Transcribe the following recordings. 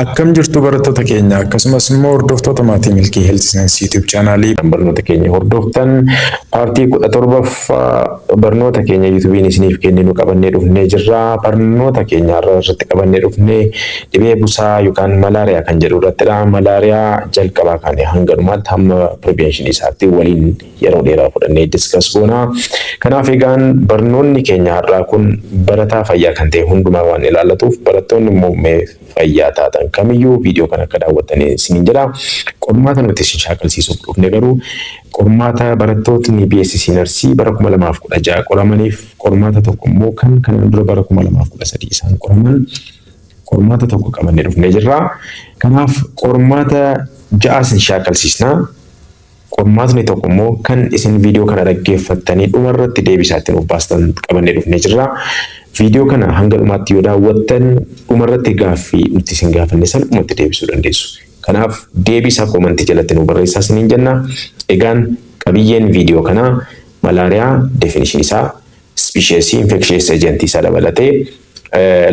Akkam jirtu barattoota keenya, akkasumas immoo hordoftoota maatii Milkii Health Science YouTube channelii barnoota keenya hordoftan, partii 17ffaa barnoota keenya YouTube'n isiniif kenninu qabannee dhufnee jirra. Barnoota keenya har'a irratti qabannee dhufnee dhibee busaa yookaan malaariyaa kan jedhu irrattidha. Malaariyaa jalqabaa kan hanga dhumaatti, hamma prevention isaatti waliin yeroo dheeraa fudhannee discuss goona. Kanaaf egaan barnoonni keenya har'aa kun barataa fayyaa kan ta'e hundumaa waan ilaallatuuf, barattoonni immoo fayyaa taatan kamiyyuu viidiyoo kana akka daawwattanii isiniin jedha. Qormaata nuti isin shaakalsiisuuf dhufne garuu qormaata barattootni BSc Narsii bara 2016 qoramaniif, qormaata tokko immoo kan kanaan dura bara 2013 isaan qoraman qormaata tokko qabannee dhufnee jirra. Kanaaf qormaata ja'a isin shaakalsiisna. Qormaatni tokko immoo kan isin viidiyoo kana dhaggeeffattanii dhumarratti deebisaa ittiin of baastan qabannee dhufnee jirra. Viidiyoo kana hanga dhumaatti yoo daawwattan, dhumarratti gaaffii nuti isin gaafanne salphumatti deebisuu dandeessu. Kanaaf deebisaa commentii jalatti nu barreessaa isiniin jenna. Egaan qabiyyeen viidiyoo kanaa malaariyaa, definition isaa, species, infectious agent isaa dabalatee,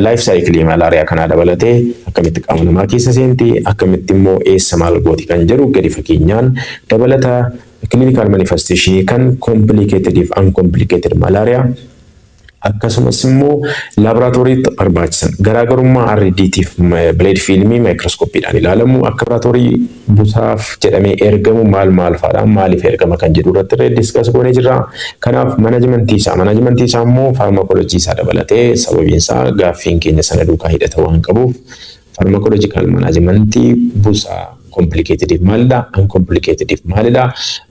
life cycle malaariyaa kanaa dabalatee, akkamitti qaama namaa keessa seenti, akkamitti immoo eessa maal gooti kan jedhu gadi fageenyaan dabalata, clinical manifestation kan complicated fi uncomplicated malaariyaa, akkasumas immoo laaboraatooriitti barbaachisan, garaagarummaa RDTf blood filmii maayikirooskooppiidhaan ilaalamu, akka laaboraatoorii busaaf jedhamee ergamu maal maal fa'aadha, maaliif ergama kan jedhu irratti illee discuss goonee jirra. Kanaaf managementii isaa immoo pharmacology isaa dabalatee, sababiin isaa gaaffiin keenya sana duukaa hidhata waan qabuuf, pharmacological managementii busaa complicated maalidha, uncomplicated maalidha,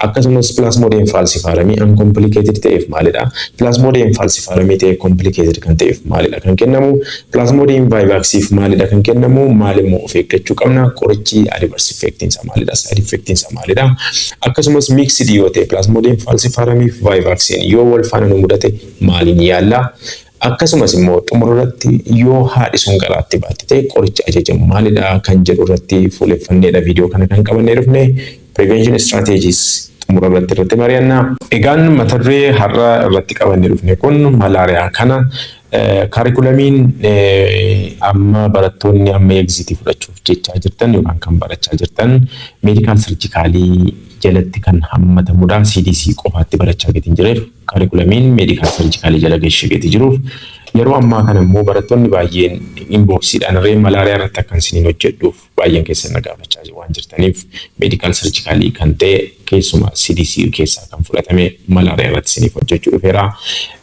akkasumas Plasmodium falciparum uncomplicated ta'eef maalidha, Plasmodium falciparum ta'e complicated kan ta'eef maalidha kan kennamu, Plasmodium vivaxiif maalidha kan kennamu, maal immoo of eeggachuu qabna, qorichi adverse effectiin isaa maalidha, side effectiin isaa maalidha, akkasumas mixed yoo ta'e, Plasmodium falciparum fi vivaxiin yoo wal faana nu mudate maaliin yaalla, akkasumas immoo xumura irratti yoo haadhi sun garaatti baatte ta'e qoricha ajajamu maalidha kan jedhu irratti fuuleffanneedha viidiyoo kana kan qabannee dhufne. Prevention strategies xumura irratti mari'anna. Egaan mata duree har'a irratti qabannee dhufne kun malaariyaa kana. Curriculumiin amma barattoonni amma exitii fudhachuuf jechaa jirtan yookaan kan barachaa jirtan medical surgicalii jalatti kan hammatamudha. CDC qofaatti barachaa gatiin jireef, curriculumiin medical surgicalii jala geeshee gatii jiruuf, yeroo ammaa kana immoo barattoonni baay'een inboxiidhaan ree malaariyaa irratti akkan isiniin hojjedhuuf baay'een keessan na gaafachaa waan jirtaniif, medical surgicalii kan ta'e keessuma CDC keessaa kan fudhatame malaariyaa irratti isiniif hojjechuu dhufeera.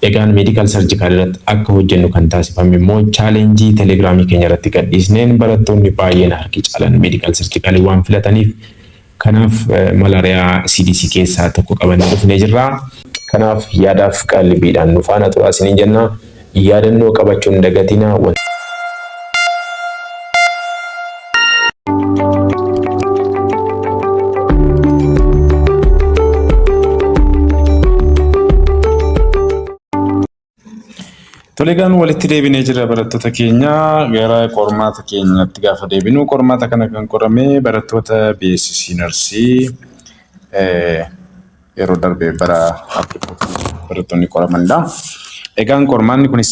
Egaan medical surgicalii irratti akka hojjennu kan taasifame immoo challengeii Telegramii keenya irratti gadhiisneen barattoonni baay'een harki caalan medical surgicalii waan filataniif, kanaaf malaariyaa CDC keessaa tokko qabannee dhufnee jirra. Kanaaf yaadaaf qalbiidhaan nu faana turaa isiniin jenna. Yaadannoo qabachuun dagatina. Tole, egaan walitti deebinee jira barattoota keenya. Gara qormaata keenyatti gaafa deebinu, qormaata kana kan qorame barattoota BSc Narsii yeroo darbe bara barattoonni qoramanidha. Egaan qormaanni kunis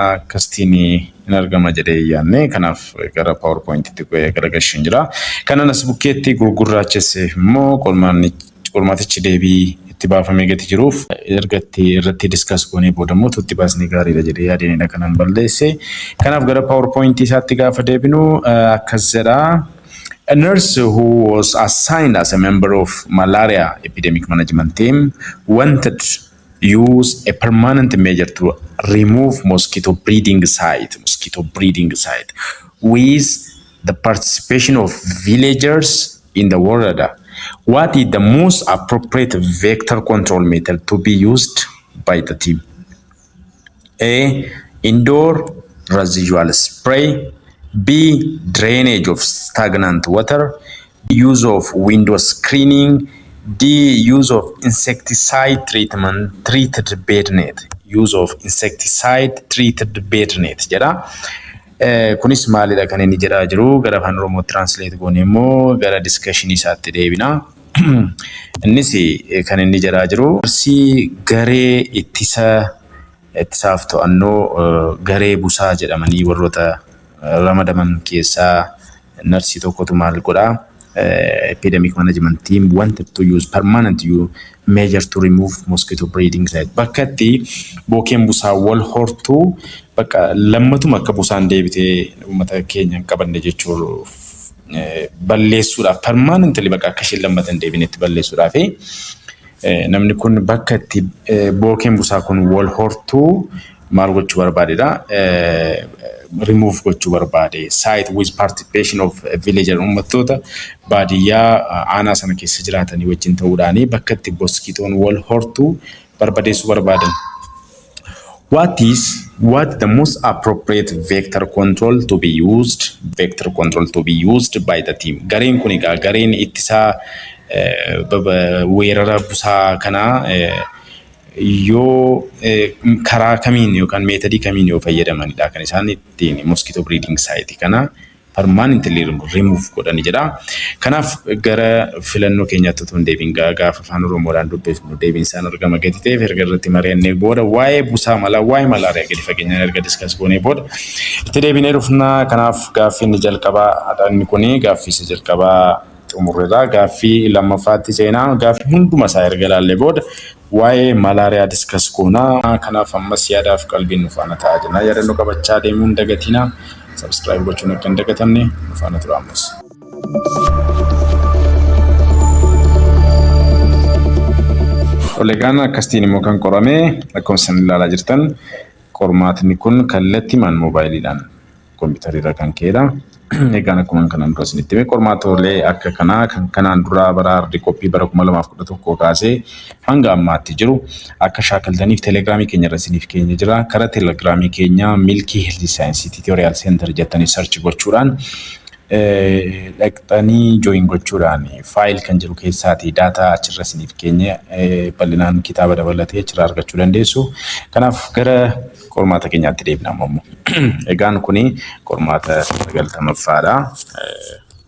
akkasitiin hin argama jedhee hin yaadne, kanaaf gara PowerPointitti gara gashuun jira. Kanan as bukkeetti gurgurraachesseef immoo qormaatichi deebii itti baafamee gati jiruuf, erga itti irratti discuss goonee booda immoo itti baasnee gaariidha jedhee yaadeenidha kanan balleesse. Kanaaf gara PowerPointii isaatti gaafa deebinu akkas jedha. A nurse who was assigned as a member of malaria epidemic management team wanted use a permanent measure to remove mosquito breeding site with the participation of villagers in the woreda. What is the most appropriate vector control method to be used by the team? A. Indoor residual spray. B. Drainage of stagnant water. Use of window screening. D. Use of insecticide treatment treated bed net. Use of insecticide treated bed net jedha. Kunis maalidha kan inni jedhaa jiru? Gara afaan Oromoo translate goone immoo gara discussion isaatti deebina. Innis kan inni jedhaa jiru garee ittisaaf to'annoo garee busaa jedhamanii warroota ramadaman keessaa Narsii tokkotu maal godhaa? Epidemic management team wanted to use permanent you measure to remove mosquito breeding site. Bakka itti bookeen busaa wal hortu bakka lammatuma akka busaan deebitee uummata keenya hin qabanne jechuun balleessuudhaaf, permanently bakka akka isheen lammata hin deebinetti balleessuudhaaf, namni kun bakka itti bookeen busaa kun wal hortuu maal gochuu barbaadedha? Remove gochuu barbaade. Site with participation of villager, uummattoota baadiyyaa aanaa sana keessa jiraatanii wajjin ta'uudhaani bakka itti mosquitoon wal hortuu barbadeessuu barbaadan. What the most appropriate vector control to be used vector control to be used by the team? Gareen kun egaa gareen ittisaa weerara busaa kanaa yoo karaa kamiin yookaan methodii kamiin yoo fayyadamanidha kan isaan ittiin mosquito breeding site kana permanently remove godhani jedha. Kanaaf gara filannoo keenyaatti otoo hin deebiin, gaafa afaan Oromoodhaan dubbisnu deebiin isaan argama gadi ta'eef, erga irratti mari'annee booda, waa'ee busaa malaa, waa'ee malaariyaa gadi fageenyaan erga discuss goonee booda itti deebinee dhufna. Kanaaf gaaffii inni jalqabaa inni kuni gaaffii isa jalqabaa xumurreerra. Gaaffii lammaffaatti seenaa. Gaaffii hunduma isaa erga ilaallee booda waa'ee malaariyaa discuss goonaa. Kanaaf ammas yaadaaf qalbiin nu faana ta'aa jenna. Yaadannoo qabachaa deemuun dagatinaa. Subscribe gochuun akka hin dagatamne. Nu faana tura ammas. Olegaan akkasitiin immoo kan qorame, akkuma isin ilaalaa jirtan, qormaatni kun kallattiimaan moobaayiliidhaan kompiitariirra kan ka'edha. Egaan akkuma kanaan dura isinitti hime, qormaatoolee akka kanaa kan kanaan dura bara hard copy bara 2011 kaasee hanga ammaatti jiru akka shaakaltaniif telegiraamii keenya irra isiniif keenya jira. Karaa telegiraamii keenya Milkii Health Science Tutorial Center jettanii search gochuudhaan dhaqxanii join gochuudhaan, file kan jedhu keessaatii data achirra isiniif keenya bal'inaan kitaaba dabalatee achirraa argachuu dandeessu. Kanaaf gara qormaata keenyaatti deebina ammoo. Egaan kuni qormaata 90ffaadha.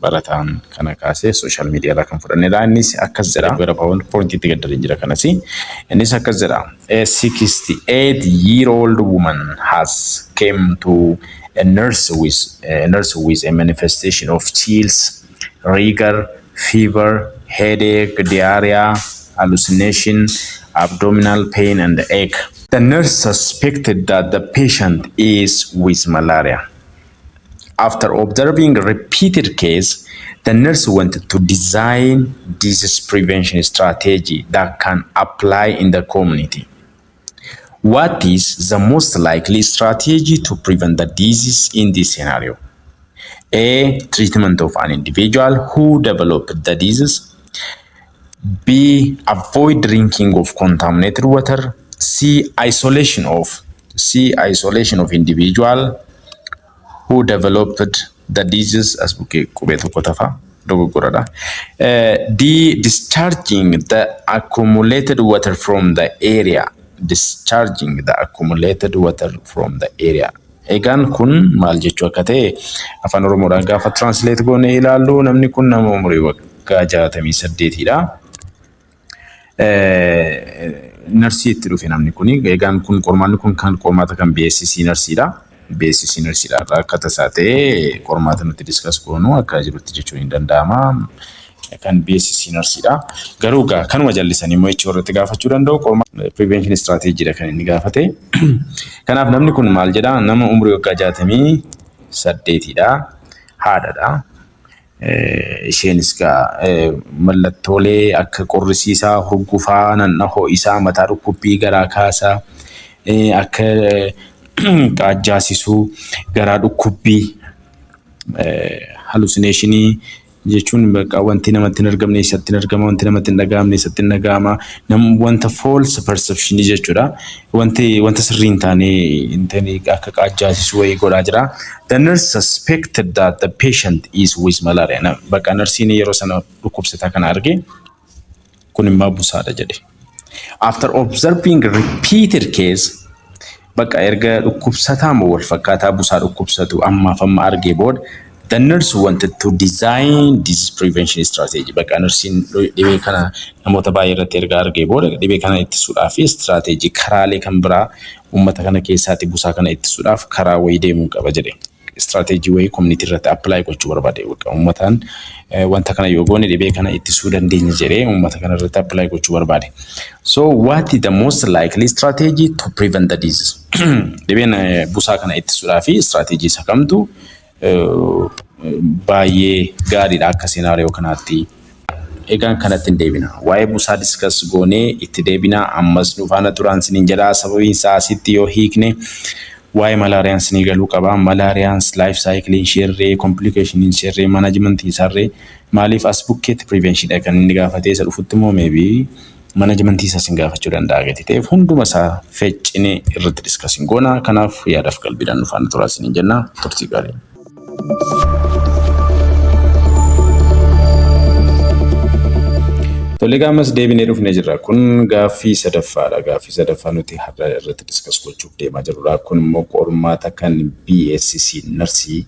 Barataan kana kaasee social media irraa kan fudhannedha. Innis akkas jedha. Gara PowerPointiitti gaddareen jira kanas. Innis akkas jedha. A 68-year-old woman has came to a nurse with a manifestation of chills, rigor, fever, headache, diarrhea, hallucination, abdominal pain, and ache. The nurse suspected that the patient is with malaria. After observing repeated case, the nurse wanted to design disease prevention strategy that can apply in the community. What is the most likely strategy to prevent the disease in this scenario? A. Treatment of an individual who developed the disease. B. Avoid drinking of contaminated water. C. Isolation of individual who developed the disease, as bukkee qubee tokko tafa dogoggoradha. D. Discharging the accumulated water from the area. Discharging the accumulated water from the area. Egaan kun maal jechuu akka ta'e afaan Oromoodhaan gaafa translate goone ilaallu, namni kun nama umurii waggaa 68dha. Narsii itti dhufe namni kun. Egaan kun qormaanni kun kan qormaata kan BSc narsiidha. BSc narsiidha irraa akka tasaa ta'e qormaata nuti discuss goonu akka jirutti jechuun hin danda'ama. Kan BSc narsiidha. Garuu gaa kanuma jallisanii immoo jechuu irratti gaafachuu danda'u. Qormaata prevention strategy kan inni gaafate. Kanaaf namni kun maal jedhaa? Nama umurii waggaa 68dha. Haadhadha. Isheenis gaa mallattoolee akka qorrisiisaa, hurgufaa, nanna ho'isaa, mataa dhukkubbii, garaa kaasaa, akka qaajjaasisuu, garaa dhukkubbii, hallucinationii jechuun bakka wanti namatti hin argamne isatti hin argama, wanti namatti hin dhaga'amne isatti hin dhaga'ama, wanta false perception jechuudha. Wanti wanta sirrii hin taane hin taane akka qaajjaasisuu wayii godhaa jira. The nurse suspected that the patient is with malaria. Bakka narsiin yeroo sana dhukkubsataa kana arge, kun immoo busaadha jedhe. After observing repeated case, bakka erga dhukkubsataa moo wal fakkaataa busaa dhukkubsatu ammaaf amma argee booda, the nurse wanted to design disease prevention strategy. Bakka nursiin dhibee kana namoota baay'ee irratti erga argee booda, dhibee kana ittisuudhaaf strategy, karaalee kan biraa uummata kana keessaatti busaa kana ittisuudhaaf karaa wayii deemuu qaba jedhe. Strategy wayii community irratti apply gochuu barbaade. Uummataan wanta kana yoo goone dhibee kana ittisuu dandeenya jedhee uummata kana irratti apply gochuu barbaade. So what is the most likely strategy to prevent the disease? Dhibeen busaa kana ittisuudhaa fi strategy isa kamtu baay'ee gaariidha akka scenario kanaatti? Egaan kanatti hin deebina. Waa'ee busaa discuss goonee itti deebina. Ammas nu faana turaan siniin jedhaa. Sababiin isaa asitti yoo hiikne waa'ee malaariyaan sinii galuu qaba. Malaariyaan life cycleiin isheerree, complicationiin isheerree, managementii isaarree, maaliif as bukkeetti preventiondha kan inni gaafatee, isa dhufutti immoo maybe managementii isaa sin gaafachuu danda'a gati ta'eef hunduma isaa feccinee irratti discussiin goona. Kanaaf yaadaaf qalbiidhaan nu faana turaa siniin jenna. Turtii gaarii. Tole, ammas deebinee dhufnee jirra. Kun gaaffii sadaffaadha. Gaaffii sadaffaa nuti har'a irratti discuss gochuuf deemaa jirrudha. Kun immoo qormaata kan BSc Nursing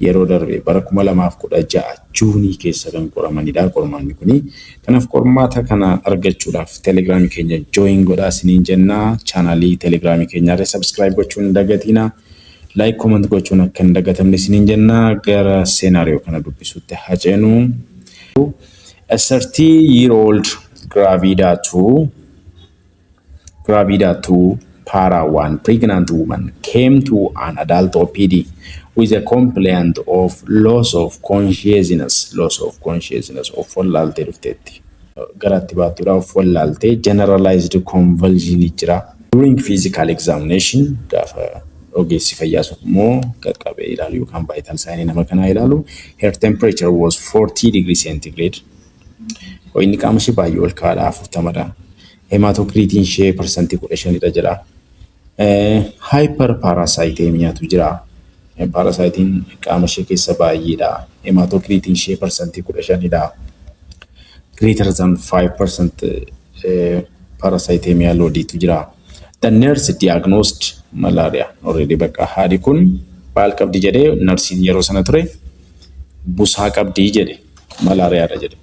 yeroo darbe bara 2016 Juunii keessa kan qoramanidha qormaanni kuni. Kanaaf qormaata kana argachuudhaaf Telegramii keenya join godhaa isiniin jenna. Channelii Telegramii keenyaarra subscribe gochuun hin dagatinaa. Like, comment gochuun akka hin dagatamne isiniin jenna. Gara scenario kana dubbisuutti haa ceenu. A 30-year-old gravida 2 para 1 pregnant woman came to an adult OPD with a complaint of loss of consciousness, loss of consciousness, of wallaaltee dhufteetti. Garatti baattuudha, of wallaaltee, generalized convulsion jira. During physical examination, gaafa ogeessi fayyaa sun immoo qaqqabee ilaalu yookaan vital sign nama kanaa ilaalu, her temperature was 40 degree centigrade. Ho'inni qaama ishee baay'ee ol ka'aadha, 40dha. Hematocritiin ishee 15%dha jedha. Hyperparasitemiatu jira. Parasiteiin qaama ishee keessa baay'eedha. Hematocritiin ishee 15%dha. Greater than 5% parasitemia loadiitu jira. The nurse diagnosed malaria. Already bakka haadhi kun maal qabdi jedhee, nursiin yeroo sana ture busaa qabdii jedhe, malaariyaadha jedhe.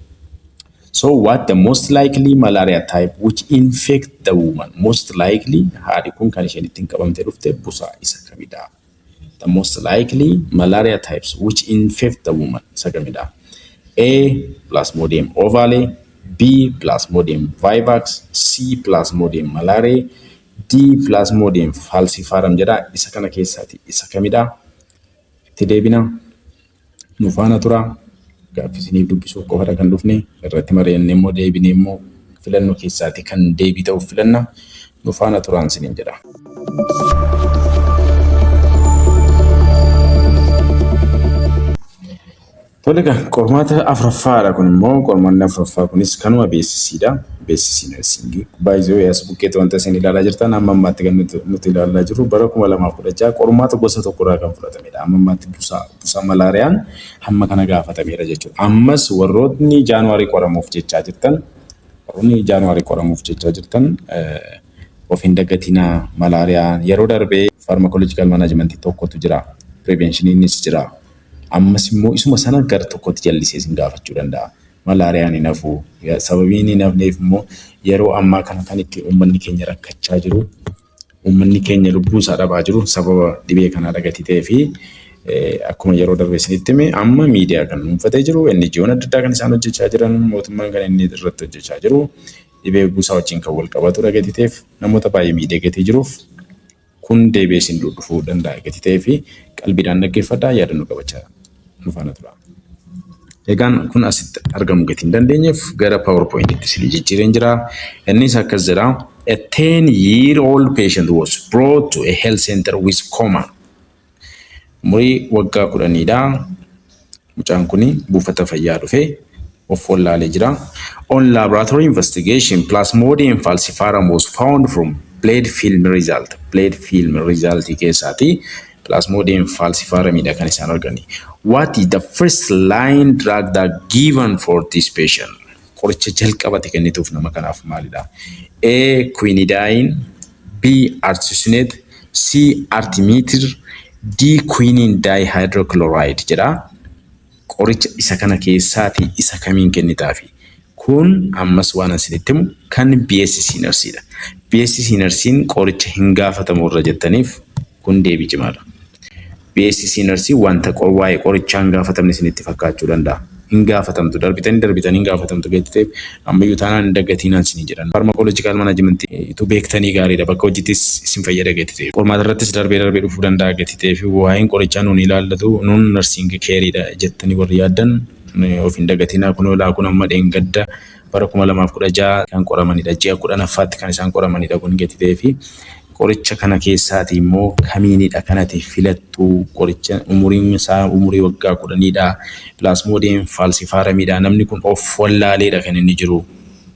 So what the most likely malaria type which infect the woman? Most likely haadhi kun kan isheen ittiin qabamtee dhufte busaa isa kamidha? The most likely malaria types which infect the woman isa kamidha? A. Plasmodium ovale, B. Plasmodium vivax, C. Plasmodium malariae, D. Plasmodium falciparum jedha. Isa kana keessaati isa kamidha? Itti deebina. Nu faana tura. Gaaffii isiniif dubbisuuf qofadha kan dhufne. Irratti mari'annee immoo deebinee immoo filannoo keessaati kan deebii ta'uuf filanna. Nu faana turaan isiniin jedha. Tole egaa, qormaata afuraffaadha kun immoo. Qormaanni afuraffaa kunis kanuma BScdha. BSc Nursingii. Baay'ee as bukkeetti wanta isin ilaalaa jirtan amma ammaatti kan nuti ilaalaa jirru bara 2016 qormaata gosa tokkorraa kan fudhatamedha. Amma ammaatti busaa malaariyaan hamma kana gaafatameera jechuudha. Ammas warrootni January qoramuuf jechaa jirtan, warroonni January qoramuuf jechaa jirtan, of hin dagatinaa. Malaariyaa yeroo darbee pharmacological managementii tokkotu jira. Preventioniinis jira. Ammas immoo isuma sana gara tokkotti jallisee isin gaafachuu danda'a. Malaariyaan hin hafu. Sababiin hin hafneef immoo yeroo ammaa kana kan itti uummanni keenya rakkachaa jiru, uummanni keenya lubbuu isaa dhabaa jiru sababa dhibee kanaa dhagatii ta'ee fi akkuma yeroo darbe isinitti hime, amma miidiyaa kan dhuunfatee jiru, NGO'n adda addaa kan isaan hojjechaa jiran, mootummaan kan inni irratti hojjechaa jiru dhibee busaa wajjin kan wal qabatu dhagatii ta'eef namoota baay'ee miidhee gatii jiruuf kun deebi'ee isin dhufuu danda'a gatii ta'ee fi qalbiidhaan dhaggeeffadhaa, yaadannoo qabachaa nu faana tura. Egaan kun asitti argamu gatii hin dandeenyeef gara PowerPointitti isin jijjiireen jira. Innis akkas jedha. A 10 year old patient was brought to a health center with coma. Umurii waggaa 10dha. Mucaan kun buufata fayyaa dhufee of wallaalee jira. On laboratory investigation, Plasmodium falciparum was found from blood film result. Blood film result keessaati Plasmodium falciparumidha kan isaan argani. What is the first line drug that given for this patient? Qoricha jalqabate kennituuf nama kanaaf maalidha? A. Quinidine, B. Artesunate, C. Artemether, D. Quinine dihydrochloride jedha. Qoricha isa kana keessaatii isa kamiin kennitaafi? Kun ammas waan asinitti himu kan BSc Nursiidha. BSc Nursiin qoricha hin gaafatamu irra jettaniif kun deebii cimaadha. BSc nursing wanta waa'ee qorichaa hin gaafatamne isinitti fakkaachuu danda'a. Hin gaafatamtu, darbitanii darbitanii hin gaafatamtu gadi ta'eef ammayyuu taanaan hin dagatinaan isinii jedhan. Pharmacological management itu beektanii gaariidha, bakka hojiittis isin fayyada gadi ta'eef. Qormaata irrattis darbee darbee dhufuu danda'a gadi ta'eef, waa'een qorichaa nuun ilaallatu, nuun nursing careedha jettanii warri yaaddan of hin dagatinaa. Kun olaa kun amma dheengadda bara 2016 kan qoramanidha. Ji'a 10ffaatti kan isaan qoramanidha kun gadi ta'eefi. Qoricha kana keessaati immoo kamiinidha kanati filattu? Qoricha umuriin isaa umurii waggaa 10dha. Plasmodium falciparumiidha. Namni kun of wallaaleedha kan inni jiru.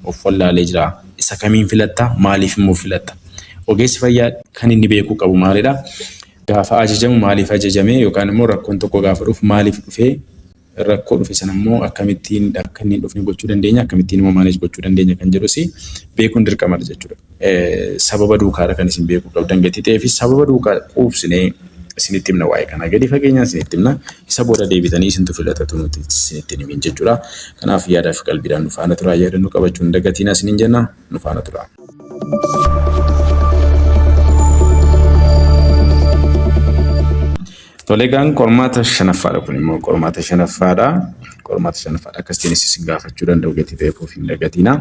Of wallaalee jira. Isa kamiin filatta? Maaliif immoo filatta? Ogeessi fayyaa kan inni beekuu qabu maalidha? Gaafa ajajamu maaliif ajajame, yookaan immoo rakkoon tokko gaafa dhufu maaliif dhufee, rakkoo dhufe sana immoo akkamittiin akka inni hin dhufne gochuu dandeenya, akkamittiin immoo manage gochuu dandeenya kan jedhus beekuun dirqamadha jechuudha. Sababa duukaadha kan isin beekuu qabdan gatii ta'ee fi sababa duukaa quubsinee isinitti himna, waa'ee kanaa gadi fageenyaan isinitti himna. Isa booda deebitanii isintu filatatu, nuti isinitti himin jechuudha. Kanaaf yaadaa fi qalbiidhaan nu faana turaa, yaadannoo qabachuun dagatiin isiniin jenna, nu faana turaa. Tole, egaan qormaata shanaffaadha, kun immoo qormaata shanaffaadha. Qormaata shanaffaadha, akkasiinis isin gaafachuu danda'u gatii ta'eef of hin dagatina.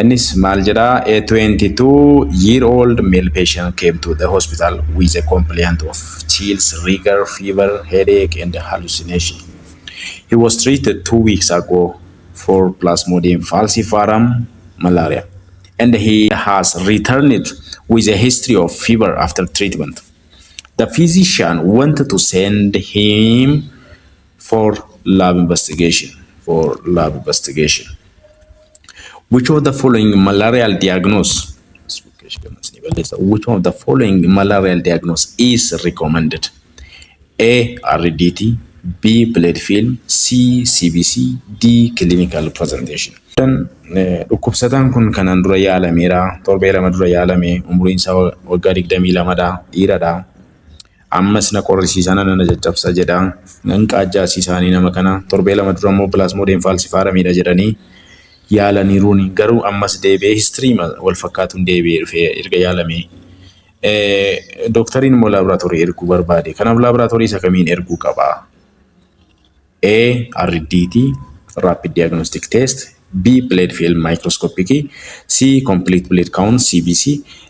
Innis maal jedhaa? A 22-year-old male patient came to the hospital with a complaint of chills, rigor, fever, headache and hallucination. He was treated 2 weeks ago for Plasmodium falciparum malaria and he has returned with a history of fever after treatment. The physician wanted to send him for lab investigation. For lab investigation. Which of the following malarial diagnosis? Which of the following malarial diagnosis is recommended? A. RDT, B. Blood film, C. CBC, D. Clinical presentation. Dhukkubsataan kun kanaan dura yaalameera. Torbee 2 dura yaalame. Umuriin isaa waggaa 22dha. Dhiiradha. Ammas na qorrisiisaa, na caccabsa jedha. Nan qaajjaasiisaanii nama kana. Torbee 2 dura immoo Plasmodium falciparumiidha jedhanii yaalaniiruuni. Garuu ammas deebi'ee history wal fakkaatuun deebi'ee dhufee erga yaalamee. Dooktariin immoo laaboraatoorii erguu barbaade. Kanaaf laaboraatoorii isa kamiin erguu qaba? A. RDT, Rapid Diagnostic Test, B. Blood Film Microscopic, C. Complete Blood Count, CBC,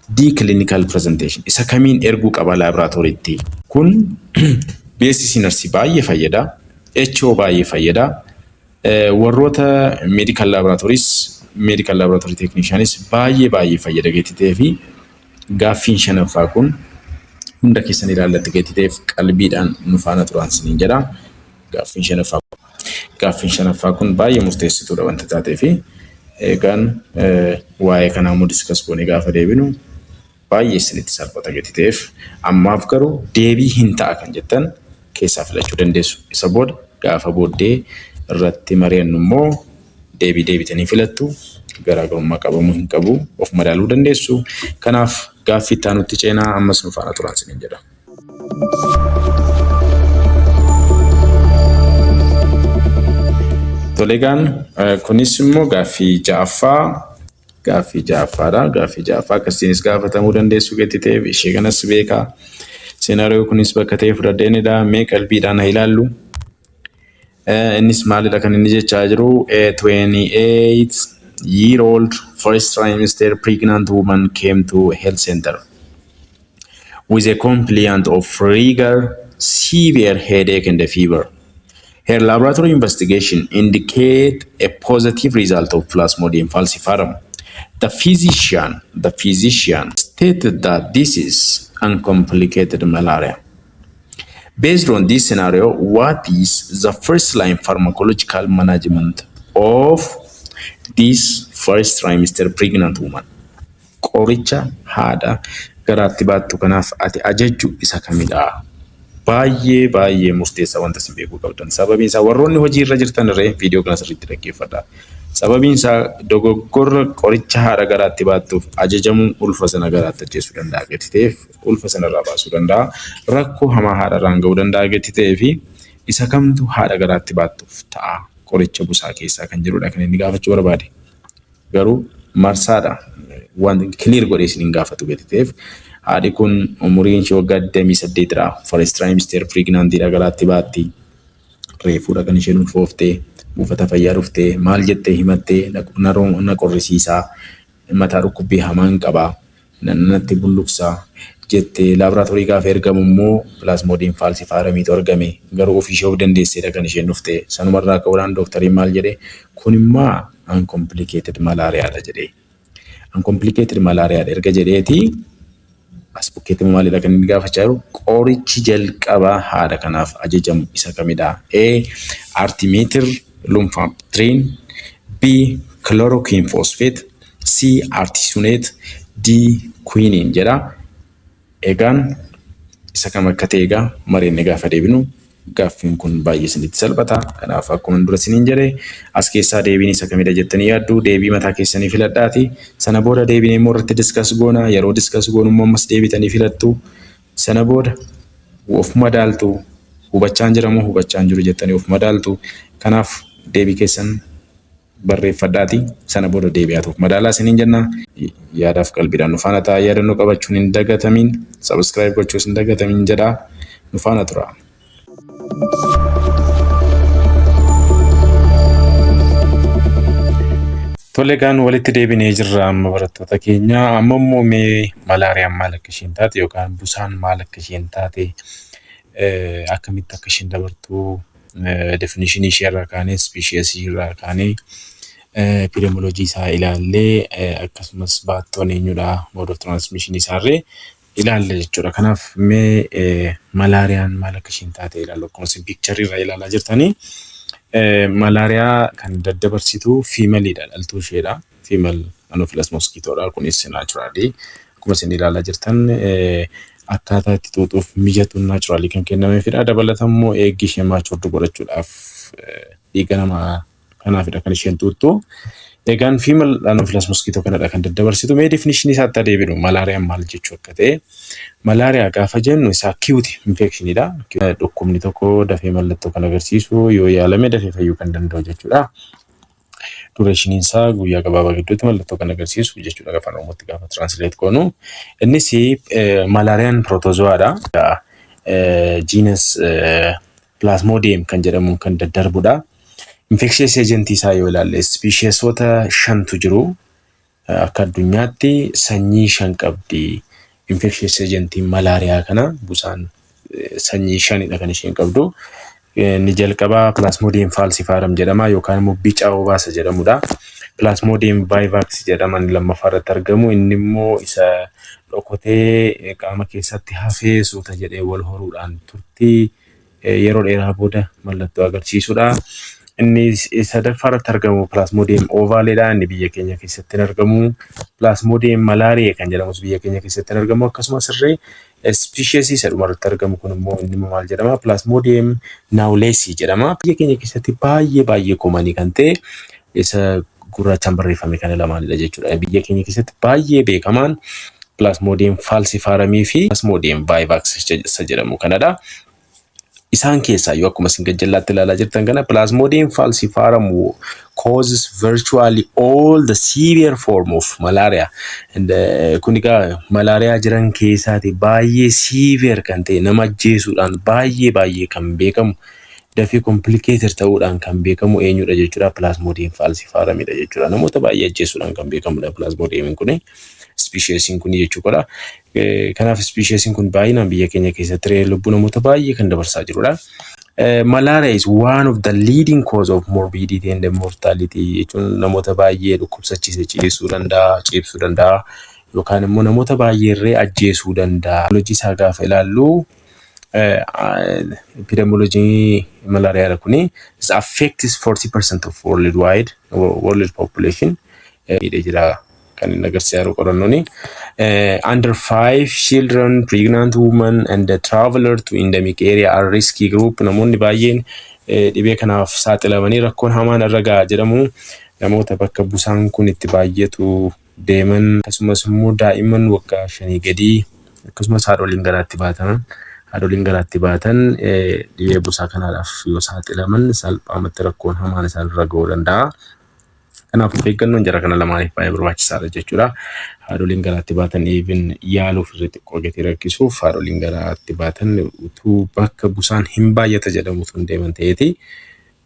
D. Clinical Presentation. Isa kamiin erguu qaba laaboraatooriitti? Kun BSc Nursing baay'ee fayyada. HO baay'ee fayyada. Warroota medical laboratories, medical laboratory technicianis baay'ee baay'ee fayyada gatii ta'ee fi gaaffiin shanaffaa kun hunda keessan ilaallatti gatii ta'eef qalbiidhaan nu faana turaan isiniin jedha. Gaaffiin shanaffaa kun baay'ee murteessituudha wanta taatee fi eegaan waa'ee kanaa immoo discuss goonee gaafa deebinu baay'ee isinitti salphata gatii ta'eef, ammaaf garuu deebii hin ta'a kan jettan keessaa filachuu dandeessu. Isa booda gaafa booddee irratti mari'annu immoo deebii deebitanii filattu, garaagarummaa qabamuu hin qabu, of madaaluu dandeessu. Kanaaf gaaffii itti aanutti ceenaa, ammas nu faana turaan isiniin jedha. Tole, egaan kunis immoo gaaffii ja'affaa, gaaffii ja'affaadha. Gaaffii ja'affaa akkasiinis gaafatamuu dandeessu gatii ta'eef ishee kanas beekaa. Scenario kunis bakka ta'e fudhadheenidha. Mee qalbiidhaan haa ilaallu. Innis maalidha kan inni jechaa jiru? A 28-year-old first trimester pregnant woman came to health center with a complaint of rigor, severe headache and fever. Her laboratory investigation indicate a positive result of Plasmodium falciparum. The physician stated that this is uncomplicated malaria. Based on this scenario, what is the first line pharmacological management of this first trimester pregnant woman? Qoricha haadha garaatti baattu kanaaf ati ajajju isa kamidha? Baay'ee baay'ee murteessaa wanta isin beekuu qabdan. Sababiin isaa, warroonni hojii irra jirtan irree viidiyoo kana sirriitti dhaggeeffadha. Sababiin isaa, dogoggorra qoricha haadha garaatti baattuuf ajajamuun ulfa sana garaatti ajjeesuu danda'a gati ta'eef, ulfa sanarraa baasuu danda'a. Rakkoo hamaa haadharraan ga'uu danda'a gati ta'ee fi isa kamtu haadha garaatti baattuuf ta'a qoricha busaa keessaa kan jedhudha kan inni gaafachuu barbaade. Garuu marsaadha. Waan clear godhee isin hin gaafatu gati ta'eef, Haadhi kun umuriin ishee waggaa 28 dha. First trimester pregnant dha, garaatti baatti. Reefuudha kan isheen ulfooftee. Buufata fayyaa dhuftee maal jettee himattee? Na qorrisiisaa, mataa dhukkubbii hamaan qabaa, natti bulluqsaa jettee. Laaboraatoorii gaafa ergamu immoo Plasmodium falciparumiitu argame. Garuu ofii ishee of dandeesseedha kan isheen dhufte. Sanumarraa ka'uudhaan dooktariin maal jedhee? Kun immoo uncomplicated malariaadha jedhee. Uncomplicated malariaadha erga jedheeti, as bukkeetti maalidha kan inni gaafachaa jiru? Qorichi jalqabaa haadha kanaaf ajajamu isa kamidha? A. Artemether lumefantrine, B. Chloroquine phosphate, C. Artesunate, D. Quinine jedha. Egaan isa kam akka ta'e egaa mariinni gaafa deebinu gaaffiin kun baay'ee isinitti salphata. Kanaaf akkuma dura isiniin jedhe, as keessaa deebiin isa kamidha jettanii yaaddu? Deebii mataa keessanii filadhaati. Sana booda deebiin immoo irratti discuss goona. Yeroo discuss goonu immoo ammas deebitanii filattu. Sana booda of madaaltu. Hubachaan jira moo hubachaan jiru jettanii of madaaltu. Kanaaf deebii keessan barreeffadhaati. Sana booda deebi'aatu of madaalaa isiniin jenna. Yaadaaf qalbiidhaan nu faana ta'a. Yaadannoo qabachuun hin dagatamin. Subscribe gochuus hin dagatamin jedha. Nu faana tura. Tole, egaan walitti deebinee jirra amma, barattoota keenya. Amma immoo mee malaariyaan maal akka isheen taate yookaan busaan maal akka isheen taate, akkamitti akka isheen dabartu, definitionii ishee irraa kaanee, speciesii irraa kaanee, epidemiology isaa ilaallee, akkasumas baattoon eenyudha, mode of transmission isaarree ilaalla jechuudha. Kanaaf mee malaariyaan maal akka isheen taate ilaallu. Akkuma isin pictureii irraa ilaalaa jirtanii, malaariyaa kan daddabarsitu femaleiidha, dhaltuu isheedha. Female Anopheles mosquitoodha. Kunis naturally akkuma isin ilaalaa jirtan akkaataa itti xuuxuuf mijatu naturally kan kennameefidha. Dabalata immoo eeggi ishee matured godhachuudhaaf dhiiga namaa kanaafidha kan isheen xuuxxu. Egaan female Anopheles mosquito kanadha kan daddabarsitu. Mee definitionii isaatti adeeminu, malaariyaan maal jechuu akka ta'e. Malaariyaa gaafa jennu isa acute infectionidha. Dhukkubni tokko dafee mallattoo kan agarsiisu, yoo yaalame dafee fayyuu kan danda'u jechuudha. Durationiin isaa guyyaa gabaabaa gidduutti mallattoo kan agarsiisu jechuudha afaan Oromootti gaafa translate goonu. Innis malaariyaan protozoaadha. Genus Plasmodium kan jedhamuun kan daddarbudha. Infectious agentii isaa yoo ilaalle, speciesoota shantu jiru. Akka addunyaatti sanyii shan qabdi. Infectious agentiin malaariyaa kana, busaan, sanyii shanidha kan isheen qabdu. Inni jalqabaa Plasmodium falciparum jedhama yookaan immoo bica obaasa jedhamudha. Plasmodium vivax jedhaman lammaffaa irratti argamu. Inni immoo isa dhokotee qaama keessatti hafee suuta jedhee wal horuudhaan turtii yeroo dheeraa booda mallattoo agarsiisudha. Inni sadaffaa irratti argamu Plasmodium ovaledha. Inni biyya keenya keessatti hin argamu. Plasmodium malariae kan jedhamus biyya keenya keessatti hin argamu. Akkasumas irree speciesii isa dhuma irratti argamu kun immoo, inni immoo maal jedhama? Plasmodium knowlesi jedhama. Biyya keenya keessatti baay'ee baay'ee commonii kan ta'e isa gurraachaan barreeffame kana lamaanidha jechuudha. Biyya keenya keessatti baay'ee beekamaan Plasmodium falciparumii fi Plasmodium vivax isa jedhamu kanadha. Isaan keessaa yoo akkuma isin gajjallaatti ilaalaa jirtan kana, Plasmodium falciparum causes virtually all the severe form of malaria. And, kun egaa malaariyaa jiran keessaati baay'ee severe kan ta'e, nama ajjeesuudhaan baay'ee baay'ee kan beekamu, dafee complicated ta'uudhaan kan beekamu eenyudha jechuudha? Plasmodium falciparumidha jechuudha. Namoota baay'ee ajjeesuudhaan kan beekamudha Plasmodiumiin kuni. Speciesiin kun jechuudha. Kanaaf speciesiin kun baay'inaan biyya keenya keessatti lubbuu namoota baay'ee kan dabarsaa jirudha. Malaria is one of the leading cause of morbidity and mortality jechuun namoota baay'ee dhukkubsachiise ciisuu danda'a, ciibsuu danda'a yookaan immoo namoota baay'ee illee ajjeesuu danda'a. Epidemiology isaa gaafa ilaallu, epidemiology malaariyaadha kuni. It affects 40% of worldwide world population hidhee jira kan inni agarsiisaa jiru qorannooni. Under 5 children, pregnant women and the traveler to endemic area are risky group. Namoonni baay'een dhibee kanaaf saaxilamanii rakkoon hamaan irra ga'a jedhamu namoota bakka busaan kun itti baay'atu deeman, akkasumas immoo daa'imman waggaa 5 gadii, akkasumas haadholiin garaatti baatan dhibee busaa kanaadhaaf yoo saaxilaman salphaamatti rakkoon hamaan isaan irra ga'uu danda'a. Kanaaf of eeggannoon jara kana lamaaniif baay'ee barbaachisaadha jechuudha. Haadholiin garaatti baatan even yaaluuf irra xiqqoo gatii rakkisuuf, haadholiin garaatti baatan utuu bakka busaan hin baay'ata jedhamu utuu hin deeman ta'eeti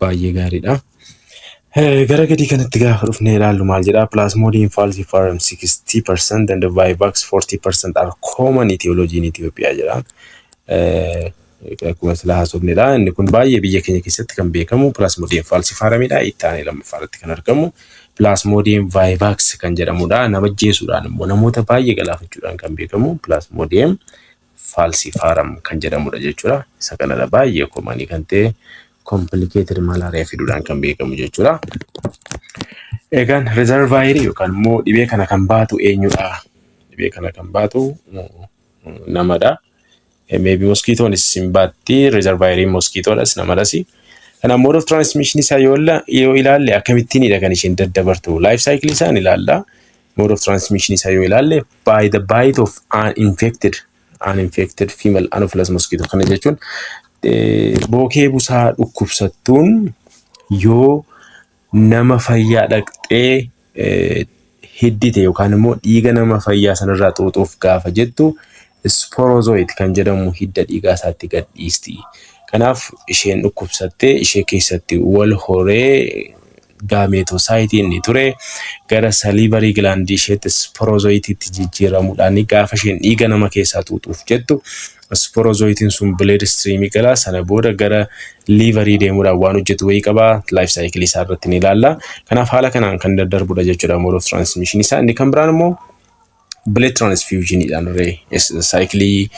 baay'ee gaariidha. Gara gadii kanatti gaafa dhufnee ilaallu maal jedhaa? Plasmodium falciparum 60% and Vivax 40% are common etiology in Ethiopia jedha. Akkuma sila haasofnedha. Inni kun baay'ee biyya keenya keessatti kan beekamu Plasmodium falciparumidha. Itti aanee lammaffaa irratti kan argamu Plasmodium vivax kan jedhamudha. Nama ajjeesuudhaan immoo namoota baay'ee galaafachuudhaan kan beekamu Plasmodium falciparum kan jedhamudha jechuudha. Isa kanadha baay'ee common kan ta'e, complicated malaria fiduudhaan kan beekamu jechuudha. Egaan reservoirii yookaan immoo dhibee kana kan baatu eenyudha? Dhibee kana kan baatu namadha. Maybe mosquitoonis hin baatti, reservoiriin mosquitoodhas namadhas. Kanaaf mode of transmission isaa yoo ilaalle, akkamittiinidha kan isheen daddabartu? Life cycle isaa ni ilaalla. Mode of transmission isaa yoo ilaalle, by the bite of an infected female Anopheles mosquito. Kana jechuun bookee busaa dhukkubsattuun yoo nama fayyaa dhaqxee hiddite yookaan immoo dhiiga nama fayyaa sanarraa xuuxuuf gaafa jettu, sporozoite kan jedhamu hidda dhiigaa isaatti gadhiisti. Kanaaf isheen dhukkubsattee ishee keessatti wal horee gametocyteiin inni ture gara salivary glandii isheetti sporozoiteitti jijjiiramuudhaan, gaafa isheen dhiiga nama keessaa xuuxuuf jettu sporozoiteiin sun blood streamii galaa, sana booda gara liverii deemuudhaan waan hojjetu wayii qabaa, life cycleii isaa irratti ni ilaalla. Kanaaf haala kanaan kan daddarbudha jechuudha mode of transmission isaa. Inni kan biraan immoo blood transfusioniidhaan irree cycleii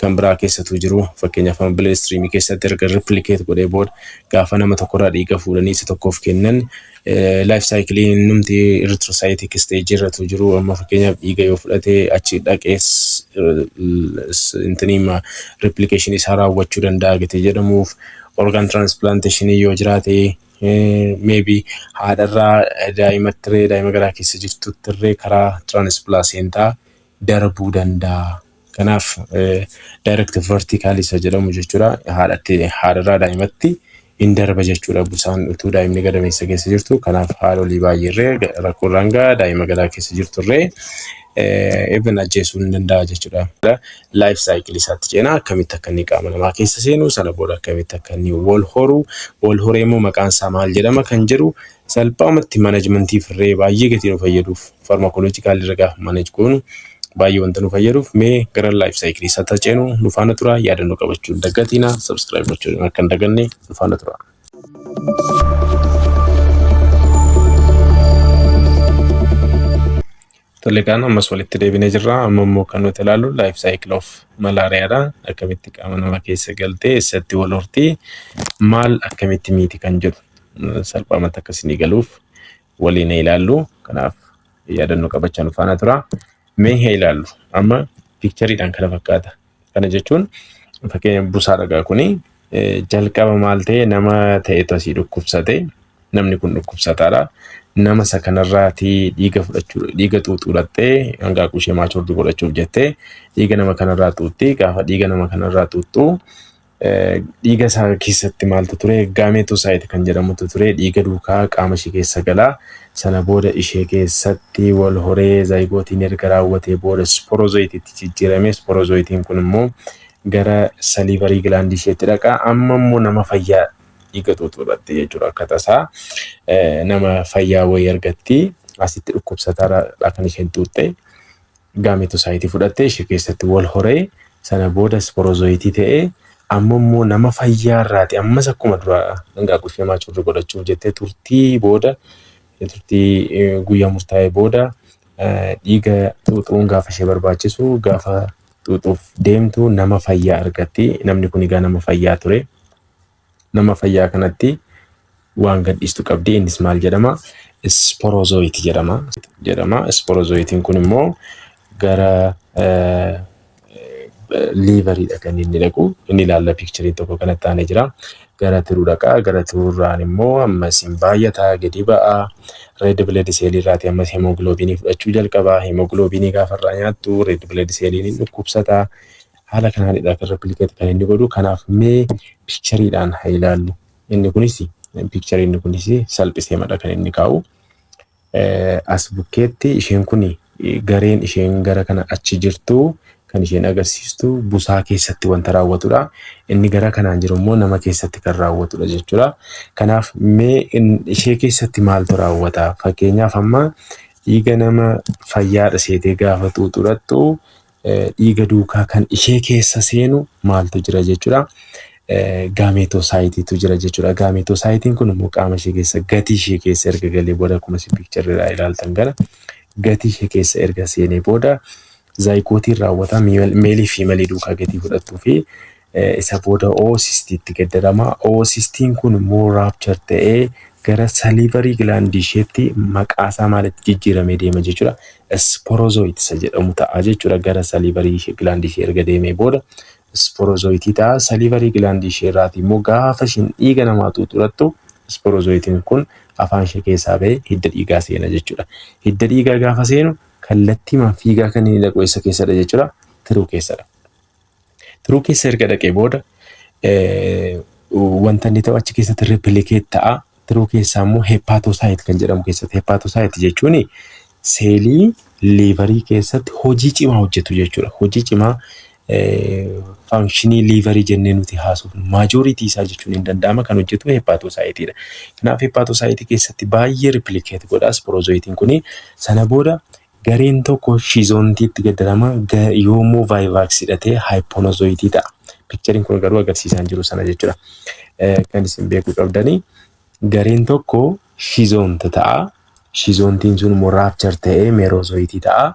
kan biraa keessatu jiru. Fakkeenyaaf, blood streamii keessatti erga replicate godhee booda, gaafa nama tokkorraa dhiiga fuudhanii isa tokkoof kennan, life cycleii numti erythrocytic stageii irratu jiru. Amma fakkeenyaaf, dhiiga yoo fudhatee achi dhaqees intiniima replicationii isaa raawwachuu danda'a gatii jedhamuuf, organ transplantationii yoo jiraate, maybe haadharraa daa'imatti, daa'ima garaa keessa jirtutti illee karaa transplacentaa darbuu danda'a. Kanaaf direct vertical isa jedhamu jechuudha. Haadhatti, haadharraa daa'imatti hin darba jechuudha busaan utuu daa'imni gadameessa keessa jirtu. Kanaaf haadholii baay'eerree rakkoo irraan gaha, daa'ima garaa keessa jirturree even ajjeesuu hin danda'a jechuudha. Life cycleii isaatti ceenaa, akkamitti akka inni qaama namaa keessa seenu, sana booda akkamitti akka inni wal horu, wal horee immoo maqaan isaa maal jedhama kan jedhu, salphaamatti managementiif irree baay'ee gatii nu fayyaduuf, pharmacologicalii irra gaafa manage goonu baay'ee wanta nu fayyaduuf, mee gara life cycleii isaatti ceenu. Nu faana tura. Yaadannoo qabachuu hin dagatina, subscribe gochuu akka hin daganne, nu faana tura. Tole, kaan ammas walitti deebinee jirra. Amma immoo kan nuti ilaallu life cycle of malariadha. Akkamitti qaama namaa keessa galtee, eessatti wal horti, maal akkamitti miiti kan jedhu salphaamatti akka galuuf waliin ilaallu. Kanaaf yaadannoo qabachaa nu faana tura. Mee haa ilaallu. Amma pictureiidhaan kana fakkaata. Kana jechuun fakkeenya busaa dhagaa kuni jalqaba maal ta'e? Nama ta'etu asii dhukkubsate. Namni kun dhukkubsataadha. Nama isa kanarraatii dhiiga fudhachuu, dhiiga xuuxuu dhattee, hanqaaquu ishee matured godhachuuf jettee dhiiga nama kanarraa xuuxxi. Gaafa dhiiga nama kanarraa xuuxxu, dhiiga isaa keessatti maaltu ture? Gametocyte kan jedhamutu ture. Dhiiga duukaa qaama ishee keessa galaa. Sana booda ishee keessatti wal horee, zygoteiin erga raawwatee booda sporozoiteitti jijjiirame. Sporozoiteiin kun immoo gara salivary glandii isheetti dhaqa. Amma immoo nama fayyaa dhiiga xuuxuu jechuudha. Akka tasaa nama fayyaa wayii argatti. Asitti dhukkubsataadha kan isheen xuuxxe. Gametocyteii fudhattee ishee keessatti wal horee, sana booda sporozoiteii ta'ee, amma immoo nama fayyaa irraati ammas akkuma duraa hanqaaquu ishee matured godhachuuf jettee turtii booda, turtii guyyaa murtaa'e booda, dhiiga xuuxuun gaafa ishee barbaachisu, gaafa xuuxuuf deemtu nama fayyaa argatti. Namni kun egaa nama fayyaa ture. Nama fayyaa kanatti waan gadhiistu qabdi. Innis maal jedhama? Sporozoite jedhama. Sporozoiteiin kun immoo gara liveriidha kan inni dhaqu. Inni ilaalla, pictureiin tokko kanatti aanee jira. Gara tiruu dhaqa. Gara tiruurraan immoo ammas hin baay'ata, gadi ba'a. Red blood cellii irraati ammas hemoglobinii fudhachuu jalqaba. Hemoglobinii gaafa irraa nyaattu, red blood celliin hin dhukkubsata. Haala kanaanidha kan replicate kan inni godhu. Kanaaf mee pictureiidhaan haa ilaallu. Inni kunis pictureii, inni kunis salphisee madha kan inni kaa'u. As bukkeetti isheen kun, gareen isheen gara kana achi jirtu, kan isheen agarsiistu busaa keessatti wanta raawwatudha. Inni gara kanaan jiru immoo nama keessatti kan raawwatudha jechuudha. Kanaaf mee ishee keessatti maaltu raawwata? Fakkeenyaaf, amma dhiiga nama fayyaadha seetee gaafa xuuxurattu, dhiiga duukaa kan ishee keessa seenu maaltu jira jechuudha? Gametocyteiitu jira jechuudha. Gametocyteiin kun immoo qaama ishee keessa, gatii ishee keessa erga galee booda, akkuma isin picture irraa ilaaltan kana, gatii ishee keessa erga seenee booda zygoteiin raawwata, maleii fi femaleii duukaa gatii fudhattuu fi isa booda oocystiitti geddarama. Oocystiin kun immoo rupture ta'ee gara salivary glandii isheetti maqaasaa maalitti jijjiiramee deema jechuudha? Sporozoite isa jedhamu ta'a jechuudha. Gara salivary glandii ishee erga deemee booda sporozoiteii ta'a. Salivary glandii ishee irraati immoo gaafa isheen dhiiga namaa xuuxurattu, sporozoiteiin kun afaan ishee keessaa bahee hidda dhiigaa seena jechuudha. Hidda dhiigaa gaafa seenu kallattiimaan fiigaa kan inni dhaqu eessa keessadha jechuudha? Tiruu keessadha. Tiruu keessa erga dhaqee booda wanta inni ta'u achi keessatti replicate ta'a. Tiruu keessaa immoo hepatocyte kan jedhamu keessatti. Hepatocyte jechuun seelii liverii keessatti hojii cimaa hojjetu jechuudha. Hojii cimaa functionii liverii jennee nuti haasofnu majority isaa jechuun hin danda'ama kan hojjetu hepatocyteiidha. Kanaaf hepatocyteii keessatti baay'ee replicate godha sporozoiteiin kuni. Sana booda gareen tokko schizontiitti geddarama, yoommoo vivax hidhatee hypnozoiteii ta'a. Pictureiin kun garuu agarsiisaa jiru sana jechuudha. Kan isin beekuu qabdanii, gareen tokko schizont ta'a. Schizontiin sun immoo rupture ta'ee merozoiteii ta'a.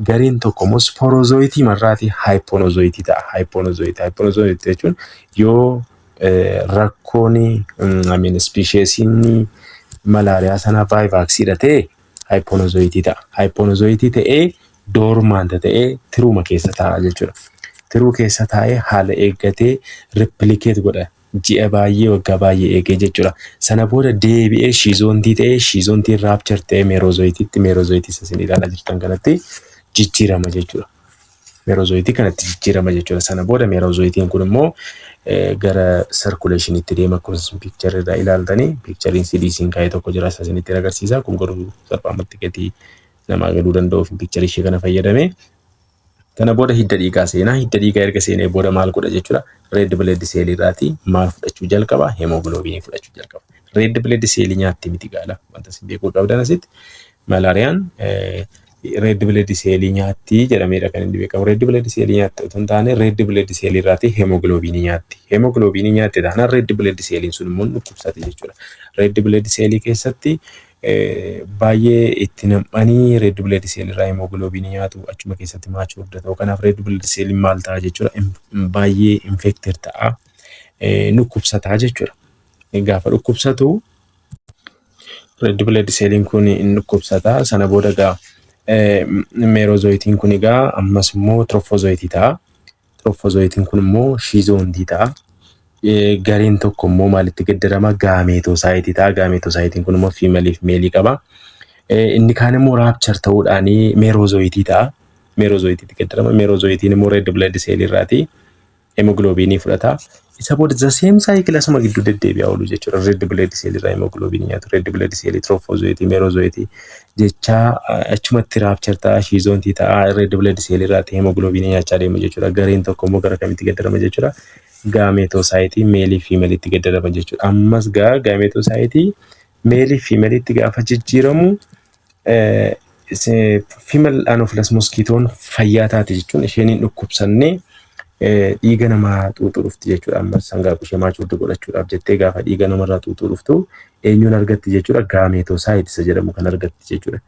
Gareen tokko immoo sporozoiteii marraatii hypnozoiteii ta'a. Hypnozoiteii. Hypnozoiteii jechuun yoo rakkoon speciesiin malaariyaa sana vivaxiidha ta'e, hypnozoiteii ta'a. Hypnozoiteii ta'ee dormant ta'ee tiruuma keessa taa'a jechuudha. Tiruu keessa taa'ee haala eeggatee replicate godha. Ji'a baay'ee, waggaa baay'ee eegee jechuudha. Sana booda deebi'ee schizontii ta'ee, schizontiin rupture ta'ee merozoiteiitti, merozoiteii isa isin ilaalaa jirtan kanatti jijjiirama jechuudha. Merozoiteii kanatti jijjiirama jechuudha. Sana booda merozoiteiin kun immoo gara circulationiitti deema, akkuma isin picture irraa ilaaltanii. Pictureiin CDC'n kaa'ee tokko jira, isa isinitti agarsiisa. Kun garuu salphaamatti gatii namaa galuu danda'uuf pictureii ishee kana fayyadame. Kana booda hidda dhiigaa seenaa. Hidda dhiigaa erga seenee booda maal godha jechuudha? Red blood cell irraatii maal fudhachuu jalqaba? Hemoglobinii fudhachuu jalqaba. Red blood cell nyaatti miti gaala. Wanta isin beekuu qabdan asitti, malaariyaan red blood cell nyaatti jedhameedha kan inni beekamu. Red blood cell nyaatti otoo hin taane, red blood cell irraatii hemoglobinii nyaatti. Hemoglobinii nyaatte taanaan red blood celliin sun immoo dhukkubsate jechuudha. Red blood cell keessatti baay'ee itti nam'anii red blood cell irraa hemoglobinii nyaatu, achuma keessatti mature ta'u. Kanaaf red blood celliin maal ta'a jechuudha? Baay'ee infected ta'a. Dhukkubsataa jechuudha. Gaafa dhukkubsatu red blood celliin kun hin dhukkubsata. Sana booda egaa merozoiteiin kun egaa ammas immoo trophozoiteii ta'a. Trophozoiteiin kun immoo schizontii ta'a. Gareen tokko immoo maalitti geddarama? Gametocyteii ta'a. Gametocyteiin kun immoo femaleii fi maleii qaba. Inni kaan immoo rupture ta'uudhaan merozoiteii ta'a. Merozoiteiitti geddarama. Merozoiteiin immoo red blood cell irraati hemoglobinii fudhata. Isa booda the same cycle asuma gidduu deddeebi'aa oolu jechuudha. Red blood cell irraa hemoglobinii nyaatu. Red blood cell, trophozoiteii, merozoiteii jechaa achumatti rupture ta'a, schizontii ta'a, red blood cell irraati hemoglobinii nyaachaa deemu jechuudha. Gareen tokko immoo gara kamitti geddarama jechuudha? Gametocyteii maleii fi femaleiitti geddarama jechuudha. Ammas gaa gametocyteii maleii fi femaleiitti gaafa jijjiiramu, female anopheles mosquitoon fayyaa taate jechuun isheen hin dhukkubsannee dhiiga namaa xuuxuu dhufti jechuudha. Ammas sangaa ishee matured godhachuudhaaf jettee gaafa dhiiga namarraa xuuxuu dhuftu eenyuun argatti jechuudha? Gametocyte isa jedhamu kan argatti jechuudha.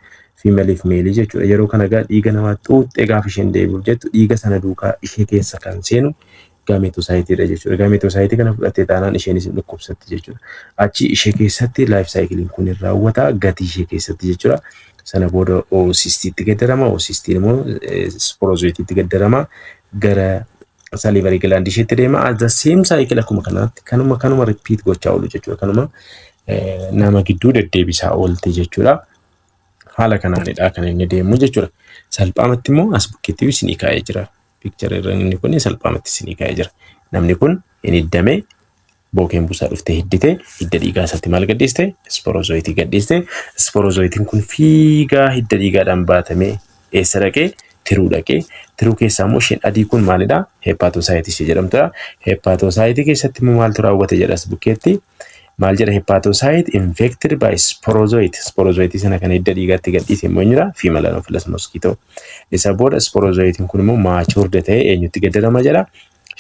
Femaleii fi maleii jechuudha. Yeroo kana gaa dhiiga namaa xuuxxee gaafa isheen deebi'uuf jettu, dhiiga sana duukaa ishee keessa kan seenu gametocyteiidha jechuudha. Gametocyteii kana fudhattee taanaan isheenis hin dhukkubsatti jechuudha. Achi ishee keessatti life cycleiin kun hin raawwata gatii ishee keessatti jechuudha. Sana booda oocystiitti geddarama. Oocystiin immoo sporozoiteiitti geddarama. Gara salivary glandii isheetti deema. The same cycle akkuma kanaatti kanuma repeat gochaa oolu jechuudha. Kanuma nama gidduu deddeebisaa oolte jechuudha. Haala kanaanidha kan inni deemu jechuudha. Salphaamatti immoo as bukkeetti isinii kaa'ee jira. Picture irra inni kun salphaamatti isinii kaa'ee jira. Namni kun hin hiddame. Bookeen busaa dhuftee hiddite, hidda dhiigaa isaatti maal gadhiiste? Sporozoitii gadhiiste. Sporozoitiin kun fiigaa hidda dhiigaadhaan baatamee eessa dhaqee? Tiruu dhaqee. Tiruu keessaa immoo isheen adii kun maalidha? Hepatocyte ishee jedhamtudha. Hepatocyte keessatti immoo maaltu raawwate jedhas bukkeetti? Maal jedha? Hepatocyte infected by sporozoite. Sporozoitii sana kan hidda dhiigaatti gadhiise immoo eenyudha? Female Anopheles mosquito. Isa booda sporozoitiin kun immoo matured ta'ee eenyutti gaddarama jedha?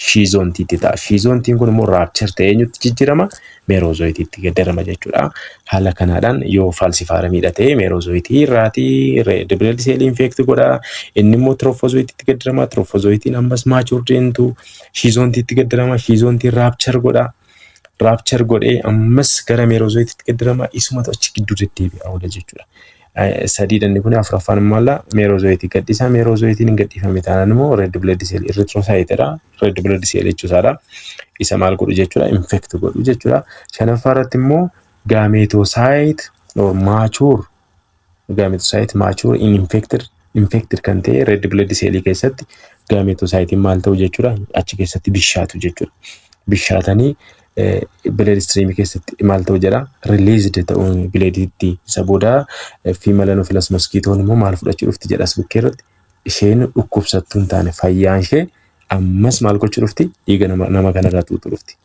Schizontiitti ta'a. Schizontiin kun immoo rupture ta'ee eenyutti jijjiirama? Merozoitiitti gaddarama jechuudha. Haala kanaadhaan yoo falciparumiidha ta'e merozoitii irraatii red blood cell infect godha. Inni immoo trophozoitiitti gaddarama. Trophozoitiin ammas matured into schizontiitti gaddarama. Schizontiin rupture godha. Rupture godhee ammas gara merozoitiitti gaddarama. Isumatu achi gidduu deddeebi'a oola jechuudha. Sadiidha inni kun. Afuraffaan immoo alla merozoitii gadhiisa. Merozoitiin hin gadhiifame taanaan immoo red blood cell erythrocytedha. Red blood cell jechuusaadha. Isa maal godhu jechuudha? Infect godhu jechuudha. Shanaffaa irratti immoo gametocyte or mature gametocyte mature in infected kan ta'e red blood cell keessatti gametocytiin maal ta'u jechuudha? Achi keessatti bishaatu jechuudha. Bishaatanii blood stream keessatti maal ta'u jedha? Released ta'uun blooditti. Isa booda female Anopheles mosquitoon immoo maal fudhachuu dhufti jedhas bukkee irratti? Isheen dhukkubsattuu hin taane, fayyaan ishee, ammas maal gochuu dhufti? Dhiiga nama kanarraa xuuxuu dhufti.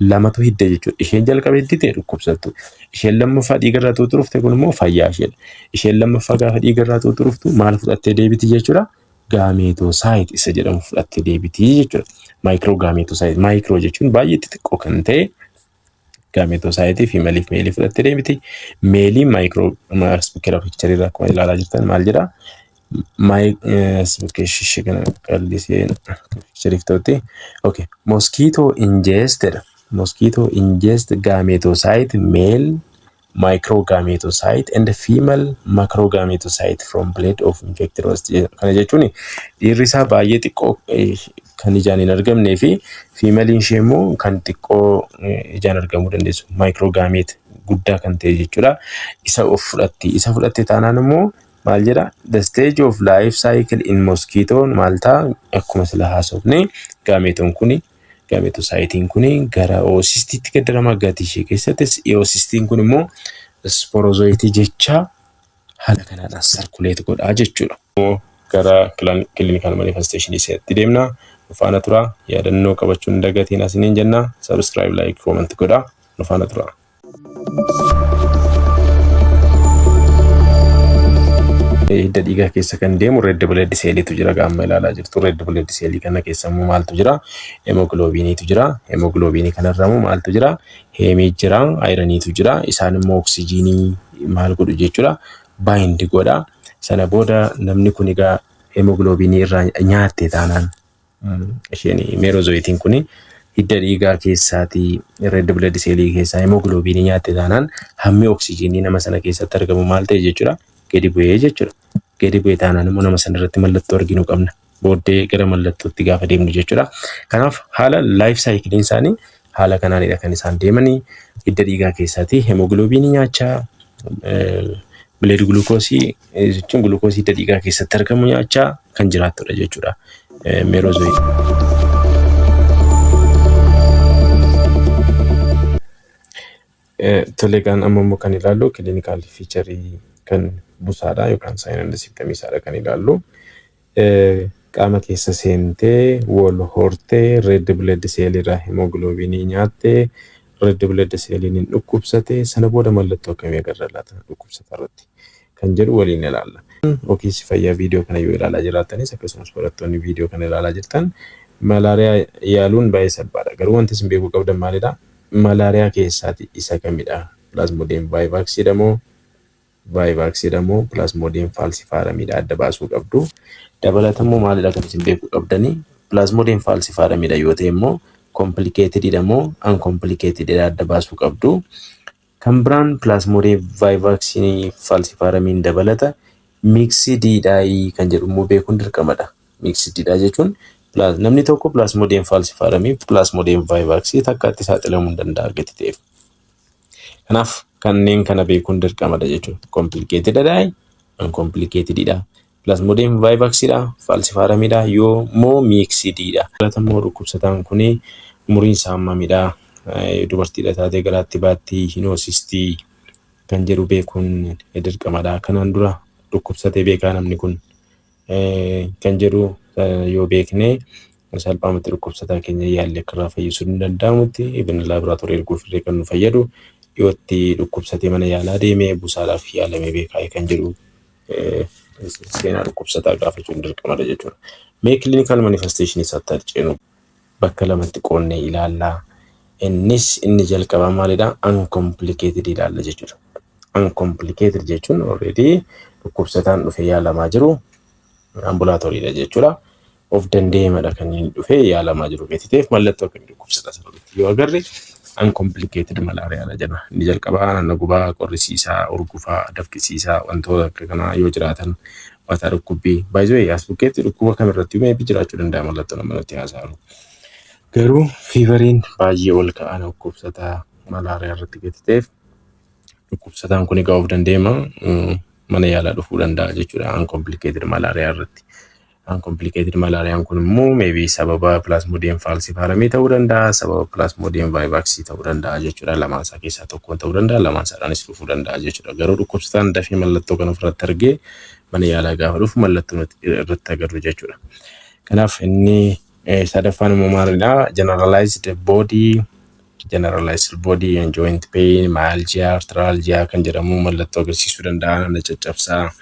Lamatu hidda jechuudha. Isheen jalqaba hiddite dhukkubsattu. Isheen lammaffaa dhiiga irraa xuuxuu dhufte kun immoo fayyaa isheedha. Isheen lammaffaa gaafa dhiiga irraa xuuxuu dhuftu maal fudhattee deebiti jechuudha? Gametocyte isa jedhamu fudhattee deebiti jechuudha. Microgametocyte. Micro jechuun baay'ee xixiqqoo kan ta'e gametocyte femaleiif maleii fudhattee deebiti. Maleiin micro bukkeera pictureii irraa akkuma ilaalaa jirtan maal jedhaa? Bukkee shishee kana qallisee pictureiif ta'utti. Okay. Mosquito ingested. Mosquito ingest gametocyte male microgametocyte and female macrogametocyte from blood of infected host. Kana jechuun dhiirri isaa baay'ee xiqqoo kan ijaan hin argamnee fi femaleiin ishee immoo kan xiqqoo ijaan argamuu dandeessu microgamete guddaa kan ta'e jechuudha. Isa of fudhatti. Isa fudhatte taanaan immoo maal jedha? The stage of life cycle in mosquito maal ta'a? Akkuma sila haasofne, gametoon kuni, gametocytiin kuni gara oocystiitti gaddarama gatii ishee keessattis. Oocystiin kun immoo sporozoitii jecha haala kanaadhaan circulate godhaa jechuudha. Gara clinical manifestationii isaatti deemna. Nu faana tura. Yaadannoo qabachuun hin dagatiin asiniin jenna. Subscribe, like, comment godhaa. Nu faana tura. Hidda dhiigaa keessa kan deemu red blood celliitu jira, gaamma ilaalaa jirtu. Red blood cellii kana keessa immoo maaltu jira? Hemoglobiniitu jira. Hemoglobinii kanarra immoo maaltu jira? Hemeii jira, ironiitu jira. Isaan immoo oksijiinii maal godhu jechuudha? Bind godha. Sana booda namni kun egaa hemoglobinii irraa nyaatte taanaan, isheen merozoitiin kun hidda dhiigaa keessaatii red blood cellii keessaa hemoglobinii nyaatte taanaan, hammi oksijiinii nama sana keessatti argamu maal ta'e jechuudha? Gadi bu'ee jechuudha. Gadi bu'ee taanaan immoo nama sana irratti mallattoo arginuu qabna. Booddee gara mallattootti gaafa deemnu jechuudha. Kanaaf haala life cycleiin isaanii haala kanaanidha kan isaan deemanii. Hidda dhiigaa keessaatii hemoglobinii nyaachaa, blood glucoseii jechuun glucoseii hidda dhiigaa keessatti argamu nyaachaa kan jiraattudha jechuudha. Merozoite. Tole, kan amma immoo kan ilaallu clinical featureii kan busaadha yookaan sign and symptomii isaadha kan ilaallu. Qaama keessa seentee, wal hortee, red blood cell irraa hemoglobinii nyaattee, red blood celliin hin dhukkubsate, sana booda mallattoo akkamii agarra laata dhukkubsata irratti kan jedhu waliin ilaalla. Ogeessi fayyaa viidiyoo kana yoo ilaalaa jiraatanis, akkasumas barattoonni viidiyoo kana ilaalaa jirtan, malaariyaa yaaluun baay'ee salphaadha. Garuu wanti isin beekuu qabdan maalidha? Malaariyaa keessaati isa kamidha? Plasmodium vivaxiidha moo vivaxiidha moo Plasmodium falciparumiidha adda baasuu qabdu. Dabalatammoo maalidha kan isin beekuu qabdanii? Plasmodium falciparumiidha yoo ta'e immoo complicatedidha moo uncomplicatedidha adda baasuu qabdu. Kan biraan Plasmodium vivaxii falciparumiin dabalata mixediidhaa kan jedhu immoo beekuun dirqamadha. Mixediidha jechuun namni tokko Plasmodium falciparumii, Plasmodium vivaxii takkaatti saaxilamuu hin danda'a gati ta'eef. Kanaaf kanneen kana beekuun dirqamadha jechuudha. Complicatedidha, uncomplicatedidha. Plasmodium vivaxiidha, falciparumiidha yoo moo mixediidha. Dabalatammoo dhukkubsataan kuni umuriin isaa hammamidha? Dubartiidha taatee garaatti baattii, hin hoosistii kan jedhu beekuun dirqamadha. Kanaan dura dhukkubsatee beekaa namni kun kan jedhu yoo beekne, salphaamatti dhukkubsataa keenya yaallee akka irraa fayyisuu hin danda'amutti, even laaboraatoorii erguuf illee kan nu fayyadu, dhiyootti dhukkubsatee mana yaalaa deemee busaadhaaf yaalamee beekaa kan jedhu seenaa dhukkubsataa gaafachuun dirqamadha jechuudha. Mee clinical manifestation isaatti ceenu bakka lamatti qoonnee ilaallaa. Innis inni jalqabaa maalidha? Uncomplicated ilaalla jechuudha. Uncomplicated jechuun already dhukkubsataan dhufee yaalamaa jiru ambulatorydha jechuudha. Of danda'eemadha kan inni dhufee yaalamaa jiru gatii mallattoo akkamii dhukkubsataa sanarratti yoo agarre uncomplicated malariadha jenna. Inni jalqabaa naannoo gubaa, qorrisiisaa, urgufaa, dafqisiisaa, wantoota akka kanaa yoo jiraatan, mataa dhukkubbii. Baay'ee as bukkeetti dhukkuba kamirratti maybe jiraachuu danda'a mallattoo nama nutti haasa'u. Garuu feveriin baay'ee ol ka'aa dhukkubsataa malaariyaa irratti gati ta'eef, dhukkubsataan kun egaa of danda'eema mana yaalaa dhufuu danda'a jechuudha uncomplicated malaariyaa irratti. Uncomplicated malaariyaan kun immoo maybe sababa Plasmodium falciparum ta'uu danda'a, sababa Plasmodium vivax ta'uu danda'a jechuudha. Lamaan isaa keessaa tokko ta'uu danda'a, lamaan isaadhaanis dhufuu danda'a jechuudha. Garuu dhukkubsataan dafee mallattoo kana ofirratti argee mana yaalaa gaafa dhufu mallattoo nuti irratti agarru jechuudha. Kanaaf inni sadaffaan immoo maalidha? Generalized body and joint pain, myalgia, arthralgia kan jedhamu mallattoo agarsiisuu danda'a. Nama caccabsaa,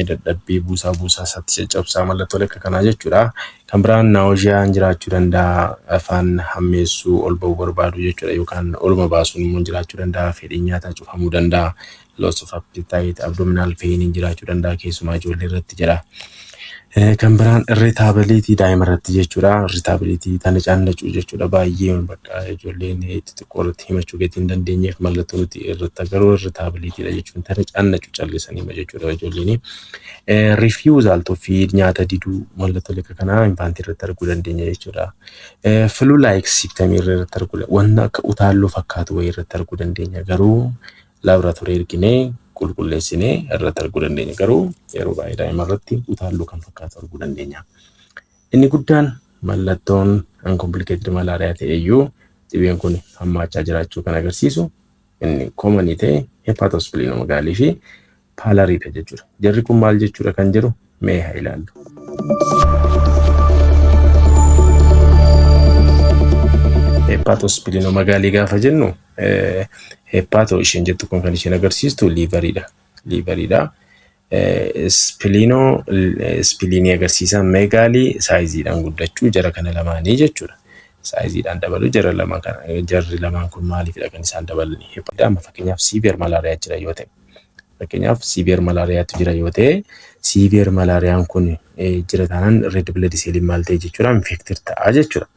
dadhabbii, buusaa buusaa isaatti caccabsaa, mallattoolee akka kanaa jechuudha. Kan biraan nauseaan jiraachuu danda'a. Afaan hammeessuu, ol ba'uu barbaadu jechuudha. Yookaan oluma baasuun immoo jiraachuu danda'a. Fedhiin nyaataa cufamuu danda'a. Loss of appetite, abdominal pain jiraachuu danda'a, keessumaa ijoollee irratti jedha. Kan biraan irritability daa'ima irratti jechuudha. Irritability tana caannacuu jechuudha. Baay'ee bakka ijoolleen xixiqqoo irratti himachuu gatii hin dandeenyeef mallattoo nuti irratti agarru irritabilitydha jechuun tana caannacuu, callisanii jechuudha ijoolleen. Refusal to feed, nyaata diduu, mallattoolee akka kanaa infantii irratti arguu dandeenya jechuudha. Flu like symptom irratti arguu, wanna akka utaalloo fakkaatu wayii irratti arguu dandeenya, garuu laaboraatoorii erginee qulqulleessinee irratti arguu dandeenya. Garuu yeroo baay'ee daa'ima irratti utaalloo kan fakkaatu arguu dandeenya. Inni guddaan mallattoon uncomplicated malaariyaa ta'e iyyuu dhibeen kun hammaachaa jiraachuu kan agarsiisu inni common ta'e hepatosplenomegaly fi palloriidha jechuudha. Jarri kun maal jechuudha kan jedhu mee haa ilaallu. Hepatosplenomegaly gaafa jennu, hepato isheen jettu kun kan isheen agarsiistu liveriidha. Liveriidha. Spleno spleenii agarsiisa. Megaly sizeiidhaan guddachuu jara kana lamaanii jechuudha. Sizeiidhaan dabaluu jara lama kana, jarri lamaan kun maaliifidha kan isaan dabalanii? Amma fakkeenyaaf severe malaariyaa jira yoo ta'e, fakkeenyaaf severe malaariyaatu jira yoo ta'e, severe malaariyaan kun jira taanaan red blood celliin maal ta'e jechuudha? Infected ta'a jechuudha.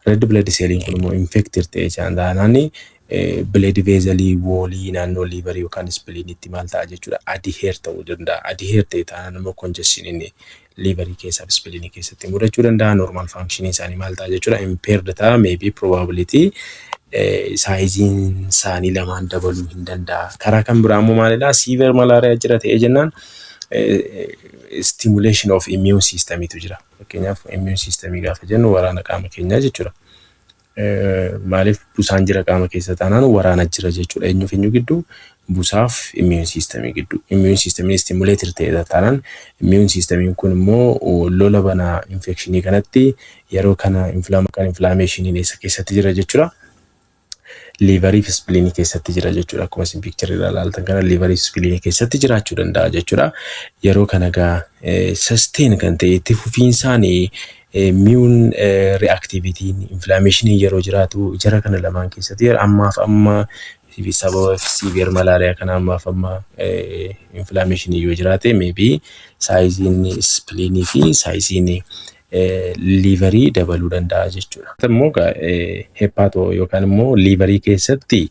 Red blood celliin kun immoo infected ta'e taanaan blood vesselii wallii naannoo liverii yookaan spleenitti maal ta'a jechuudha? Adhere ta'uu danda'a. Adhere ta'e taanaan immoo congestioniin liverii keessaa fi spleenii keessatti mudachuu danda'a. Normal functionii isaanii maal ta'a jechuudha? Impaired ta'a. Maybe probability sizeiin isaanii lamaan dabaluu hin danda'a. Karaa kan biraa immoo maalidhaa? Severe malaariyaa jira ta'ee jennaan stimulation of immune systemitu jira. Fakkeenyaaf immune systemii gaafa jennu waraana qaama keenyaa jechuudha. Maaliif busaan jira qaama keessa taanaan waraana jira jechuudha. Eenyuuf eenyu gidduu? Busaaf immune systemii gidduu. Immune systemiin stimulated ta'e taanaan immune systemiin kun immoo lola banaa infectionii kanatti. Yeroo kana inflammationiin eessa keessatti jira jechuudha? Liverii fi spleenii keessatti jira jechuudha. Akkuma isin pictureii irraa ilaaltan kana liverii fi spleenii keessatti jiraachuu danda'a jechuudha. Yeroo kana egaa sustain kan ta'e itti fufiinsaan immune reactivityn inflammationii yeroo jiraatu jara kana lamaan keessatti ammaaf amma sababa severe malaariyaa kana ammaaf amma inflammationii yoo jiraate, maybe sizeiin spleenii fi sizeiin liverii dabaluu danda'a jechuudha. Immoo hepato yookaan immoo liverii keessatti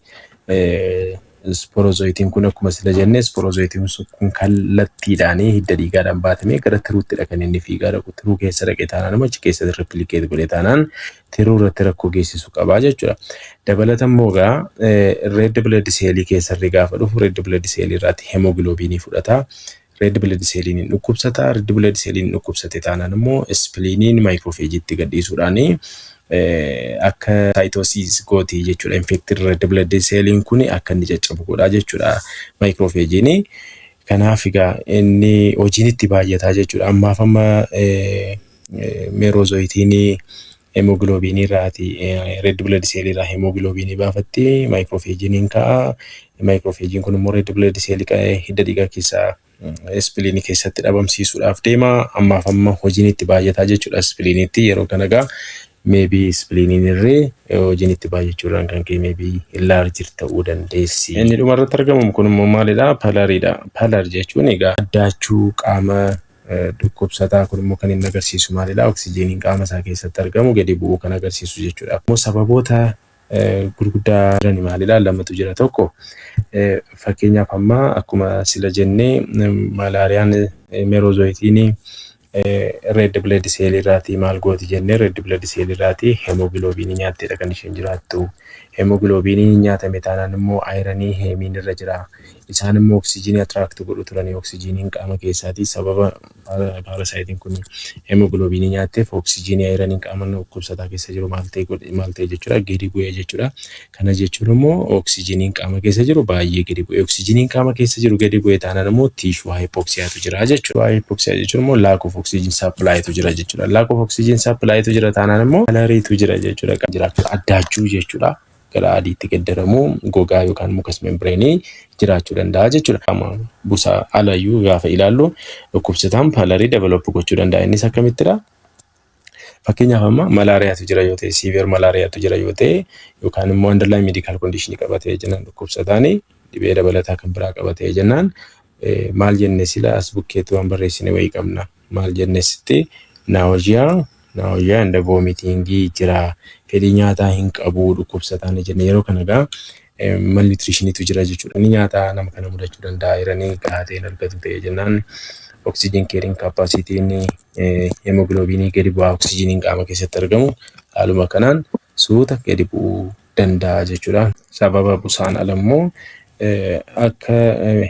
sporozoiteiin kun, akkuma sila jenne, sporozoiteiin kun kallattiidhaan hidda dhiigaadhaan baatamee gara tiruuttidha kan inni fiigaa dhaqu. Tiruu keessa dhaqe taanaan immoo achi keessatti replicate godhe taanaan tiruu irratti rakkoo geessisu qabaa jechuudha. Dabalata immoo egaa red blood cellii keessarri gaafa dhufu red blood cellii irraatti hemoglobinii fudhata. Red blood celliin hin dhukkubsata. Red blood celliin dhukkubsate taanaan immoo spleeniin macrophageitti gadhiisuudhaan akka cytosis gooti jechuudha. Infected red blood celliin kun akka inni caccabu godha jechuudha macrophageiin. Kanaaf egaa inni hojiin itti baay'ataa jechuudha. Ammaaf amma merozoiteiin hemoglobinii irraati, red blood cell irraa hemoglobinii baafatti, macrophageiin ka'a. Macrophageiin kun immoo red blood cell hidda dhiigaa keessaa spleenii keessatti dhabamsiisuudhaaf deema. Ammaaf amma hojiin itti baay'ataa jechuudha spleeniitti. Yeroo kana egaa maybe spleeniin irree hojiin itti baay'achuudhaan kan ka'e maybe enlarged ta'uu dandeessi. Inni dhumarratti argamu kun immoo maalidha? Palloriidha. Pallor jechuun egaa addaachuu qaama dhukkubsataa kun immoo kan inni agarsiisu maalidha? Oksijiiniin qaama isaa keessatti argamu gadi bu'uu kan agarsiisu jechuudha. Immoo sababoota gurguddaa jiran maalidha? Lamatu jira. Tokko, fakkeenyaaf amma akkuma sila jennee, malaariyaan merozoiteiin red blood cell irraatii maal gooti jennee, red blood cell irraatii hemoglobinii nyaatteedha kan isheen jiraattu. Hemoglobiniin nyaatame taanaan immoo ironii hemeiin irra jira. Isaan immoo oksijiinii attract godhu turanii, oksijiiniin qaama keessaatii sababa parasiteiin kun hemoglobinii nyaatteef oksijiinii ironiin qaama dhukkubsataa keessa jiru maal ta'e jechuudha? Gadi bu'ee jechuudha. Kana jechuun immoo oksijiiniin qaama keessa jiru baay'ee gadi bu'e. Oksijiiniin qaama keessa jiru gadi bu'e taanaan immoo tissue hypoxiatu jira jechuudha. Hypoxia jechuun immoo lack of oxygen supplytu jira jechuudha. Lack of oxygen supplytu jira taanaan immoo palloriitu jira jechuudha. Jiraachuu addaachuu jechuudha. Gara adiitti geddaramuu gogaa yookaan mucous membraneii jiraachuu danda'a jechuudha. Qaama busaa alayyuu gaafa ilaallu dhukkubsataan pallorii develop gochuu danda'a. Innis akkamittidha? Fakkeenyaaf amma malaariyaatu jira yoo ta'e, severe malaariyaatu jira yoo ta'e, yookaan immoo underlying medical condition qabatee jennaan, dhukkubsataan dhibee dabalataa kan biraa qabatee jennaan, maal jenne sila? As bukkeetti waan barreessine wayii qabna. Maal jenne sitti? Nausea and vomitingii jira. Fedhii nyaataa hin qabu dhukkubsataan jenne. Yeroo kana egaa malnutritioniitu jira jechuudha. Inni nyaataa nama kana mudachuu danda'a. Ironii gahaa ta'e hin argatu ta'e jennaan oxygen carrying capacityn hemoglobinii gadi bu'aa, oksijiiniin qaama keessatti argamu haaluma kanaan suuta gadi bu'uu danda'a jechuudha. Sababa busaan ala immoo akka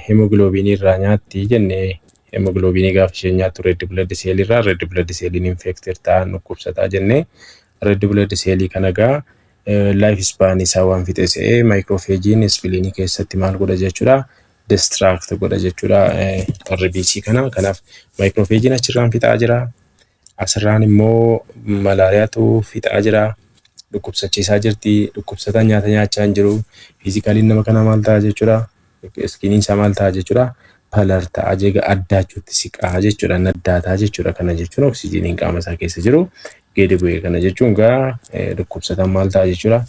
hemoglobinii irraa nyaatti jennee, hemoglobinii gaafa isheen nyaattu red blood cell irraa red blood celliin infected ta'an dhukkubsataa jennee, red blood cellii kana egaa life span isaa waan fixe se'ee macrophageiin spleenii keessatti maal godha jechuudha? Destruct godha jechuudha RBC kana. Kanaaf macrophageiin achirraan fixaa jira. Asirraan immoo malaariyaatu fixaa jira. Dhukkubsachiisaa jirti. Dhukkubsataan nyaata nyaachaa hin jiru. Physicaliin nama kanaa maal ta'a jechuudha? Skiniin isaa maal ta'a jechuudha? Pallor ta'a jeega, addaachuutti siqaa jechuudha. Naddaataa jechuudha. Kana jechuun oksijiiniin qaama isaa keessa jiru gadi bu'e. Kana jechuun gaa dhukkubsataan maal ta'a jechuudha?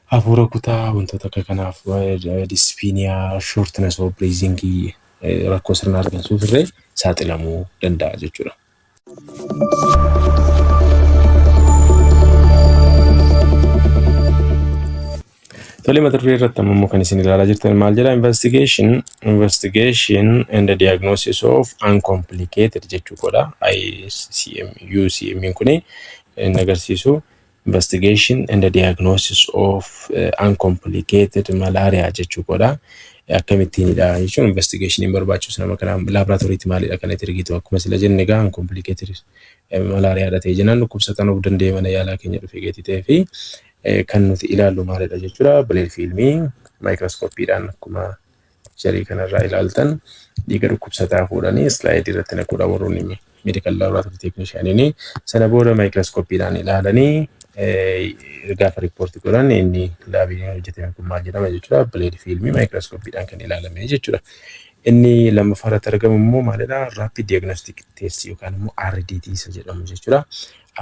Hafuura kutaa, wantoota akka kanaaf dyspnea, shortness of breathingii, rakkoo sirna hargansuuf illee saaxilamuu danda'a jechuudha. Tole, mata duree irratti amma immoo kan isin ilaalaa jirtan maal jedha? Investigation and the diagnosis of uncomplicated jechuu godha. ICM UCM kuni inni agarsiisu investigation and the diagnosis of uncomplicated malaria jechuu godha. Akkamittiinidha jechuun investigationiin barbaachisu nama kanaa laaboraatooriitti maalidha kan itti ergitu? Akkuma sila jenne egaa uncomplicated malaariyaadha ta'e jennaan, dhukkubsataan of danda'e mana yaalaa keenya dhufee gatii ta'ee fi kan nuti ilaallu maalidha jechuudha? Blood filmii maayikirooskooppiidhaan akkuma pictureii kanarraa ilaaltan dhiiga dhukkubsataa fuudhanii slideii irratti naquudha warroonni medical laboratory technicianiin. Sana booda maayikirooskooppiidhaan ilaalanii gaafa reportii godhan inni labiin hojjetame kun maal jedhama jechuudha? Blood filmii maayikirooskooppiidhaan kan ilaalame jechuudha. Inni lammaffaa irratti argamu immoo maalidha? Rapid diagnostic test yookaan immoo RDT isa jedhamu jechuudha.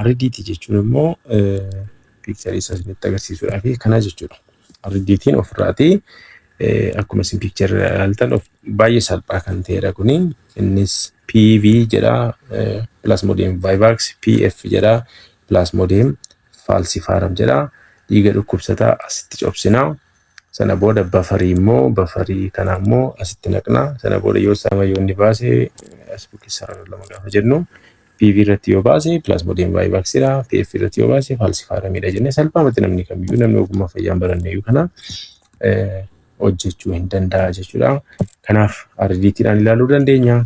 RDT jechuun immoo pictureii isa isinitti agarsiisuudhaaf kana jechuudha. RDT'n ofirraatii akkuma isin pictureii ilaaltan baay'ee salphaa kan ta'edha kuni. Innis PV jedha, Plasmodium vivax, PF jedha, Plasmodium falciparum jedha. Dhiiga dhukkubsataa asitti cobsinaa. Sana booda bufferii immoo, bufferii kana immoo asitti naqnaa. Sana booda yoo sama yoo inni baase as bukkee sarara lama gaafa jennu, PV irratti yoo baase Plasmodium vivaxidha. PF irratti yoo baase falciparumidha jennee salphaamatti namni kamiyyuu, namni ogummaa fayyaan baranne iyyuu kana hojjechuu hin danda'a jechuudha. Kanaaf RDTdhaan ilaaluu dandeenya.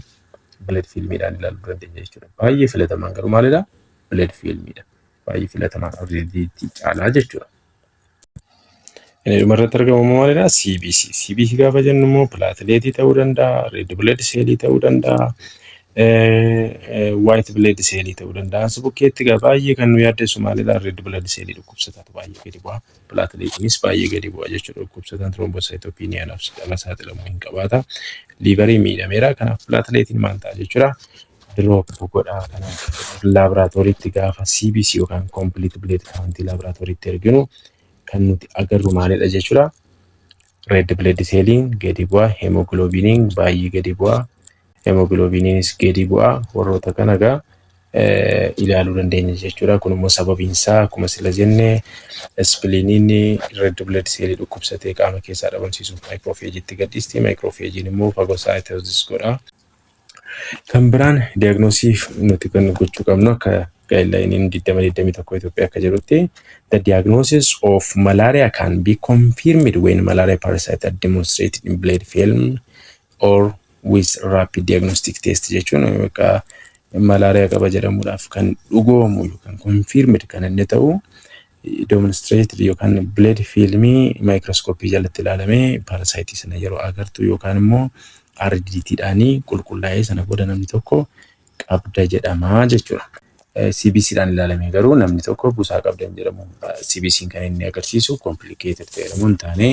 Blood filmiidhaan ilaaluu dandeenya jechuudha. Baay'ee filatamaan garuu maalidha? Blood filmiidha. Baay'ee filatamaan RDT caalaa jechuudha. Inni dhumarratti argamu immoo maalidha? CBC. CBC gaafa jennu immoo plateletii ta'uu danda'a, red blood cellii ta'uu danda'a, white blood cellii ta'uu danda'a. As bukkeetti egaa baay'ee kan nu yaaddessu maalidha? Red blood cellii dhukkubsataatu baay'ee gadi bu'a. Plateletiinis baay'ee gadi bu'a jechuudha. Dhukkubsataan thrombocytopeniadhaaf dhala saaxilamuu hin qabaata. Liverii miidhameera. Kanaaf plateletiin maal ta'a jechuudha? Drop godha. Kanaaf laaboraatooriitti gaafa CBC yookaan complete blood count laaboraatooriitti erginu kan nuti agarru maalidha jechuudha? Red blood celliin gadi bu'a, hemoglobiniin baay'ee gadi bu'a, hemoglobiniinis gadi bu'a. Warroota kana egaa ilaaluu dandeenya jechuudha. Kun immoo sababiin isaa akkuma sila jenne spleeniin red blood cellii dhukkubsatee qaama keessaa dhabamsiisuuf macrophagetti gadhiisti. Macrophagiin immoo phagocytosis godha. Kan biraan diagnosisiif nuti kan gochuu qabnu akka guidelineiin 2021 Itoophiyaa akka jedhutti, the diagnosis of malaria can be confirmed when malaria parasite are demonstrated in blood film or with rapid diagnostic test jechuun akka malaariyaa qaba jedhamuudhaaf kan dhugoomu yookaan confirmed kan inni ta'u demonstrated yookaan blood filmii maayikirooskooppii jalatti ilaalamee parasiteii sana yeroo agartu yookaan immoo RDT-dhaanii qulqullaa'ee sana booda namni tokko qabda jedhama jechuudha. CBC-dhaan ilaalame garuu namni tokko busaa qabda hin jedhamu. CBC'n kan inni agarsiisu complicated ta'eera hin taane,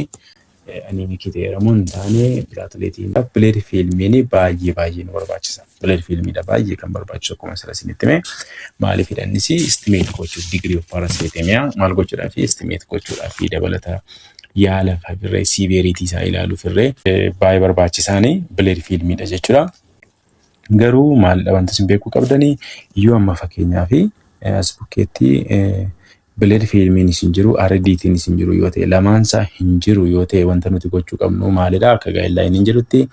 anemicii ta'eera hin taane, plateletiin blood filmiin baay'ee baay'ee nu barbaachisa. Blood filmiidha baay'ee kan barbaachisu akkuma sila isinitti hime. Maaliif innis estimate gochuuf, degree of parasitemia maal gochuudhaaf, estimate gochuudhaaf, dabalata yaala irree severity isaa ilaaluuf irree baay'ee barbaachisaani blood filmiidha jechuudha. Garuu maalidha wanti isin beekuu qabdanii, yoo amma fakkeenyaaf as bukkeetti blood filmiin isin jiru, RDT'n isin jiru yoo ta'e, lamaansaa hin jiru yoo ta'e, wanta nuti gochuu qabnu maalidha? Akka guidelineiin jedhutti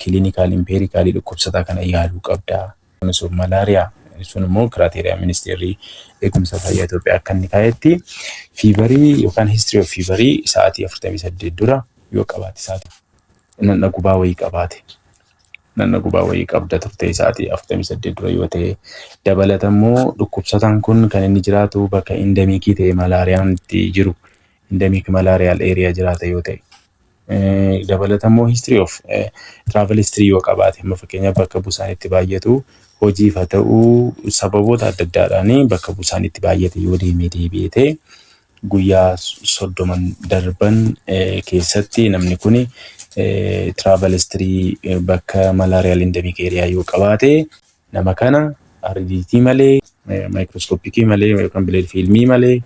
clinical empiricalii dhukkubsataa kana yaaluu qabda. Kunis malaariyaa sun immoo criteria ministeerri eegumsa fayyaa Itoophiyaa akka inni kaa'etti feverii yookaan history of feverii sa'aatii 48 dura yoo qabaate, sa'aatii nanna gubaa wayii qabaate, nanna gubaa wayii qabda turte sa'aatii 48 dura yoo ta'e, dabalata immoo dhukkubsataan kun kan inni jiraatu bakka endemicii ta'e, malaariyaan itti jiru, endemic malarial area jiraata yoo ta'e, dabalata immoo history of travel history yoo qabaate, amma fakkeenyaaf bakka busaan itti baay'atu hojiif haa ta'uu sababoota adda addaadhaan bakka busaan itti baay'ate yoo deemee deebi'ee ta'e, guyyaa 30n darban keessatti namni kun travel history bakka malarial endemic area yoo qabaate, nama kana RDT malee, microscopicii malee yookaan blood filmii malee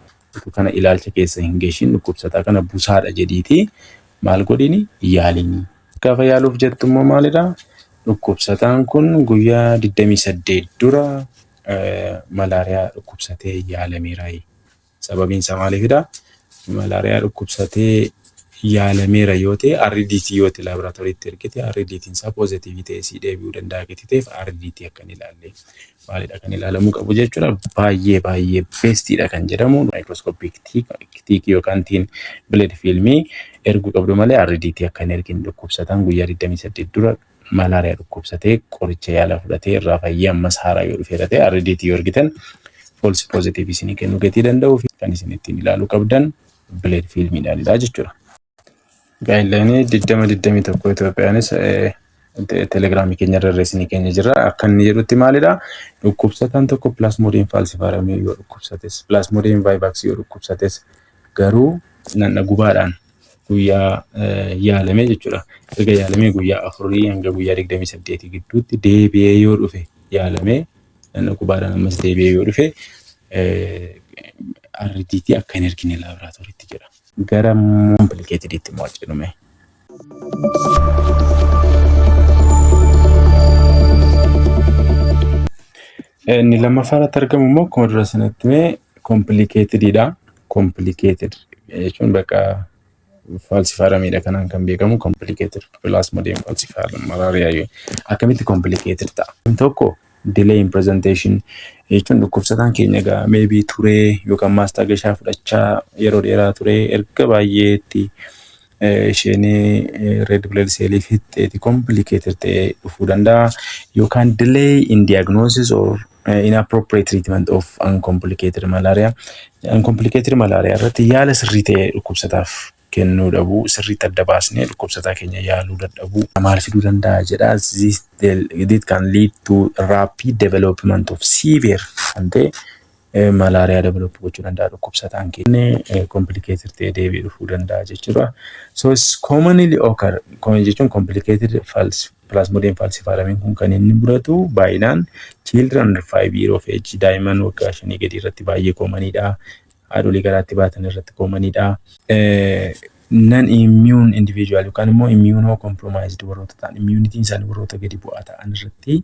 kana ilaalcha keessa hin geeshin dhukkubsataa kana busaadha jedhiiti maal godhini, yaalini. Gaafa yaaluuf jettu immoo maalidhaa? Dhukkubsataan kun guyyaa 28 dura malaariyaa dhukkubsatee yaalameera. Sababiin isaa maaliifidha? Malaariyaa dhukkubsatee yaalameera yoo ta'e, RDT yoo ta'e laaboraatooriitti ergite, RDT'n isaa positiveii ta'ee sii deebi'uu danda'a gatii ta'eef RDT akka hin ilaalle maalidha kan ilaalamuu qabu jechuudha. Baay'ee baay'ee bestiidha kan jedhamu microscopic thick yookaan thin blood filmii erguu qabdu malee RDT akka hin ergine. Dhukkubsataan guyyaa 28 dura malaariyaa dhukkubsatee qoricha yaala fudhatee irraa fayyee ammas haaraa yoo dhufeera ta'e, RDT yoo ergitan false positive isinii kennuu gatii danda'uu fi kan isin ittiin ilaaluu qabdan blood filmiidhaanidha jechuudha. Guidelineii 2021 Itoophiyaanis telegiraamii keenya irra isinii keenya jira. Akka inni jedhutti maalidha? Dhukkubsataan tokko Plasmodium falciparumii yoo dhukkubsates, Plasmodium vivaxii yoo dhukkubsates, garuu nanna gubaadhaan guyyaa yaalamee jechuudha. Erga yaalamee guyyaa 4 hanga guyyaa 28 gidduutti deebi'ee yoo dhufe, yaalamee nanna gubaadhaan ammas deebi'ee yoo dhufe, RDT akka hin ergine laaboraatooriitti jedha. Gara complicateditti immoo jedhume. Inni lammaffaa irratti argamu immoo akkuma dura sanatti hime complicatedidha. Complicated jechuun bakka falciparumiidha kanaan kan beekamu complicated Plasmodium falciparum malaria akkamitti complicated ta'a? Tokko, delay in presentation jechuun dhukkubsataan keenya egaa maybe turee yookaan maastagashaa fudhachaa yeroo dheeraa turee erga baay'eetti Isheen red blood cell fixxeeti complicated ta'ee dhufuu danda'a. Yookaan delay in diagnosis or inappropriate treatment of uncomplicated malaria. Uncomplicated malaria irratti yaala sirrii ta'e dhukkubsataaf kennuu dhabuu, sirriitti adda baasnee dhukkubsataa keenya yaaluu dadhabuu maal fiduu danda'a jedha. This can lead to rapid development of severe kan ta'e malaariyaa develop gochuu danda'a dhukkubsataan keenya, complicated ta'ee deebi'ee dhufuu danda'a jechuudha. So it's commonly occur jechuun complicated Plasmodium falciparum kun kan inni mudatu baay'inaan children under 5 year of age, daa'imman waggaa 5 gadi irratti baay'ee commonidha. Haadholii garaatti baatan irratti commonidha. Non immune individual yookaan immoo immunocompromised warroota ta'an, immunityn isaanii warroota gadi bu'aa ta'an irratti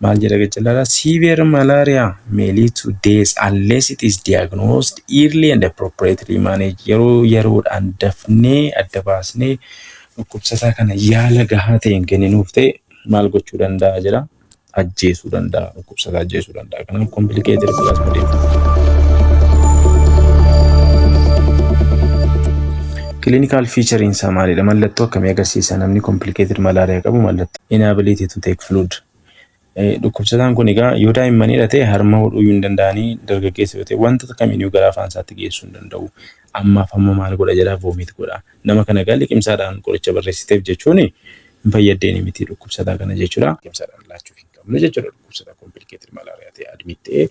maal jedha gajjallaadha? Severe malaria may lead to death unless it is diagnosed early and appropriately managed. Yeroo yeroodhaan dafnee adda baasnee dhukkubsataa kana yaala gahaa ta'e hin kenninuuf ta'e maal gochuu danda'a jedha? Ajjeesuu danda'a, dhukkubsataa ajjeesuu danda'a. Kanaaf complicated plasmodium. Clinical feature isaa maalidha? Mallattoo akkamii agarsiisa namni complicated malaria qabu? Mallattoo inability to take fluid. Dhukkubsataan kun egaa yoo daa'immanidha ta'e harma hodhuu hin danda'anii, dargaggeessa yoo ta'e wantoota kamiiniyyuu gara afaan isaatti geessuu hin danda'u. Ammaaf amma maal godha jedhaa? Vomit godha. Nama kana egaa liqimsaadhaan qoricha barreessiteef jechuun hin fayyaddeeni miti dhukkubsataa kana jechuudha. Liqimsaadhaan laachuuf hin qabnu jechuudha dhukkubsataa complicated malaria ta'e admit ta'ee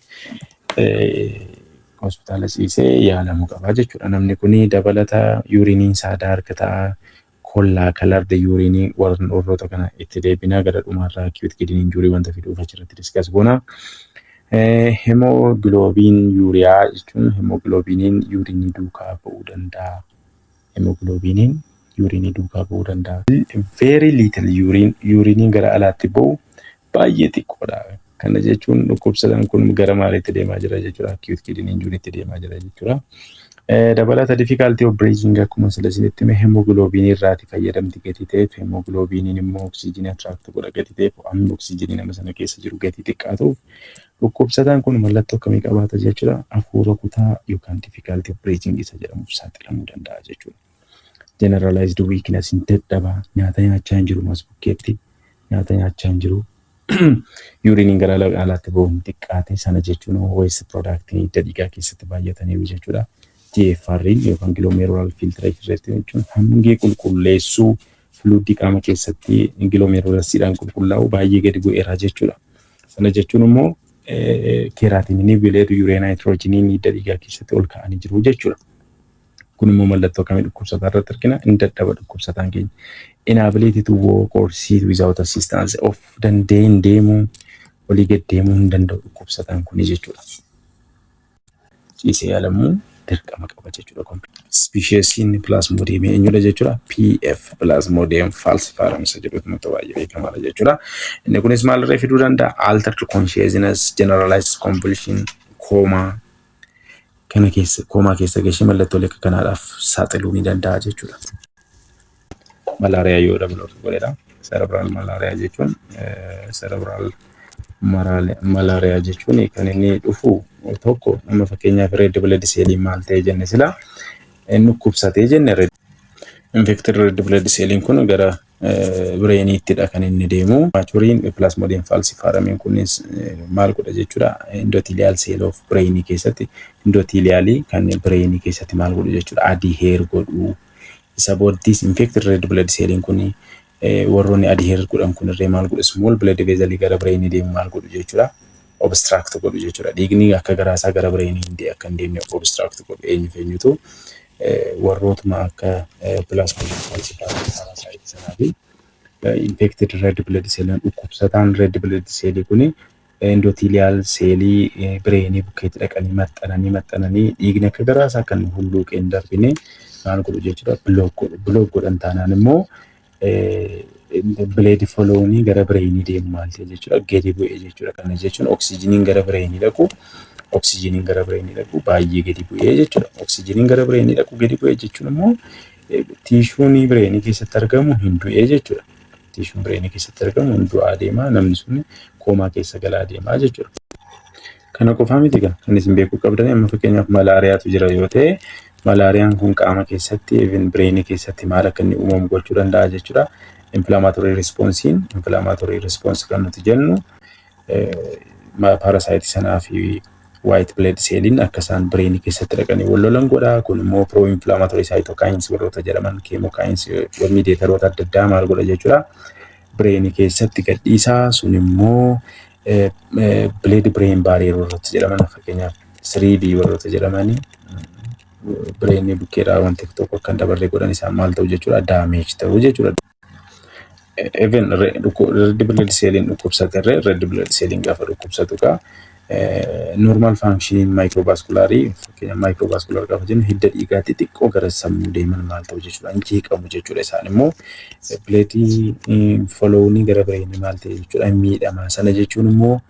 hospitaala ciisee yaalamuu qaba jechuudha. Namni kun dabalata urineiin isaa dark ta'a. Cola colored urine warroota kana itti deebinaa gara dhumaarraa acute kidney injury wanta fiduuf achirratti discuss goona. Hemoglobinuria jechuun hemoglobiniin urine duukaa ba'uu danda'a. Hemoglobiniin urine duukaa ba'uu danda'a. Very little urine, urineiin gara alaatti ba'u baay'ee xiqqoodha. Kana jechuun dhukkubsataan kun gara maaliitti deemaa jira jechuudha? Acute kidney injurytti deemaa jira jechuudha. Dabalata difficulty of breathing, akkuma sila isinitti hime, hemoglobinii irraati fayyadamti gatii ta'eef, hemoglobiniin immoo oksijiinii attract godha gatii ta'eef, hammi oksijiinii nama sana keessa jiru gatii xiqqaatuuf dhukkubsataan kun mallattoo akkamii qabaata jechuudha? Hafuura kutaa yookaan difficulty of breathing isa jedhamuuf saaxilamuu danda'a jechuudha. Generalized weakness, hin dadhabaa, nyaata nyaachaa hin jiru, mas bukkeetti nyaata nyaachaa hin jiru. Urineiin gara alaatti bahuun xiqqaate, sana jechuun waste product hidda dhiigaa keessatti baay'ataniiru jechuudha. GFR yookaan glomerular filtration rate jechuun hangi qulqulleessuu fluidii qaama keessatti glomerulusiidhaan qulqullaa'u baay'ee gadi bu'eera jechuudha. Sana jechuun immoo creatinine, blood urea nitrogeniin hidda dhiigaa keessatti ol ka'anii jiru jechuudha. Kun immoo mallattoo akkamii dhukkubsataa irratti argina? Inni dadhaba dhukkubsataan keenya. Inability to walk or sit without assistance, of danda'ee hin deemuu, olii gad deemuu hin danda'u dhukkubsataan kuni jechuudha. Ciisee yaalamuu dirqama qaba jechuudha. Speciesiin plasmodium eenyudha jechuudha? PF, Plasmodium falciparum isa jedhutu nutti baay'ee beekamaadha jechuudha. Inni kunis maalirra fiduu danda'a? Altered consciousness, generalized convulsion, coma kana keessa, coma keessa gashee mallattoolee akka kanaadhaaf saaxiluu ni danda'a jechuudha. Malaariyaa yoo dabalatu godhedha. Cerebral malaria jechuun, cerebral malaria jechuun kan inni dhufu tokko amma fakkeenyaaf red blood cell maal ta'e jenne sila? Inni dhukkubsatee jenne. Infected red blood cell kun gara brainiittidha kan inni deemu. Matureiin Plasmodium falciparumiin kunis maal godha jechuudha? Endothelial cell of brainii keessatti, endothelialii kan brainii keessatti maal godhu jechuudha? Adhere godhu. Isa booddiis infected red blood celliin kun, warroonni adhere godhan kunirree maal godhu? Small blood vessel gara brainii deemu maal godhu jechuudha? Obstruct godhu jechuudha. Dhiigni akka garaasaa gara brainii akka hin deemne obstruct godhu. Eenyu eenyutu? Warrootuma akka Plasmodium falciparum parasite sanaa fi infected red blood cell. Dhukkubsataan red blood cell kuni endothelial cellii brainii bukkeetti dhaqanii maxxananii maxxananii dhiigni akka garaasaa kan hulluuqee hin darbine maal godhu jechuudha? Block godhu. Block godhan taanaan immoo blood flownii gara brainii deemu maal ta'e jechuudha? Gadi bu'e jechuudha. Kana jechuun oksijiiniin gara brainii dhaqu baay'ee gadi bu'ee jechuudha. Oksijiiniin gara brainii dhaqu gadi bu'ee jechuun immoo tissueun brainii keessatti argamu hin du'ee jechuudha. Tissueun brainii keessatti argamu hin du'aa deema, namni sun coma keessa galaa deemaa jechuudha. Kana qofaa miti egaa kan isin beekuu qabdan. Amma fakkeenyaaf malaariyaatu jira yoo ta'e, malaariyaan kun qaama keessatti, even brainii keessatti maal akka inni uumamu gochuu danda'a jechuudha. Inflammatory responsiin, inflammatory response kan nuti jennu, parasiteii sanaa fi white blood celliin akka isaan brainii keessatti dhaqanii wal lolan godha. Kun immoo pro inflammatory cytokines warroota jedhaman, chemokines, mediatoroota adda addaa maal godha jechuudha. Brainii keessatti gadhiisaa. Sun immoo blood brain barrier warroota jedhaman, fakkeenyaaf 3B warroota jedhamanii, brainii bukkeedhaa wanti tokko akka hin dabarre godhan, isaan maal ta'u jechuudha? Damage ta'u jechuudha. Even red blood celliin dhukkubsate irree, red blood celliin gaafa dhukkubsatu kaa normal functioning microvascularii, fakkeenya microvascular gaafa jennu hidda dhiigaa xixiqqoo gara sammuu deeman, maal ta'u jechuudha? Hin jeeqamu jechuudha. Isaan immoo bloodii flowni gara brainii maal ta'e jechuudha? Miidhama. Sana jechuun immoo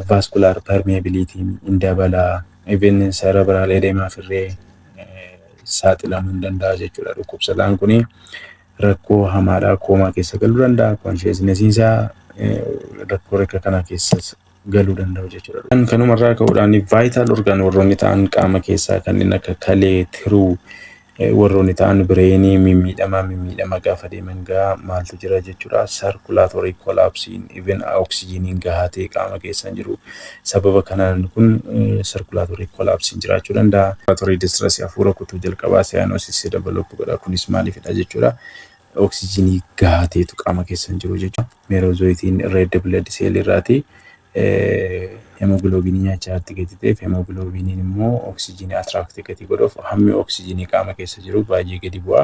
vascular permeabilityn hin dabalaa, even cerebral edemaaf irree saaxilamuu hin danda'a jechuudha. Dhukkubsataan kuni rakkoo hamaadhaa coma keessa galuu danda'a, consciousnessiin isaa rakkoo rakka kana keessa galuu danda'u jechuudha. Kanumarraa ka'uudhaan vital organ warroonni ta'an qaama keessaa kanneen akka kalee, tiruu warroonni ta'an, brainii mimmiidhamaa mimmiidhama gaafa deeman gaa maaltu jira jechuudha? Circulatory collapsiin, even oksijiniin gahaa ta'e qaama keessa hin jiru. Sababa kanaan kun circulatory collapsiin jiraachuu danda'a. Circulatory distress, hafuura kutuu jalqabaa, cyanosis develop godha. Kunis maaliifidha jechuudha? Oksijinii gahaa ta'etu qaama keessa hin jiru jechuudha. Merozoiteiin red blood cell irraati hemoglobinii nyaachaa irratti gadi ta'eef, hemoglobiniin immoo oksijinii attract gadi godhuuf hammi oksijinii qaama keessa jiru baay'ee gadi bu'a.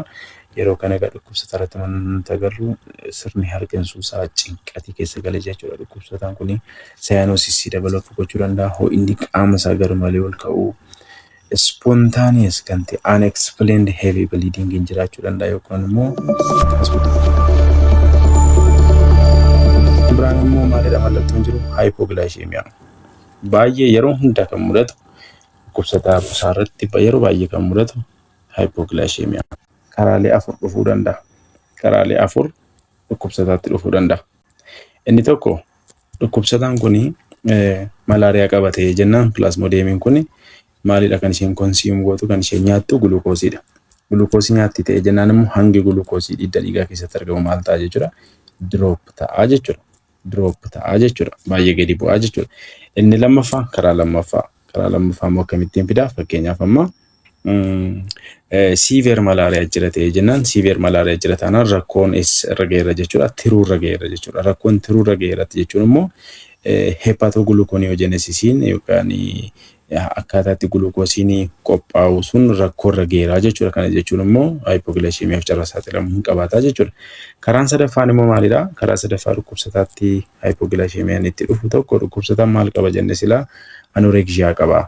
Yeroo kana egaa dhukkubsataa irratti wanti agarru sirni hargansuu isaa cinqatii keessa gala jechuudha. Dhukkubsataan kun cyanosisii develop gochuu danda'a. Ho'inni qaama isaa garmalee ol ka'uu, spontaneous kan ta'e unexplained heavy bleeding jiraachuu danda'a yookaan immoo biraan immoo maalidha mallattoon jiru? Hypoglycemia. Baay'ee yeroo hunda kan mudatu, dhukkubsataa busaa irratti yeroo baay'ee kan mudatu hypoglycemia. Karaalee afur dhufuu danda'a. Karaalee afur dhukkubsataatti dhufuu danda'a. Inni tokko, dhukkubsataan kuni malaariyaa qabatee jennaan, plasmodiumiin kuni maalidha kan isheen consume gootu, kan isheen nyaattu? Gulukoosiidha. Gulukoosii nyaatti ta'e jennaan immoo hangi gulukoosii hidda dhiigaa keessatti argamu maal ta'a jechuudha? Drop ta'a jechuudha. Drop ta'a jechuudha. Baay'ee gadi bu'aa jechuudha. Inni lammaffaa, karaa lammaffaa immoo akkamittiin fidaa? Fakkeenyaaf amma severe malaariyaa jira ta'e jennaan, severe malaariyaa jira taanaan rakkoon irra ga'eera jechuudha. Tiruu irra ga'eera jechuudha. Rakkoon tiruu irra ga'eeratti jechuun immoo hepatogluconeogenesisiin yookaan akkaataa itti gulukoosiin qophaa'u sun rakkoo irra ga'eera jechuudha. Kana jechuun immoo hypoglycemiaaf carraa saaxilamuu hin qabaata jechuudha. Karaan sadaffaan immoo maalidha? Karaa sadaffaa dhukkubsataatti hypoglycemiaan itti dhufu tokko, dhukkubsataan maal qaba jenne silaa? Anorexia qaba.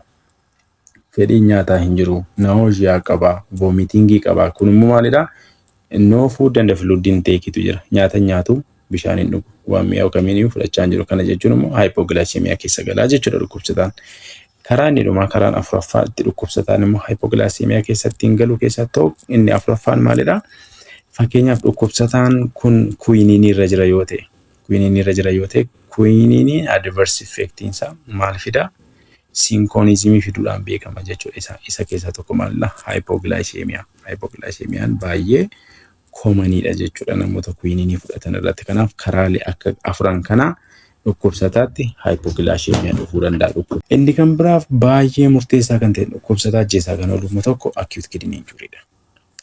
Fedhiin nyaataa hin jiru. Nausea qaba. Vomitingii qaba. Kun immoo maalidha? No food and fluid intaketu jira. Nyaata nyaatu, bishaan hin dhugu. Waan mi'aawu kamiiniyyuu fudhachaa hin jiru. Kana jechuun immoo hypoglycemia keessa galaa jechuudha dhukkubsataan. Karaa inni dhumaa, karaan afuraffaa itti dhukkubsataan immoo hypoglycemia keessatti hin galu keessaa ta'u, inni afuraffaan maalidha? Fakkeenyaaf dhukkubsataan kun quinineii irra jira yoo ta'e, quinineii irra jira yoo ta'e, quinineiin adverse effectiin isaa maal fidaa? Cinchonismii fiduudhaan beekama jechuudha. Isa keessaa tokko maalidha? Hypoglycemia. Hypoglycemiaan baay'ee commoniidha jechuudha namoota quinineii fudhatan irratti. Kanaaf karaalee akka afran kanaa dhukkubsataatti hypoglycemia dhufuu danda'a. Inni kan biraaf baay'ee murteessaa kan ta'e, dhukkubsataa ajjeesaa kan oolu tokko acute kidney injuryidha.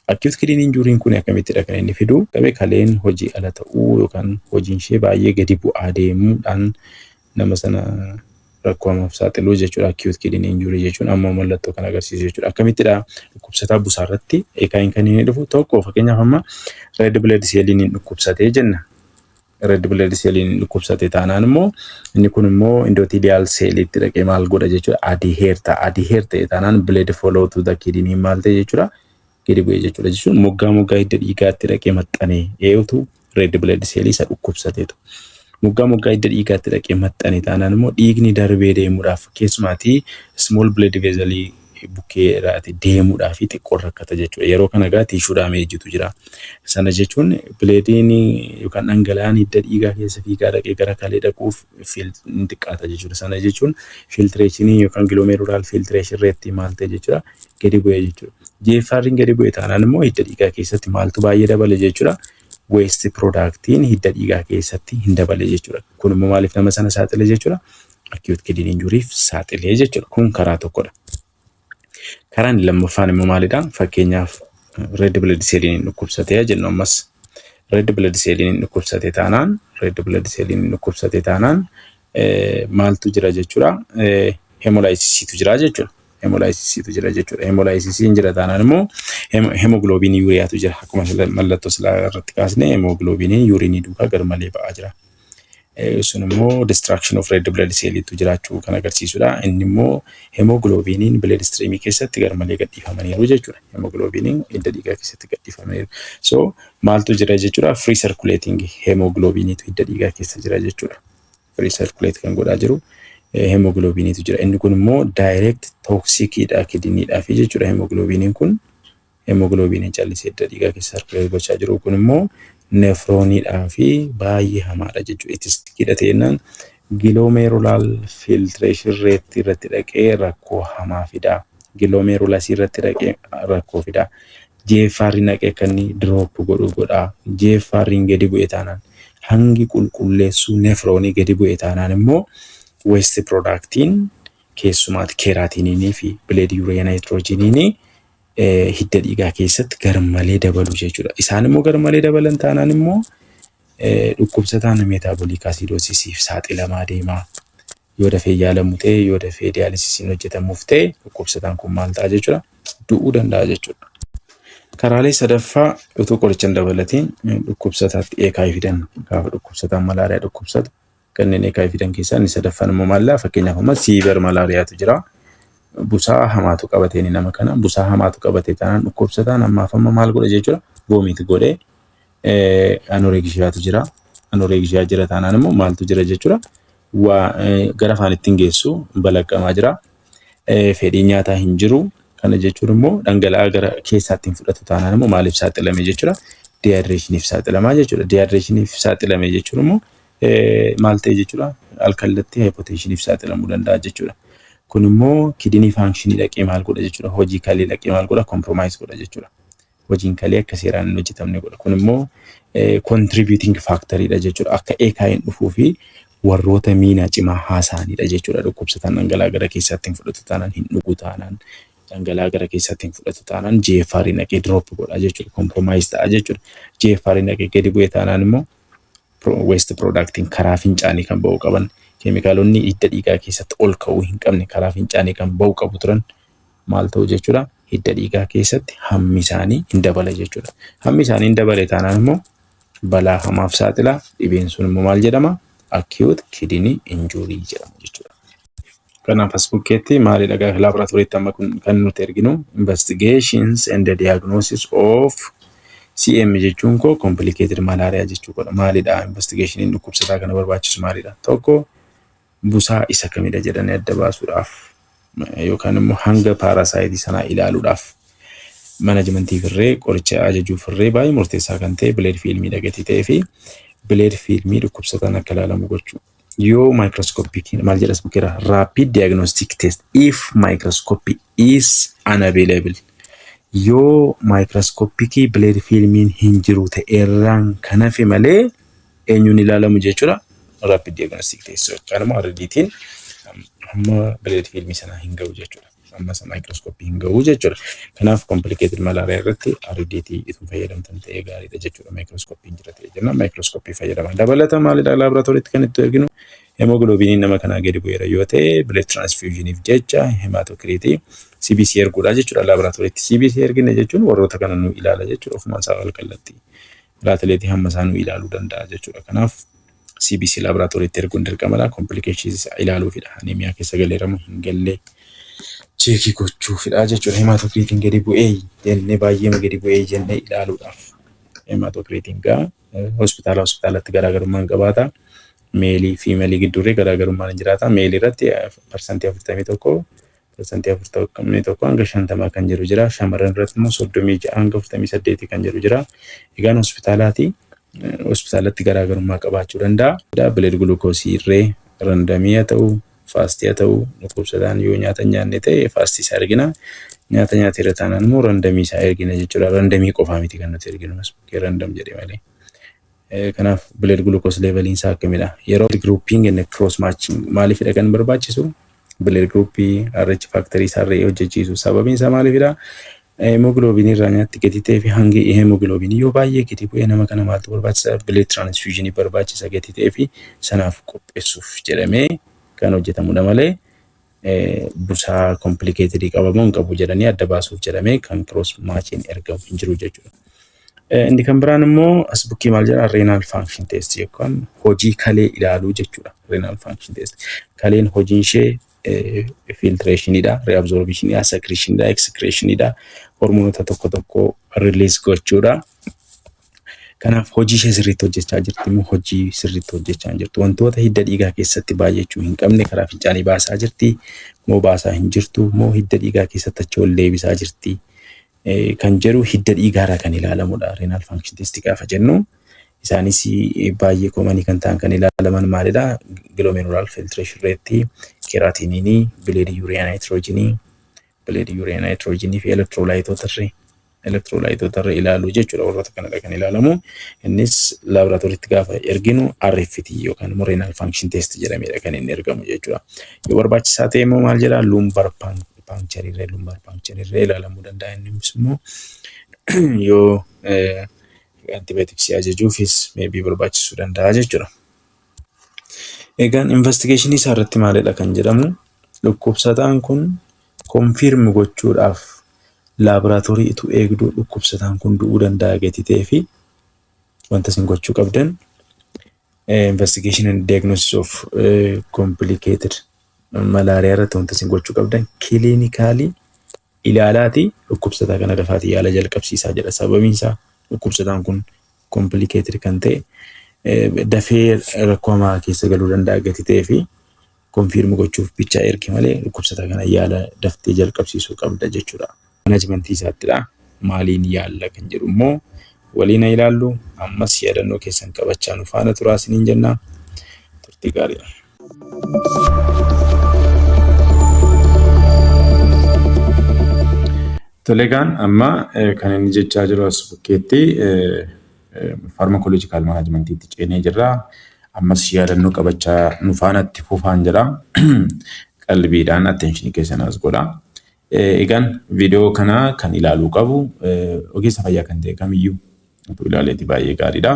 Acute kidney injuryn kun akkamittidha kan inni fidu? Qabee kaleen hojii ala ta'uu yookaan hojiin ishee baay'ee gadi bu'aa deemuudhaan nama sana rakkoo hamaaf saaxiluu jechuudha. Acute kidney injury jechuun ammoo mallattoo kan agarsiisu jechuudha. Akkamittidha dhukkubsataa busaa irratti AKIin kan inni dhufu? Tokko, fakkeenyaaf amma red blood celliin hin dhukkubsatee jenna. Red blood celliin hin dhukkubsate taanaan immoo inni kun immoo endothelial celliitti dhaqee maal godha jechuudha? Adhere ta'a. Adhere ta'e taanaan blood flow to the kidney maal ta'e jechuudha? Gadi bu'ee jechuudha. Jechuun moggaa moggaa hidda dhiigaatti dhaqee maxxanee eegutu red blood cellii isa dhukkubsateetu. Moggaa moggaa hidda dhiigaatti dhaqee maxxane taanaan immoo dhiigni darbee deemuudhaaf keessumaatii small blood vessel Bukkee deemuudhaa fi xiqqoo rakkata jechuudha. Yeroo kana egaa tissue damageitu jira. Sana jechuun bloodiin yookaan dhangala'aan hidda dhiigaa keessa fiigaa dhaqee gara kalee dhaquuf ni xiqqaata jechuudha. Sana jechuun filtrationii yookaan glomerular filtration rateii maal ta'e jechuudha? Gadi bu'ee jechuudha. GFR'n gadi bu'e taanaan immoo hidda dhiigaa keessatti maaltu baay'ee dabale jechuudha? Waste productiin hidda dhiigaa keessatti hin dabale jechuudha. Kun immoo maaliif nama sana saaxile jechuudha? Acute kidney injuryf saaxilee jechuudha. Kun karaa tokkodha. Karaan lammaffaan immoo maalidha? Fakkeenyaaf, red blood celliin dhukkubsatee jennu ammas. Red blood celliin dhukkubsatee taanaan maaltu jira jechuudha? Hemolysisiitu jira jechuudha. Hemolysisiitu jira jechuudha. Hemolysisiin jira taanaan immoo hemoglobinuuriatu jira. Akkuma mallattoo silaa irratti kaasne, hemoglobiniin urineii duukaa garmalee ba'aa jira. Sun immoo destruction of red blood celliitu jiraachuu kan agarsiisudha. Inni immoo hemoglobiniin blood streamii keessatti garmalee gadhiifamaniiru jechuudha. Hemoglobiniin hidda dhiigaa keessatti gadhiifamaniiru. So maaltu jira jechuudha? Free circulating hemoglobiniitu hidda dhiigaa keessa jira jechuudha. Free circulate kan godhaa jiru hemoglobiniitu jira. Inni kun immoo direct toxiciidha kidneydhaaf jechuudha. Hemoglobiniin kun, hemoglobiniin callisee hidda dhiigaa keessa circulate gochaa jiru kun immoo nephroniidhaa fi baay'ee hamaadha jechuudha. Itti hidhatee jennaan glomerular filtration rate irratti dhaqee rakkoo hamaa fida. Glomerulusii irratti dhaqee rakkoo fida. GFR dhaqee akka inni drop godhu godha. GFR gadi bu'e taanaan, hangi qulqulleessuu nephronii gadi bu'e taanaan immoo waste productiin, keessumaatti creatininii fi blood urea nitrogeniinii hidda dhiigaa keessatti garmalee dabalu jechuudha. Isaan immoo garmalee dabalan taanaan immoo dhukkubsataan metabolic acidosisiif saaxilamaa deema. Yoo dafee yaalamu ta'e, yoo dafee dialysisiin hojjetamuuf ta'e, dhukkubsataan kun maal ta'a jechuudha? Du'uu danda'a jechuudha. Karaalee sadaffaa utuu qoricha hin dabalatiin dhukkubsataatti AKI fidan, gaafa dhukkubsataan malaariyaa dhukkubsatu kanneen AKI fidan keessaa inni sadaffaan immoo maallaa? Fakkeenyaaf, amma severe malaariyaatu jira. Busaa hamaatu qabatee nama kana, busaa hamaatu qabatee taanaan dhukkubsataan ammaaf amma maal godha jechuudha? Vomit godhee anorexiatu jira. Anorexia jira taanaan immoo maaltu jira jechuudha? Waa gara afaan ittiin geessu balaqqamaa jira. Fedhiin nyaataa hin jiru. Kana jechuun immoo dhangala'aa gara keessaatti hin fudhatu taanaan immoo maaliif saaxilame jechuudha? Dehydrationiif saaxilamaa jechuudha. Dehydrationiif saaxilame jechuun immoo maal ta'e jechuudha? Alkallattii hypotensioniif saaxilamuu danda'a jechuudha. Kun immoo kidney functionii dhaqee maal godha jechuudha? Hojii kalee dhaqee maal godha? Compromise godha jechuudha. Hojiin kalee akka seeraan hin hojjetamne godha. Kun immoo contributing factoriidha jechuudha. Akka AKI'n dhufuu fi warroota miinaa cimaa haasa'anidha jechuudha. Dhukkubsataan dhangala'aa gara keessaatti hin fudhatu taanaan, hin dhugu taanaan, dhangala'aa gara keessaatti hin fudhatu taanaan GFR dhaqee drop godha jechuudha. Compromise ta'a jechuudha. GFR dhaqee gadi bu'e taanaan immoo waste productiin karaa fincaanii kan ba'uu qaban, keemikaalonni hidda dhiigaa keessatti ol ka'uu hin qabne karaa fincaanii kan ba'uu qabu turan maal ta'u jechuudha? Hidda dhiigaa keessatti hammi isaanii hin dabala jechuudha. Hammi isaanii hin dabale taanaan immoo balaa hamaaf saaxila. Dhibeen sun immoo maal jedhama? Acute kidney injury jedhama jechuudha. Kanaaf as bukkeetti maalidha gaafa laaboraatooriitti amma kun kan nuti erginu? Investigations and the diagnosis of CM jechuun koo complicated malaria jechuu godha. Maalidha investigationiin dhukkubsataa kana barbaachisu maalidha? Tokko, busaa isa kamidha jedhanii adda baasuudhaaf yookaan immoo hanga parasiteii sanaa ilaaluudhaaf, managementii firree qoricha ajajuuf irree baay'ee murteessaa kan ta'e blood filmii dhagatii ta'ee fi blood filmii dhukkubsataan akka ilaalamu gochuu. Yoo microscopy, maal jedhas bukkeera, rapid diagnostic test if microscopy is unavailable, yoo microscopicii blood filmiin hin jiru ta'erraan kan hafe malee eenyuun ilaalamu jechuudha? Rapid diagnostic test yookaan immoo RDT'n hamma blood filmii sanaa hin ga'u jechuudha. Amma isa microscopy hin ga'u jechuudha. Kanaaf complicated malaria irratti RDT itoo fayyadamtan ta'ee gaariidha jechuudha. Microscopy jira ta'e jenna microscopy fayyadama. Dabalata maalidha laaboraatooriitti kan itti erginu? Hemoglobiniin nama kanaa gadi bu'eera yoo ta'e blood transfusioniif jecha hematocritii, CBC erguudha jechuudha laaboraatooriitti. CBC ergine jechuun warroota kana nu ilaala jechuudha, ofumaan isaa wal kallattii. Plateletii hamma isaa nu ilaaluu danda'a jechuudha. Kanaaf CBC laaboraatooriitti erguun dirqamadha. Complications ilaaluufidha. Anemia keessa galeeramu hin galle checkii gochuufidha jechuudha. Hematocritiin gadi bu'ee jennee, baay'ee gadi bu'ee jennee ilaaluudhaaf. Hematocritiin gaa hospitaala hospitaalatti garaagarummaan qabaata. Maleii fi femaleii gidduurree garaagarummaan hin jiraata. Maleii irratti 41%, 41% hanga 50 kan jedhu jira. Shamarran irratti immoo 36 hanga 48 kan jedhu jira. Egaan hospitaalaati. Hospitaalatti garaagarummaa qabaachuu danda'a. Blood glucoseii irree randomii haa ta'u, fastii haa ta'u, dhukkubsataan yoo nyaata hin nyaanne ta'e fastii isaa ergina. Nyaata nyaateera taanaan immoo randomii isaa ergina jechuudha. Randomii qofaa miti kan nuti erginu, random jedhe malee. Kanaaf blood glucose leveliin isaa akkamidha? Yeroo grouping and cross matching maaliifidha kan barbaachisu? Blood groupii, RH factorii isaarree hojjechiisu. Sababiin isaa maaliifidha? Hemoglobinii irraa nyaatti gadi ta'ee fi hangi hemoglobinii yoo baay'ee gadi bu'ee nama kana maaltu barbaachisa? Blood transfusionii barbaachisa gadi ta'ee fi sanaaf qopheessuuf jedhamee kan hojjetamudha malee busaa complicatedii qabamoo hin qabu jedhanii adda baasuuf jedhamee kan cross matchiin ergamu hin jiru jechuudha. Inni kan biraan immoo as bukkee maal jedhaa? Renal function test yookaan hojii kalee ilaaluu jechuudha. Renal function test. Kaleen hojiin ishee filtrationiidha, reabsorptioniidha, secretioniidha, excretioniidha, hormoonota tokko tokko release gochuudha. Kanaaf hojii ishee sirriitti hojjechaa jirti immoo hojii sirriitti hojjechaa hin jirtu? Wantoota hidda dhiigaa keessatti baay'achuu hin qabne karaa fincaanii baasaa jirti moo baasaa hin jirtu, moo hidda dhiigaa keessatti achi ol deebisaa jirti kan jedhu hidda dhiigaarraa kan ilaalamudha. Renal function test gaafa jennu isaanis baay'ee commonii kan ta'an kan ilaalaman maalidha? Glomerular filtration rate, creatinine, blood urea nitrogenii, blood urea nitrogenii fi electrolyteoota irra ilaaluu jechuudha. Warroota kanadha kan ilaalamu. Innis laaboraatooriitti gaafa erginu RFT yookaan immoo renal function test jedhamedha kan inni ergamu jechuudha. Yoo barbaachisaa ta'e immoo maal jedhaa? Lumbar punctureii irra ilaalamuu danda'a. Innis immoo yoo antibioticsii ajajuufis maybe barbaachisuu danda'a jechuudha. Egaan investigationii isaa irratti maalidha kan jedhamu? Dhukkubsataan kun confirm gochuudhaaf laaboraatoorii utuu eegduu dhukkubsataan kun du'uu danda'a gatii ta'ee fi wanta isin gochuu qabdan investigation and diagnosis of complicated malaria irratti wanta isin gochuu qabdan clinicalii ilaalaatii dhukkubsataa kana dafaatii yaala jalqabsiisaa jedha. Sababiin isaa dhukkubsataan kun complicated kan ta'e dafee rakkoo hamaa keessa galuu danda'a gatii ta'ee fi confirm gochuuf bichaa ergi malee dhukkubsataa kana yaala daftee jalqabsiisuu qabda jechuudha. Managementii isaattidha. Maaliin yaalla kan jedhu immoo waliin haa ilaallu. Ammas yaadannoo keessan qabachaa nu faana turaa isiniin jenna. Turtii gaariidha. Tole, egaan amma kan inni jechaa jiru as bukkeetti pharmacological managementiitti ceenee jirra. Ammas yaadannoo qabachaa nu faana itti fufaan jira. Qalbiidhaan attentionii keessan as godha. Egaan viidiyoo kana kan ilaaluu qabu ogeessa fayyaa kan ta'e kamiyyuu utuu ilaaleeti baay'ee gaariidha.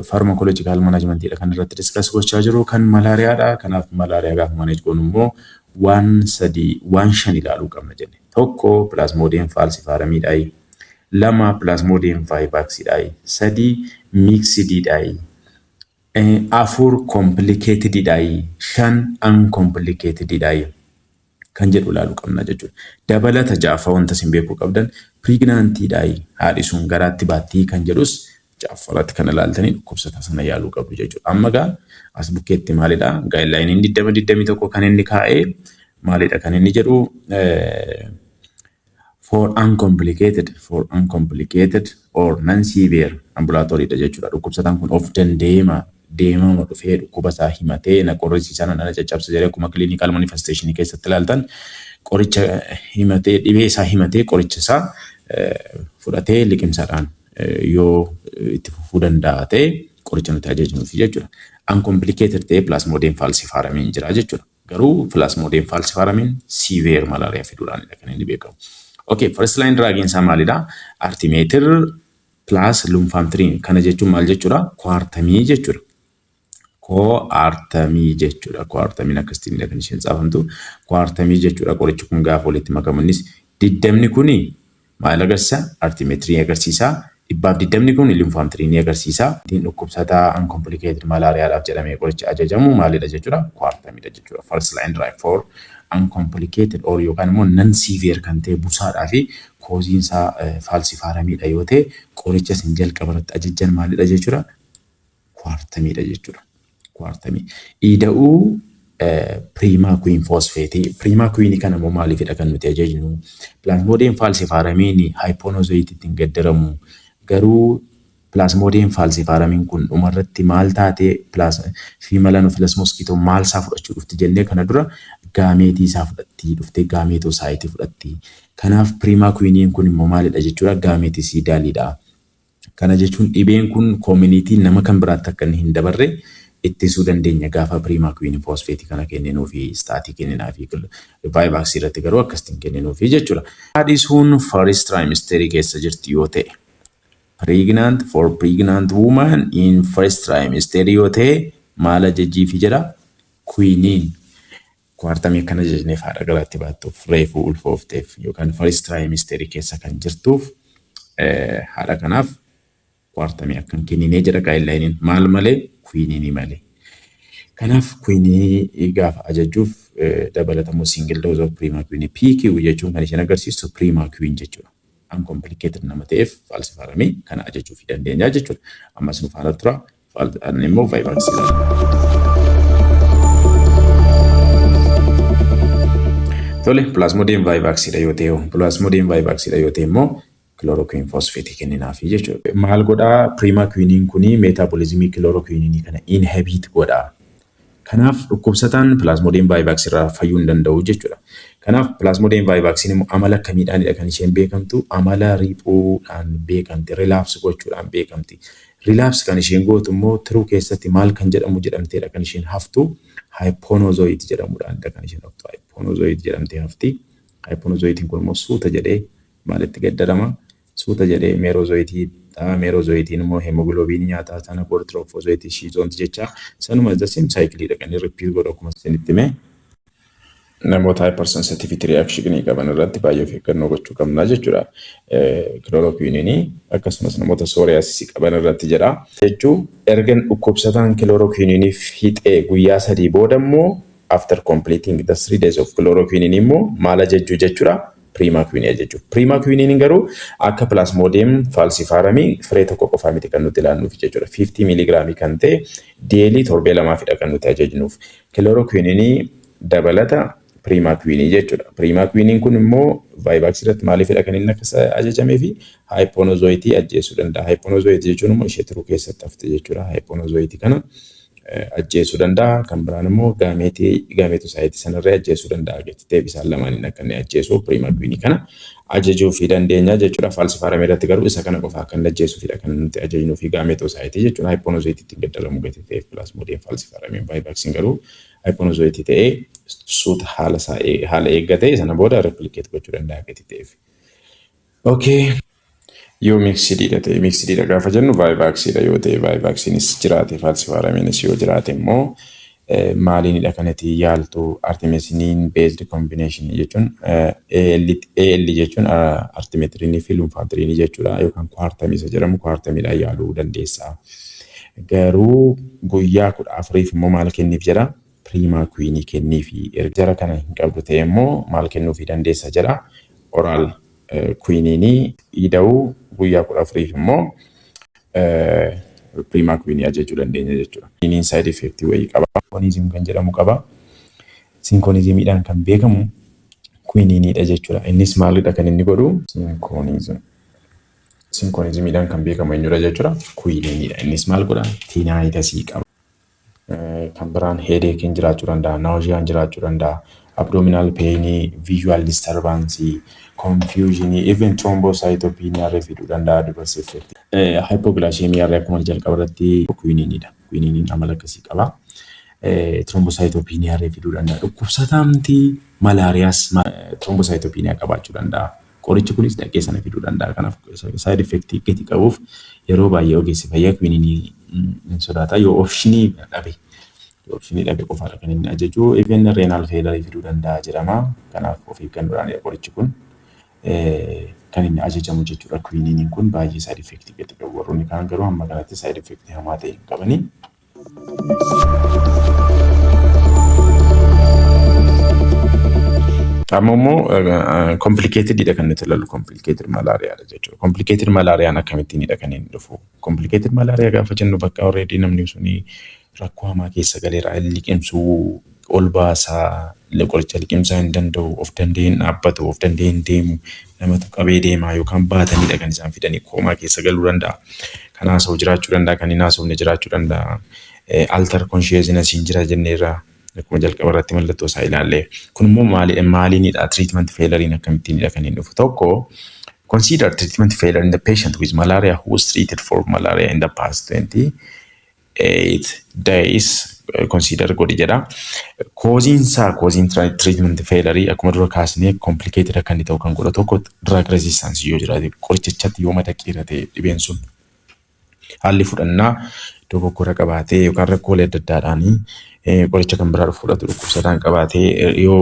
Pharmacological managementiidha kan irratti discuss gochaa jiru kan malaariyaadha. Kanaaf malaariyaa gaafa manage goonu immoo waan sadii, waan shan ilaaluu qabna jenne. Tokko, Plasmodium falciparumiidhaayi. Lama, Plasmodium vivaxiidhaayi. Sadii, mixediidhaayi. Afur, complicatediidhaayi. Shan, uncomplicatediidhaayi. Kan jedhu ilaaluu qabna jechuudha. Dabalata ja'affaa wanta isin beekuu qabdan pregnantiidhaayi, haadhi sun garaatti baattii kan jedhus ja'affaratti kan ilaaltanii dhukkubsataa sana yaaluu qabdu jechuudha. Amma gaa as bukkeetti maalidha? Guidelineiin 2021 kan inni kaa'ee maalidha kan inni jedhu? For uncomplicated or non-severe ambulatory dha jechuudha. Dhukkubsataan kun of danda'eema deemama dhufee dhukkuba isaa himatee na qorrisiisaa, na caccabsa jedhee akkuma clinical manifestation keessatti ilaaltan qoricha himatee, dhibee isaa himatee, qoricha isaa fudhatee liqimsaadhaan yoo itti fufuu danda'a ta'e qoricha nuti ajajnuufi jechuudha. Uncomplicated ta'ee Plasmodium falciparumiin jira jechuudha. Garuu Plasmodium falciparumiin severe malaria fiduudhaanidha kan inni beekamu. Okay, first line drugiin isaa maalidha? Artemether plus lumefantrine. Kana jechuun maal jechuudha? Coartemii jechuudha. Coartemii jechuudha. Coartemiin akkasitti kan isheen tsaafamtu. Coartemii jechuudha. Qorichi kun gaafa walitti makamu innis 20 kuni maal agarsiisa? Artemetherii agarsiisa. 120 kun lumefantrineii agarsiisa. Ittiin dhukkubsataa uncomplicated malariaadhaaf jedhamee qoricha ajajamu maalidha jechuudha? Coartemiidha jechuudha. First line drug for uncomplicated or yookaan immoo non severe kan ta'e busaadhaa fi causeiin isaa falciparumiidha yoo ta'e qoricha isin jalqaba irratti ajajjan maalidha jechuudha? Coartemiidha jechuudha. Coartemii. Ida'uu Primaquine phosphateii. Primaquineii kana immoo maaliifidha kan nuti ajajnu? Plasmodium falciparumiin hypnozoiteitti hin geddaramu. Garuu Plasmodium falciparumiin kun dhumarratti maal taatee female Anopheles mosquito maal isaa fudhachuu dhufti jennee kana dura gameteii isaa fudhatti dhuftee gametocyteii fudhatti. Kanaaf primaquineiin kun immoo maalidha jechuudha? Gametocidaliidha. Kana jechuun dhibeen kun community nama kan biraatti akka inni hin dabarre ittisuu dandeenya gaafa primaquine phosphateii kana kenninuufi statii kenninaafi vivaxii irratti garuu akkasitti hin kenninuufi jechuudha. Haadhi sun first trimesterii keessa jirti yoo ta'e, pregnant for pregnant woman in first trimester yoo ta'e, maal ajajiifi jedha? Quinine. Coartemii akkana jennee haadha garaatti baattuuf, reefuu ulfoofteef yookaan first trimesterii keessa kan jirtuuf, haadha kanaaf Coartemii akkan kenninee jedha guidelineiin. Maal malee? Quinineii malee. Kanaaf quinineii gaafa ajajuuf dabalatamoo single dose of primaquine, PQ jechuun kan isheen agarsiistu primaquine jechuudha. Uncomplicated nama ta'eef falciparumii kana ajajuuf dandeenya jechuudha. Ammas nu faana tura. Inni immoo vivaxii ilaalla. Tole, Plasmodium vivaxiidha yoo ta'e, Plasmodium vivaxiidha yoo ta'e immoo chloroquine phosphateii kenninaafi jechuudha. Maal godhaa? Primaquineiin kuni metabolismii chloroquineii kana inhibit godhaa. Kanaaf dhukkubsataan Plasmodium vivax irraa fayyuu hin danda'u jechuudha. Kanaaf Plasmodium vivaxiin immoo amala akkamiidhaanidha kan isheen beekamtu? Amala riphuudhaan beekamti, relapse gochuudhaan beekamti. Relapse kan isheen gootu immoo tiruu keessatti maal kan jedhamu jedhamteedha kan isheen haftu? Hypnozoite jedhamuudhaanidha kan isheen haftu. Hypnozoite jedhamtee hafti. Hypnozoiteiin kun immoo suuta jedhee maalitti geddarama? Suuta jedhee merozoiteii ta'a. Merozoiteiin immoo hemoglobinii nyaataa sana booda trophozoiteii, schizonti jecha sanuma the same cycleidha kan inni repeat godhu akkuma isinitti hime. Namoota hypersensitivity reaction qaban irratti baay'ee of eeggannoo gochuu qabna jechuudha. Chloroquineii akkasumas namoota psoriasisii qaban irratti jedha. Jechuun erga dhukkubsataan chloroquineii fixee guyyaa 3 booda immoo, after completing the 3 days of chloroquine immoo maal ajajjuu jechuudha? Primaquine jechuudha. Primaquineiin garuu akka Plasmodium falciparumii firee tokko qofaa miti kan nuti ilaannuuf jechuudha. 50 miligiraamii kan ta'e daily torbee lamaafidha kan nuti ajajnuuf. Chloroquineii dabalata primaquineii jechuudha. Primaquineiin kun immoo vivaxii irratti maaliifidha kan inni akkas ajajamee fi hypnozoiteii ajjeesuu danda'a. Hypnozoiteii jechuun immoo ishee tiruu keessatti hafte jechuudha. Hypnozoiteii kana ajjeesuu danda'a. Kan biraan immoo gameteii gametocyteii sanarree ajjeesuu danda'a. Gatii isaan lamaaniin akka inni ajjeesu primaquineii kana ajajuu fi dandeenya jechuudha. Falciparumii irratti garuu isa kana qofa akka inni ajjeesuufidha kan nuti ajajnuu fi gametocyteii jechuudha. Hypnozoiteiitti geddaramu gatii ta'eef Plasmodium falciparumiin. Vivaxiin garuu hypnozoiteii ta'ee suuta haala isaa haala eeggatee sana booda replicate gochuu danda'a gatii ta'eef. Okay. Yoo mixediidha ta'e, mixediidha gaafa jennu vivaxiidha yoo ta'e, vivaxiinis jiraate falciparumiinis yoo jiraate immoo maaliinidha kan itti yaaltu? Artemisinin based combination jechuun AL jechuun artemeterinii fi lumefantrineii jechuudha yookaan Coartemii isa jedhamu Coartemiidhaan yaaluu dandeessa. Garuu guyyaa 14f immoo maal kenniif jedha? Primaquineii kenniifi. Erga jara kana hin qabdu ta'e immoo maal kennuufii dandeessa jedha? Oral quinineii ida'uu guyyaa 14f immoo primaquineii ajajuu dandeenya jechuudha. Quinine side effectii wayii qaba. Cinchonism kan jedhamu qaba. Cinchonismiidhaan kan beekamu quinineiidha jechuudha. Innis maalidha kan inni godhu? Cinchonism. Cinchonismiidhaan kan beekamu eenyudha jechuudha? Quinineiidha. Innis maal godha? Tinnitusii qaba. Kan biraan headacheiin jiraachuu danda'a, nauseaan jiraachuu danda'a, abdominal painii, visual disturbanceii, confusionii, even thrombocytopenia irra fiduu danda'a adverse effect. Hypoglycemia irra akkuma jalqaba irratti quinineiidha. Quinineiin amala akkasii qaba. Thrombocytopenia irra fiduu danda'a. Dhukkubsataamti malaariyaas thrombocytopenia qabaachuu danda'a. Qorichi kunis dhaqee sana fiduu danda'a. Kanaaf side effectii gadi qabuuf yeroo baay'ee ogeessi fayyaa quinineii hin sodaata. Yoo optionii dhabe, optionii dhabe qofaadha kan inni ajaju. Even renal failure fiduu danda'a jedhama. Kanaaf of eeggannoodhaan qorichi kun kan inni ajajamu jechuudha. Quinineiin kun baay'ee side effectii gadi qabu. Warroonni kaan garuu hamma kanatti side effectii hamaa ta'e hin qabani. Amma immoo complicatedidha kan nuti ilaallu, complicated malariaadha jechuudha. Complicated malariaan akkamittiinidha kan inni dhufu? Complicated malaria gaafa jennu bakka already namni suni rakkoo hamaa keessa galeera. Liqimsuu Ol baasaa, qoricha liqimsaa hin danda'u, of danda'ee hin dhaabbatu, of danda'ee hin deemu, namatu qabee deema yookaan baataniidha kan isaan fidanii, coma keessa galuu danda'a. Kan haasa'u jiraachuu danda'a, kan hin haasofne jiraachuu danda'a. Altered consciousness hin jira jenneerra, akkuma jalqaba irratti mallattoo isaa ilaalle. Kun immoo maaliinidha? Treatment failurein akkamittiinidha kan inni dhufu? Tokko, consider treatment failure in the patient with malaria who was treated for malaria in the past 28 days consider godhi jedha. Causeiinsaa, causeiin treatment failure akkuma dura kaasnee complicated akka inni ta'u kan godhu tokko drug resistance yoo jiraate, qorichichatti yoo madaqeera ta'e, dhibeen sun haalli fudhannaa dogoggora qabaatee yookaan rakkoolee adda addaadhaanii qoricha kan biraa fudhatu dhukkubsataan qabaatee, yoo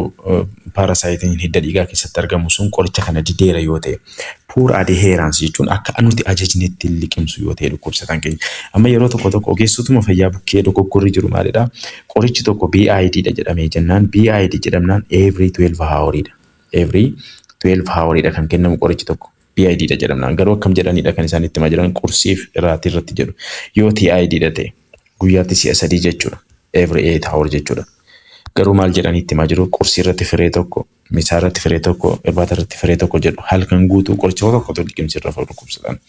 parasiteiin hidda dhiigaa keessatti argamu sun qoricha kana dideera yoo ta'e, poor adherence jechuun akka nuti ajajnetti liqimsu yoo ta'e dhukkubsataan keenya. Amma yeroo tokko tokko ogeessotuma fayyaa bukkee dogoggorri jiru maalidha? Qorichi tokko BID dha jedhamee jennaan, BID jedhamnaan every 12 hour dha. Every 12 hour dha kan kennamu qorichi tokko. BID dha jedhamnaan garuu akkam jedhanidha kan isaan itti himaa jiran? Qursiif irraatti irratti jedhu. Yoo TID dha ta'e guyyaatti si'a 3 jechuudha. Every 8 hour jechuudha. Garuu maal jedhanii itti himaa jiru? Qursii irratti firee tokko, misaa irratti firee tokko, irbaata irratti firee tokko jedhu. Halkan guutuu qoricha tokkotu liqimsi irra dhukkubsatan.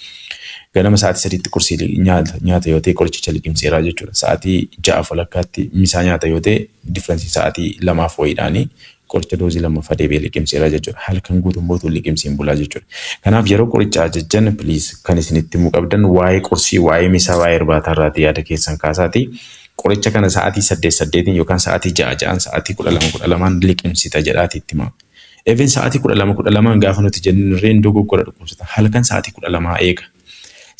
Ganama sa'aatii 3tti qursii nyaata yoo ta'e qorichicha liqimseeraa jechuudha. Sa'aatii 6 walakkaatti misaa nyaata yoo ta'e difference sa'aatii 2f wayiidhaanii qoricha doozii lammaffaa deebi'ee liqimseera jechuudha. Halkan guutuu mootuu liqimsiin bulaa jechuudha. Kanaaf yeroo qoricha ajajjan, please, kan isinitti himuu qabdan waa'ee qursii, waa'ee misaa, waa'ee irbaataa irraati yaada keessan kaasaati. Qoricha kana sa'aatii 8 8iin yookaan sa'aatii 6 6n, sa'aatii 12 12n liqimsita jedhaati itti himaa. Even sa'aatii 12 12n gaafa nuti jennu irreen dogoggora dhukkubsata. Halkan sa'aatii 12 eega.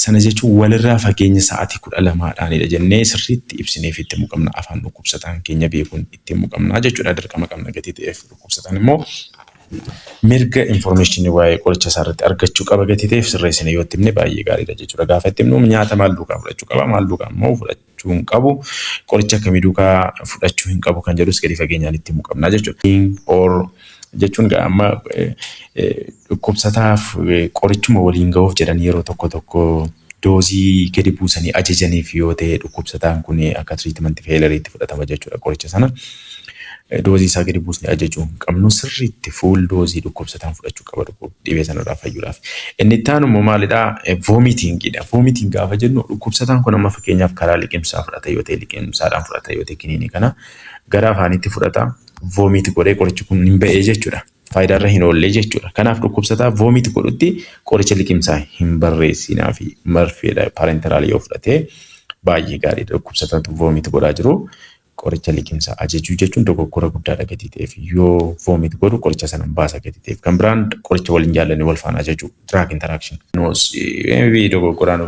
Sana jechuun walirraa fageenya sa'aatii 12dhaanidha jennee sirriitti ibsineef itti himuu qabna. Afaan dhukkubsataan keenya beekuun itti himuu qabna jechuudha. Dirqama qabna gatii ta'eef, dhukkubsataan immoo mirga informationii waa'ee qoricha isaa irratti argachuu qaba gatii ta'eef, sirreessine yoo itti himne baay'ee gaariidha jechuudha. Gaafa itti himnu nyaata maal duukaa fudhachuu qaba, maal duukaa immoo fudhachuu hin qabu, qoricha akkamii duukaa fudhachuu hin qabu kan jedhus gadi fageenyaan itti himuu qabna jechuudha. Or jechuun amma dhukkubsataaf qorichuma waliin ga'uuf jedhanii yeroo tokko tokko doozii gadi buusanii ajajaniif yoo ta'e, dhukkubsataan kun akka treatment failureitti fudhatama jechuudha qoricha sana. Doozii isaa gadi buusnee ajajuu hin qabnu, sirriitti full doozii dhukkubsataan fudhachuu qaba dhibee sanarraa fayyuudhaaf. Inni itti aanu immoo maalidhaa? Vomitingidha. Vomiting gaafa jennu, dhukkubsataan kun amma fakkeenyaaf karaa liqimsaa fudhata yoo ta'e, liqimsaadhaan fudhata yoo ta'e, kiniinii kana gara afaanitti fudhata, vomit godhee qorichi kun hin ba'ee jechuudha. Faayidaarra hin oollee jechuudha. Kanaaf dhukkubsataa vomit godhutti qoricha liqimsaa hin barreessinaa fi marfeedha parenteral yoo fudhatee baay'ee gaariidha. Dhukkubsataatu vomit godhaa jiru. Qoricha liqimsaa ajajuu jechuun dogoggora guddaadha gatii ta'eef, yoo vomit godhu qoricha sana baasa gatii ta'eef. Kan biraan qoricha waliin jaallanne wal faana ajajuu, drug interaction. Dogoggoraan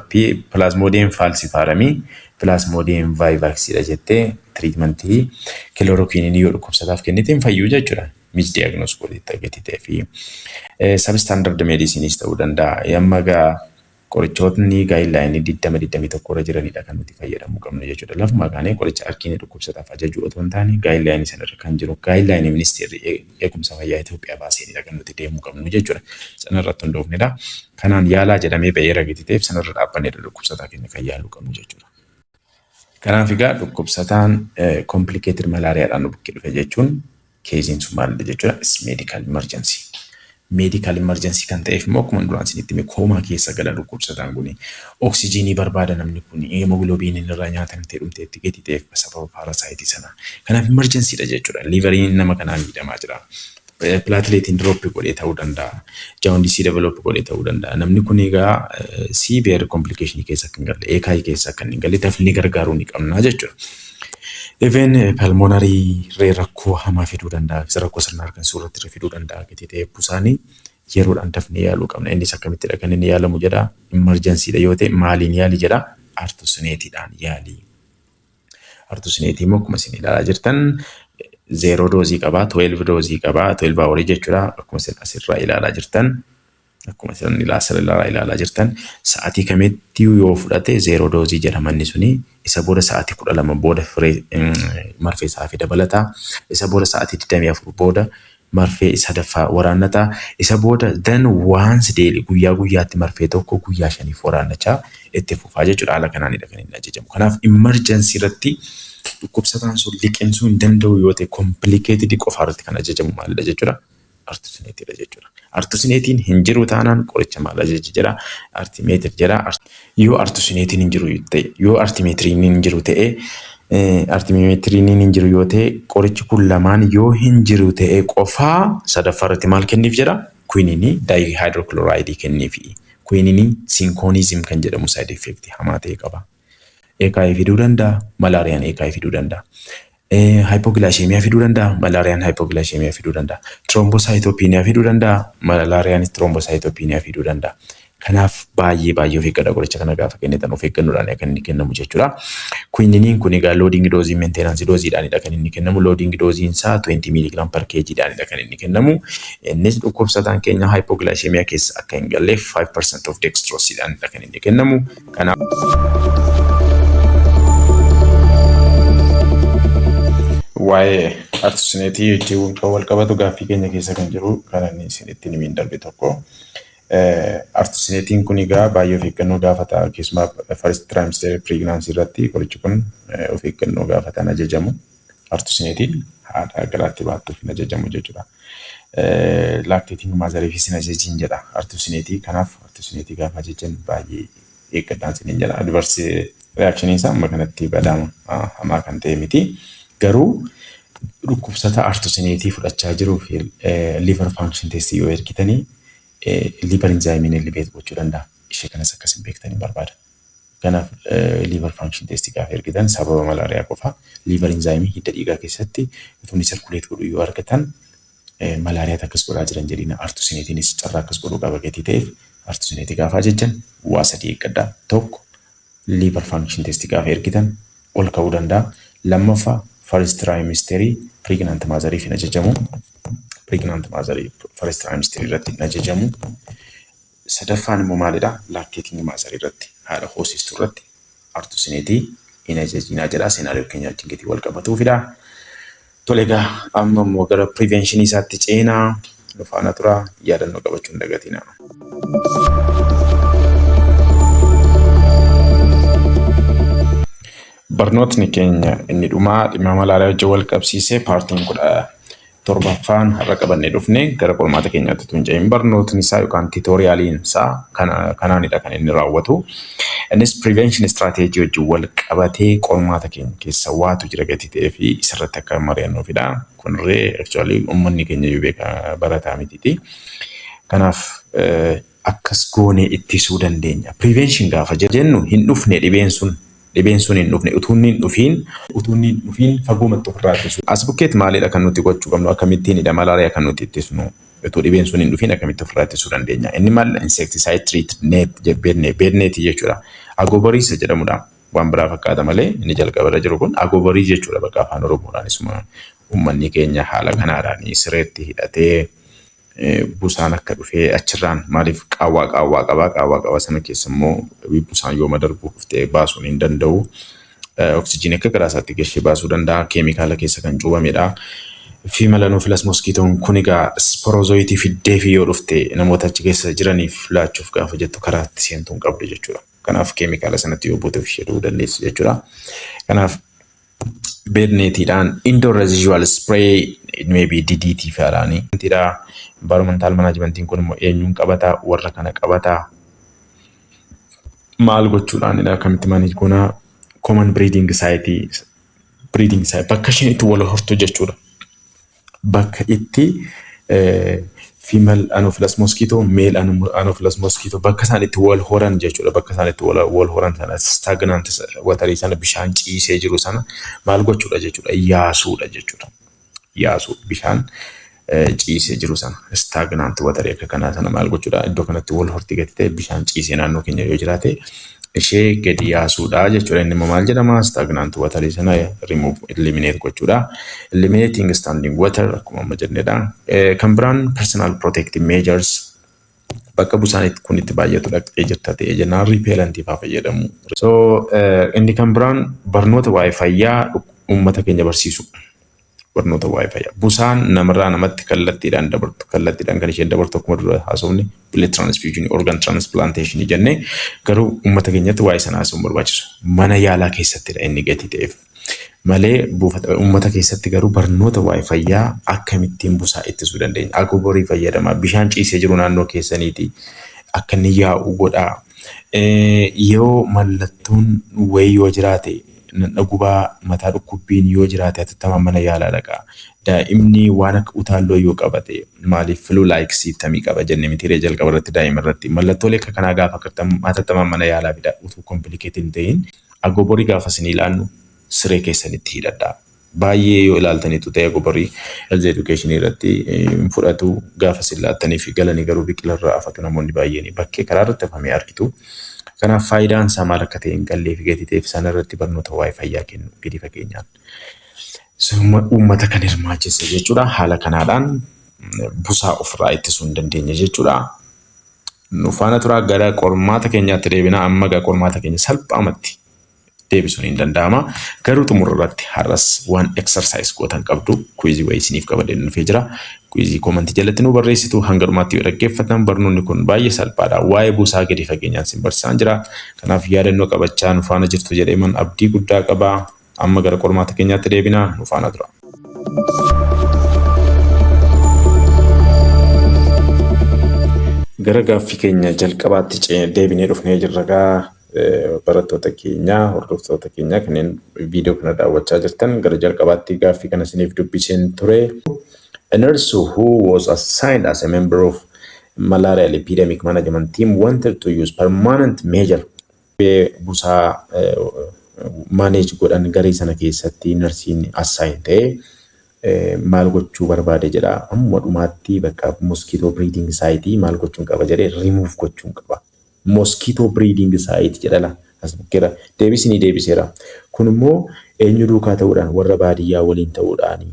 Plasmodium falciparumii Plasmodium vivaxiidha jettee treatmentii chloroquineii yoo dhukkubsataaf kennite hin fayyuu jechuudha. Misdiagnose godhetta gatii ta'ee fi substandard medicineis ta'uu danda'a. Amma egaa qorichootni guidelineii 2021 irra jiranidha kan nuti fayyadamuu qabnu jechuudha. Lafuma kaanee qoricha arkiinii dhukkubsataaf ajajuu otoo hin taane, guidelineii sanarra kan jiru, guidelineii ministeerri eegumsa fayyaa Itoophiyaa baaseenidha kan nuti deemuu qabnu jechuudha. Sanarratti hundoofnedha. Kanaan yaalaa jedhamee ba'eera gati ta'eef, sanarra dhaabbanneedha dhukkubsataa keenya kan yaaluu qabnu jechuudha. Kanaaf egaa dhukkubsataan complicated malariadhaan nu bukkee dhufe jechuun caseiin sun maalidha jechuudha? Medical emergency. Medical emergency kan ta'eef immoo akkuma duraan isinitti hime, coma keessa gala dhukkubsataan kuni. Oksijiinii barbaada namni kun, hemoglobiniin irraa nyaatamtee dhumteetti gadi ta'eef sababa parasiteii sanaa. Kanaaf emergencydha jechuudha. Liveriin nama kanaa miidhamaa jira. Plateletiin drop godhee ta'uu danda'a. Jaundiceii develop godhee ta'uu danda'a. Namni kun egaa severe complicationii keessa akka hin galle, AKI keessa akka hin galle dafnee gargaaruu ni qabna jechuudha. Even pulmonary rakkoo hamaa fiduu danda'a. Rakkoo sirna hargansuu irratti fiduu danda'a. Gatii ta'e busaanii yeroodhaan dafnee yaaluu qabna. Innis akkamittidha kan inni yaalamu jedha. Emergencydha yoo ta'e maaliin yaali jedha? Artesunateiidhaan yaali. Artesunateii immoo akkuma isin ilaalaa jirtan zero doozii qabaa, 12 doozii qabaa, 12 hourii jechuudha. Akkuma isin asirraa ilaalaa jirtan. Akkuma isin asirraa ilaalaa jirtan, sa'aatii kamitti yoo fudhate zero doozii jedhama inni suni. Isa booda sa'aatii 12 booda firee marfee isaa fi dabalataa. Isa booda sa'aatii 24 booda marfee sadaffaa waraannataa. Isa booda then once daily, guyyaa guyyaatti marfee tokko guyyaa 5f waraannachaa itti fufaa jechuudha. Haala kanaanidha kan inni ajajamu. Kanaaf emergency irratti Dhukkubsataan sun liqimsuu hin danda'u yoo ta'e, complicated qofa irratti kan ajajamu maalidha jechuudha? Artesunateiidha jechuudha. Artesunateiin hin jiru taanaan qoricha maal ajaja jedha? Artemether jedha. Yoo artesunateiin hin jiru ta'e, yoo artemetheriniin hin jiru ta'e, artemetheriniin hin jiru yoo ta'e, qorichi kun lamaan yoo hin jiru ta'e qofaa sadaffaa irratti maal kenniif jedha? Quinine dihydrochloride kenniifi. Quinine cinchonism kan jedhamu side effect hamaa ta'e qaba. AKI fiduu danda'a, malaariyaan AKI fiduu danda'a. Hypoglycemia fiduu danda'a, malaariyaan hypoglycemia fiduu danda'a. Thrombocytopenia fiduu danda'a, malaariyaanis thrombocytopenia fiduu danda'a. Kanaaf baay'ee baay'ee of eeggadha, qoricha kana gaafa kennitan of eeggannoodhaan kan inni kennamu jechuudha. Quinineiin kun egaa loading dose, maintenance doseiidhaanidha kan inni kennamu. Loading doseiin isaa 20 milligram per kgdhaanidha kan inni kennamu. Innis dhukkubsataan keenya hypoglycemia keessa akka hin galleef 5% of dextroseiidhaanidha kan inni kennamu. Kanaaf waa'ee artesunate wajjin kan wal qabatu gaaffii keenya keessa kan jiru kan inni isinitti himiin darbe tokko. Artesunateiin kun egaa baay'ee of eeggannoo gaafata, keessumaa first trimester pregnancy irratti qorichi kun of eeggannoo gaafataan ajajamu. Artesunateiin haadha garaatti baattuuf hin ajajamu jechuudha. Lactating motheriifis hin ajajiin jedha artesunate. Kanaaf artesunate gaafa ajajan baay'ee eeggadhaan isiniin jedha. Adverse reaction isaa amma kanatti badaama hamaa kan ta'e miti. Garuu dhukkubsata artesunate fudhachaa jiruu fi liver function test yoo ergitanii liver enzymeiin elevate gochuu danda'a. Ishee kanas akkasin beektanii barbaada. Kanaaf liver function test gaafa ergitan sababa malaariyaa qofa liver enzyme hidda dhiigaa keessatti utuu inni circulate godhu yoo argatan, malaariyaatu akkas godhaa jiran jedhina. Artesunateiinis carraa akkas godhuu qaba gatii ta'eef, artesunate gaafa ajajjan waa sadii eeggadhaa. Tokko, liver function test gaafa ergitan ol ka'uu danda'a. Lammaffaa, first trimester pregnant motheriif hin ajajamu. Pregnant mother first trimester irratti hin ajajamu. Sadaffaan immoo maalidha? Lactating mother irratti, haadha hoosistuu irratti artesunate hin ajajinaa jedha. Scenario keenya wajjin gatii wal qabatuufidha. Tole egaa, amma immoo gara prevention isaatti ceenaa. Nu faana tura, yaadannoo qabachuu hin dagatinaa. Barnootni keenya inni dhumaa dhimma malaariyaa wajjin wal qabsiisee partiin 17ffaan har'a qabannee dhufne, gara qormaata keenyaatti utuu hin ce'in, barnootni isaa yookaan tutorialiin isaa kanaanidha kan inni raawwatu. Innis prevention strategy wajjin wal qabatee qormaata keenya keessa waatu jira gatii ta'ee fi isarratti akka mari'annuufidha. Kunirree actually uummanni keenya iyyuu beeka, barataa mitiiti. Kanaaf akkas goonee ittisuu dandeenya. Prevention gaafa jennu hin dhufne, dhibeen sun hin dhufne, utuu inni hin dhufiin fagoomatti ofirraa ittisu. As bukkeetti maalidha kan nuti gochuu qabnu? Akkamittiinidha malaariyaa kan nuti ittisnu? Utuu dhibeen sun hin dhufiin akkamitti ofirraa ittisuu dandeenya? Inni maal? Insecticide treat net, bed net jechuudha. Agobarii isa jedhamudha. Waan biraa fakkaata malee inni jalqabarra jiru kun agobarii jechuudha, bakka afaan Oromoodhaan isuma uummanni keenya haala kanaadhaan sireetti hidhatee busaan akka dhufee achirraan, maaliif qaawwaa qaawwaa qabaa, qaawwaa qabaa sana keessa immoo busaan yooma darbuu dhuftee baasuun hin danda'u. Oksijiinii akka garaa isaatti gashee baasuu danda'a. Keemikaala keessa kan cuubamedha. Female Anopheles mosquitoon kun egaa sporozoite fiddee fi yoo dhufte namoota achi keessa jiraniif laachuuf gaafa jettu karaa itti seentuu hin qabdu jechuudha. Kanaaf keemikaala sanatti yoo buute ishee du'uu dandeessi jechuudha. Kanaaf bed netiidhaan, indoor residual spray, maybe DDT fa'aadhaani. Environmental managementiin kun immoo eenyuun qabataa? Warra kana qabataa? Maal gochuudhaanidha? Akkamitti manage goonaa? Common breeding site, breeding site bakka isheen itti wal hortu jechuudha. Bakka itti female Anopheles mosquito, male Anopheles mosquito bakka isaan itti wal horan jechuudha. Bakka isaan itti wal horan sana, stagnant waterii sana, bishaan ciisee jiru sana maal gochuudha jechuudha? Yaasuudha jechuudha. Yaasuu, bishaan ciisee jiru sana, stagnant waterii akka kanaa sana maal gochuudha? Iddoo kanatti wal horti gati ta'e, bishaan ciisee naannoo keenya yoo jiraate ishee gadi yaasuudha jechuudha. Inni immoo maal jedhama? Stagnant waterii sana remove, eliminate gochuudha. Eliminating standing water akkuma amma jennedha. Kan biraan personal protective measures, bakka busaan kun itti baay'atu dhaqxee jirta ta'e jennaan repellentii fa'aa fayyadamu. So inni kan biraan barnoota waa'ee fayyaa uummata keenya barsiisu. Barnoota waa'ee fayyaa. Busaan namarraa namatti kallattiidhaan dabartu. Kallattiidhaan kan isheen dabartu akkuma dura haasofne blood transfusion, organ transplantation jennee, garuu uummata keenyatti waa'ee sana haasa'uun barbaachisu. Mana yaalaa keessattidha inni gatii ta'eef. Malee buufata uummata keessatti garuu barnoota waa'ee fayyaa akkamittiin busaa ittisuu dandeenya? Agoborii fayyadamaa, bishaan ciisee jiru naannoo keessaniiti akka inni yaa'u godhaa. Yoo mallattoon wayii yoo jiraate, gubaa, mataa dhukkubbiin yoo jiraate, hatattamaan mana yaalaa dhaqaa. Daa'imni waan akka utaalloo yoo qabate, maaliif flu like symptomii qaba jenne mitiiree jalqaba irratti? Daa'ima irratti mallattoolee akka kanaa gaafa hatattamaan mana yaalaa fida utuu complicated hin ta'in. Agoborii gaafa isin ilaannu siree keessanitti hidhadhaa. Baay'ee yoo ilaaltanitu ta'e, agoborii health education irratti fudhatu gaafa isin laattanii fi galanii garuu biqilarraa afatu namoonni baay'een bakkee karaa irratti hafamee argitu. Kanaaf faayidaan isaa maal akka ta'e hin gallee fi gatii ta'eef sana irratti barnoota waa'ee fayyaa kennu gadi fageenyaan. Uummata kan hirmaachise jechuudha. Haala kanaadhaan busaa ofirraa ittisuu hin dandeenya jechuudha. Nu faana turaa, gara qormaata keenyaatti deebina. Amma gara qormaata keenya salphaamatti deebisuun hin danda'ama. Garuu xumura irratti har'as waan exercise gootan qabdu, quizii wayii isiniif qabadee dhufee jira. Quizii commentii jalatti nu barreessitu hanga dhumaatti yoo dhaggeeffatan, barnoonni kun baay'ee salphaadha. Waa'ee buusaa gadi fageenyaan isin barsiisaan jira. Kanaaf yaadannoo qabachaa nu faana jirtu jedhee man abdii guddaa qaba. Amma gara qormaata keenyaatti deebina, nu faana tura. Gara gaaffii keenya jalqabaatti deebinee dhufnee jirra gaa. Barattoota keenya, hordoftoota keenya kanneen viidiyoo kana daawwachaa jirtan, gara jalqabaatti gaaffii kana isiniif dubbiseen ture. A nurse who was assigned as a member of malaria epidemic management team wanted to use permanent measure. Busaa manage godhan garee sana keessatti narsiin assign ta'e maal gochuu barbaade jedha. Amma dhumaatti bakka mosquito breeding site maal gochuun qaba jedhee, remove gochuun qaba. Mosquito breeding site jedhala. As bukkeera deebisinii deebiseera. Kun immoo eenyu duukaa ta'uudhaan? Warra baadiyyaa waliin ta'uudhaan,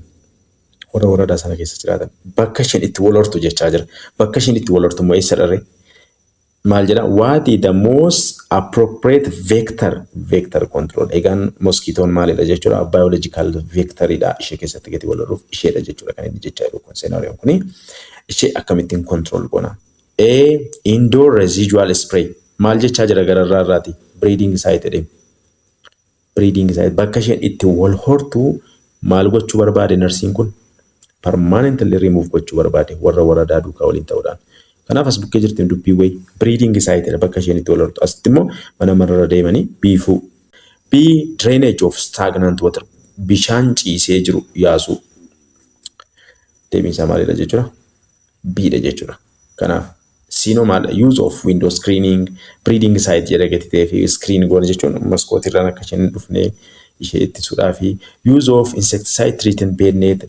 warra waradaa sana keessa jiraatan bakka isheen itti wal hortu jechaa jira. Bakka isheen itti wal hortu immoo eessa dharree? Maal jedha? What is the most appropriate vector control? Egaan mosquitoon maalidha jechuudha? Biological vectoridha. Ishee keessatti gadi wal horuuf isheedha jechuudha kan inni jechaa jiru kun scenarioon kuni. Ishee akkamittiin control goona? A, indoor residual spray. Maal jechaa jira gararraa irraati? Breeding site jedhee. Breeding site, bakka isheen itti wal hortu maal gochuu barbaade narsiin kun? Permanently remove gochuu barbaade warra waradaa duukaa waliin ta'uudhaan. Kanaaf as bukkee jirti dubbii wayi, breeding site bakka isheen itti wal hortu. Asitti immoo mana mararra deemanii biifuu. B, drainage of stagnant water, bishaan ciisee jiru yaasuu. Deebiin isaa maalidha jechuudha? B dha jechuudha. Kanaaf siinoo maal? Use of window screening, breeding site jedha gati ta'ee fi screen goona jechuun maskootirraan akka isheen hin dhufne ishee ittisuudhaa fi use of insecticide treated bed net,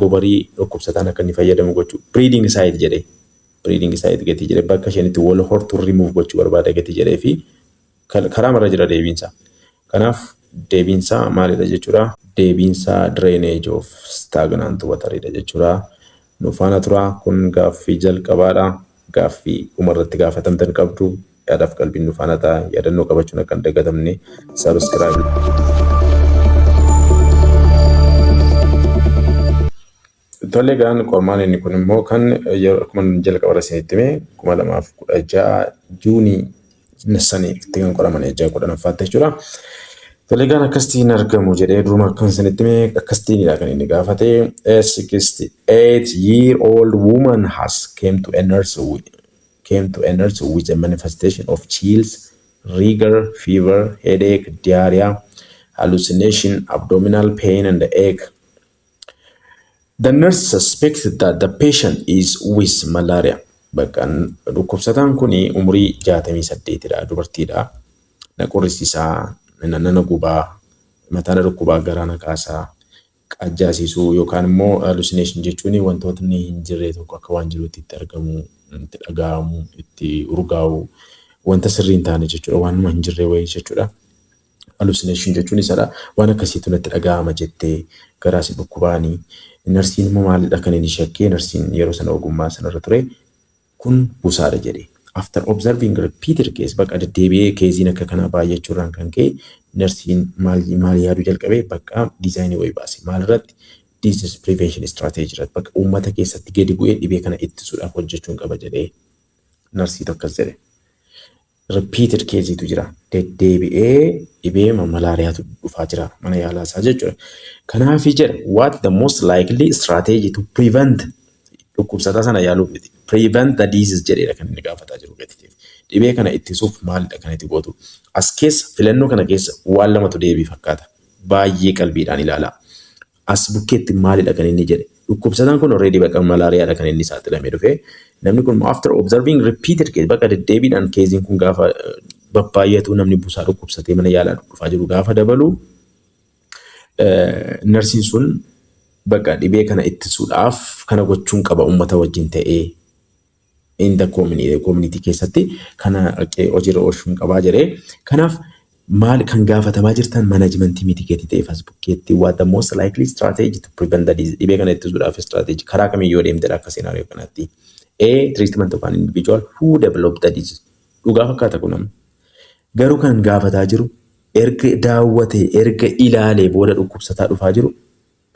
gobarii dhukkubsataan akka inni fayyadamu gochuu. Breeding site jedhee, breeding site gati jedhee, bakka isheen itti wal hortu remove gochuu barbaada gati jedhee fi karaa marra jira deebiinsaa. Kanaaf deebiinsaa maalidha jechuudha? Deebiinsaa drainage of stagnant wateridha jechuudha. Nu faana tura, kun gaaffii jalqabaadha. Gaaffii dhumarratti gaafatamtan qabdu, yaadaaf qalbiin nu faana ta'a. Yaadannoo qabachuun akka hin dagatamne, subscribe. Tole, egaan qormaan inni kun immoo kan akkuma jalqaba irra isinitti hime 2016 Juunii sanitti kan qoraman, ji'a 10ffaatti jechuudha. Tole, egaan akkasitiin argamu jedhee duruma akkan isinitti hime akkasitiinidha kan inni gaafate. A 68 year old woman has came to a nurse with a manifestation of chills, rigor, fever, headache, diarrhea, hallucination, abdominal pain and ache. The nurse suspected that the patient is with malaria. Bakka dhukkubsataan kun umurii 68dha, dubartiidha. Na qorrisiisaa, nana gubaa, mataa na dhukkubaa, garaa na kaasaa, qajjaasiisuu yookaan immoo hallucination jechuun wantootni hin jirre tokko akka waan jirutti itti argamu, itti dhaga'amu, itti urgaa'u, wanta sirrii hin taane jechuudha. Waanuma hin jirre wayii jechuudha. Hallucination jechuun isadha. Waan akkasiitu natti dhaga'ama jettee garaa si dhukkubaanii. Narsiin immoo maalidha kan inni shakkee? Narsiin yeroo sana ogummaa sanarra ture kun busaadha jedhe. After observing repeated case, bakka deddeebi'ee caseiin akka kanaa baay'achuurraan kan ka'e, narsiin maal maal yaaduu jalqabe? Bakka designii wayii baase. Maalirratti? Disease prevention strategy irratti, bakka uummata keessatti gadi bu'ee dhibee kana ittisuudhaaf hojjechuun qaba jedhee narsii tokkos jedhe. Repeated caseiitu jira. Deddeebi'ee dhibee malaariyaatu dhufaa jira mana yaalaa isaa jechuudha. Kanaaf jedha, what the most likely strategy to prevent, dhukkubsataa sana yaaluuf miti. Prevent the disease jedheedha kan inni gaafataa jiru gatiteef. Dhibee kana ittisuuf maalidha kan itti gootu? As keessa filannoo kana keessa waan lamatu deebii fakkaata. Baay'ee qalbiidhaan ilaalaa. As bukkeetti maalidha kan inni jedhe? Dhukkubsataan kun already bakka malaariyaadha kan inni saaxilamee dhufe. Namni kun after observing repeated case, bakka deddeebiidhaan caseiin kun gaafa babbaay'atu, namni busaa dhukkubsatee mana yaalaa dhufaa jiru gaafa dabalu, narsiin sun bakka dhibee kana ittisuudhaaf kana gochuun qaba, uummata wajjin ta'ee in the community keessatti kana hojiirra oolchuun qabaa jedhee. Kanaaf maal kan gaafatamaa jirtan? Managementii miti gadi ta'eef as bukkeetti what the most likely strategy to prevent the disease, dhibee kana ittisuudhaaf strategy karaa kamiyyuu deemtedha akka scenario kanaatti. A, treatment of an individual who developed the disease. Dhugaa fakkaata kun amma. Garuu kan gaafataa jiru erga daawwatee, erga ilaalee booda dhukkubsataa dhufaa jiru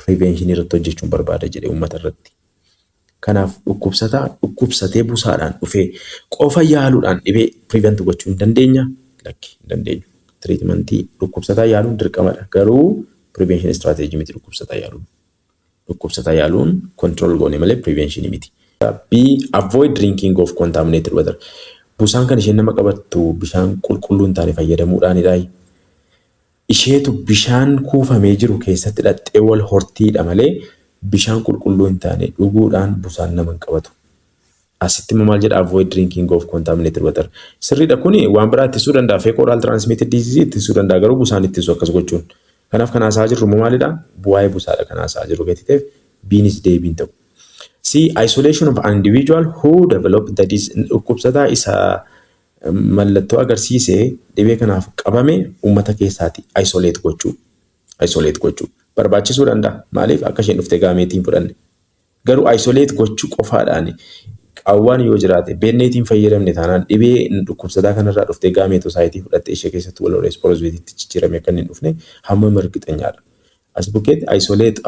prevention irratti hojjechuun barbaada jedhee uummata irratti. Kanaaf dhukkubsataa dhukkubsatee busaadhaan dhufee qofa yaaluudhaan dhibee prevent gochuu hin dandeenya? Lakki, hin dandeenyu. Treatmentii dhukkubsataa yaaluun dirqamadha. Garuu prevention strategy miti dhukkubsataa yaaluun. Dhukkubsataa yaaluun control goone malee prevention miti. B, avoid drinking of contaminated water. Busaan kan isheen nama qabattu bishaan qulqulluu hin taane fayyadamuudhaanidha. Isheetu bishaan kuufamee jiru keessatti dhaxxee wal hortiidha malee bishaan qulqulluu hin taane dhuguudhaan busaan nama hin qabatu. Asitti immoo maal jedha? Avoid drinking of contaminated water. Sirriidha, kuni waan biraa ittisuu danda'a. Fecal oral transmitted disease ittisuu danda'a, garuu busaan ittisu akkas gochuun. Kanaaf kan haasa'aa jirru immoo maalidha? Waa'ee busaadha kan haasa'aa jirru gati ta'eef B'nis deebiin ta'u. C, isolation of an individual who developed the disease. Dhukkubsataa isa mallattoo agarsiisee dhibee kanaaf qabame uummata keessaati isolate gochuu. Isolate gochuu barbaachisuu danda'a. Maaliif akka isheen dhuftee gameteiin fudhanne. Garuu isolate gochuu qofaadhaan qaawwaan yoo jiraate, bed netiin fayyadamne taanaan, dhibee dhukkubsataa kanarraa dhuftee gametocyteii fudhattee ishee keessatti wal horee sporozoiteitti jijjiiramee akka inni hin dhufne hamma mirkixanyaadha. As bukkeetti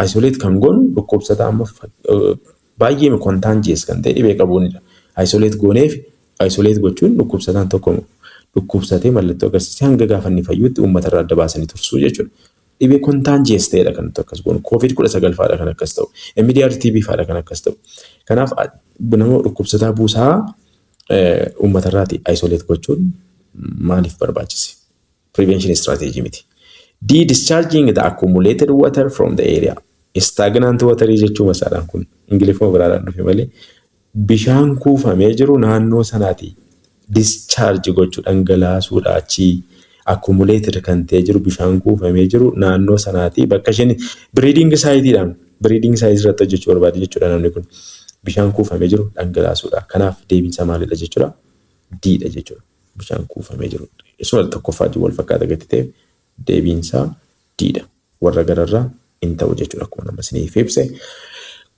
isolate kan goonu dhukkubsataa amma baay'ee contagious kan ta'e dhibee qabuunidha. Isolate gooneef, isolate gochuun dhukkubsataan tokko dhukkubsatee mallattoo agarsiisee hanga gaafa inni fayyutti uummatarraa adda baasanii tursuu jechuudha. Dhibee contagious ta'edha kan nuti akkas goonu. Covid 19 fa'aadha kan akkas ta'u. MDR TB fa'aadha kan akkas ta'u. Kanaaf nama dhukkubsataa buusaa uummatarraati isolate gochuun maaliif barbaachise? Prevention strategy miti. D, discharging the accumulated water from the area. Stagnant water jechuun masaadhaan kun Ingiliffuma biraadhaan dhufe malee bishaan kuufamee jiru naannoo sanaati discharge gochuu, dhangalaasuudha, achii accumulated kan ta'e jiru, bishaan kuufamee jiru naannoo sanaati bakka isheen breeding siteidhaan, breeding site irratti hojjechuu barbaade jechuudha namni kun, bishaan kuufamee jiru dhangalaasuudha. Kanaaf deebiinsa maalidha jechuudha? D'dha jechuudha. Bishaan kuufamee jiru. Isuma tokkoffaa wal fakkaata gati ta'eef deebiinsaa D'dha. Warra gararraa hin ta'u jechuudha akkuma nama isiniif ibse.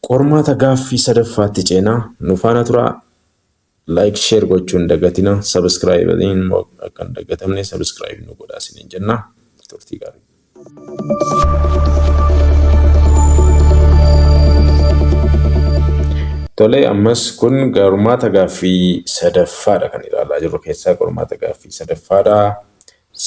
Qormaata gaaffii sadaffaatti ceenaa, nu faana turaa. Like, share gochuun dagatina. Subscribe immoo akka hin dagatamne subscribe nu godhaa isiniin jenna. Turtii gaarii. Tole, ammas kun qormaata gaaffii sadaffaadha kan ilaalaa jirru keessaa qormaata gaaffii sadaffaadha.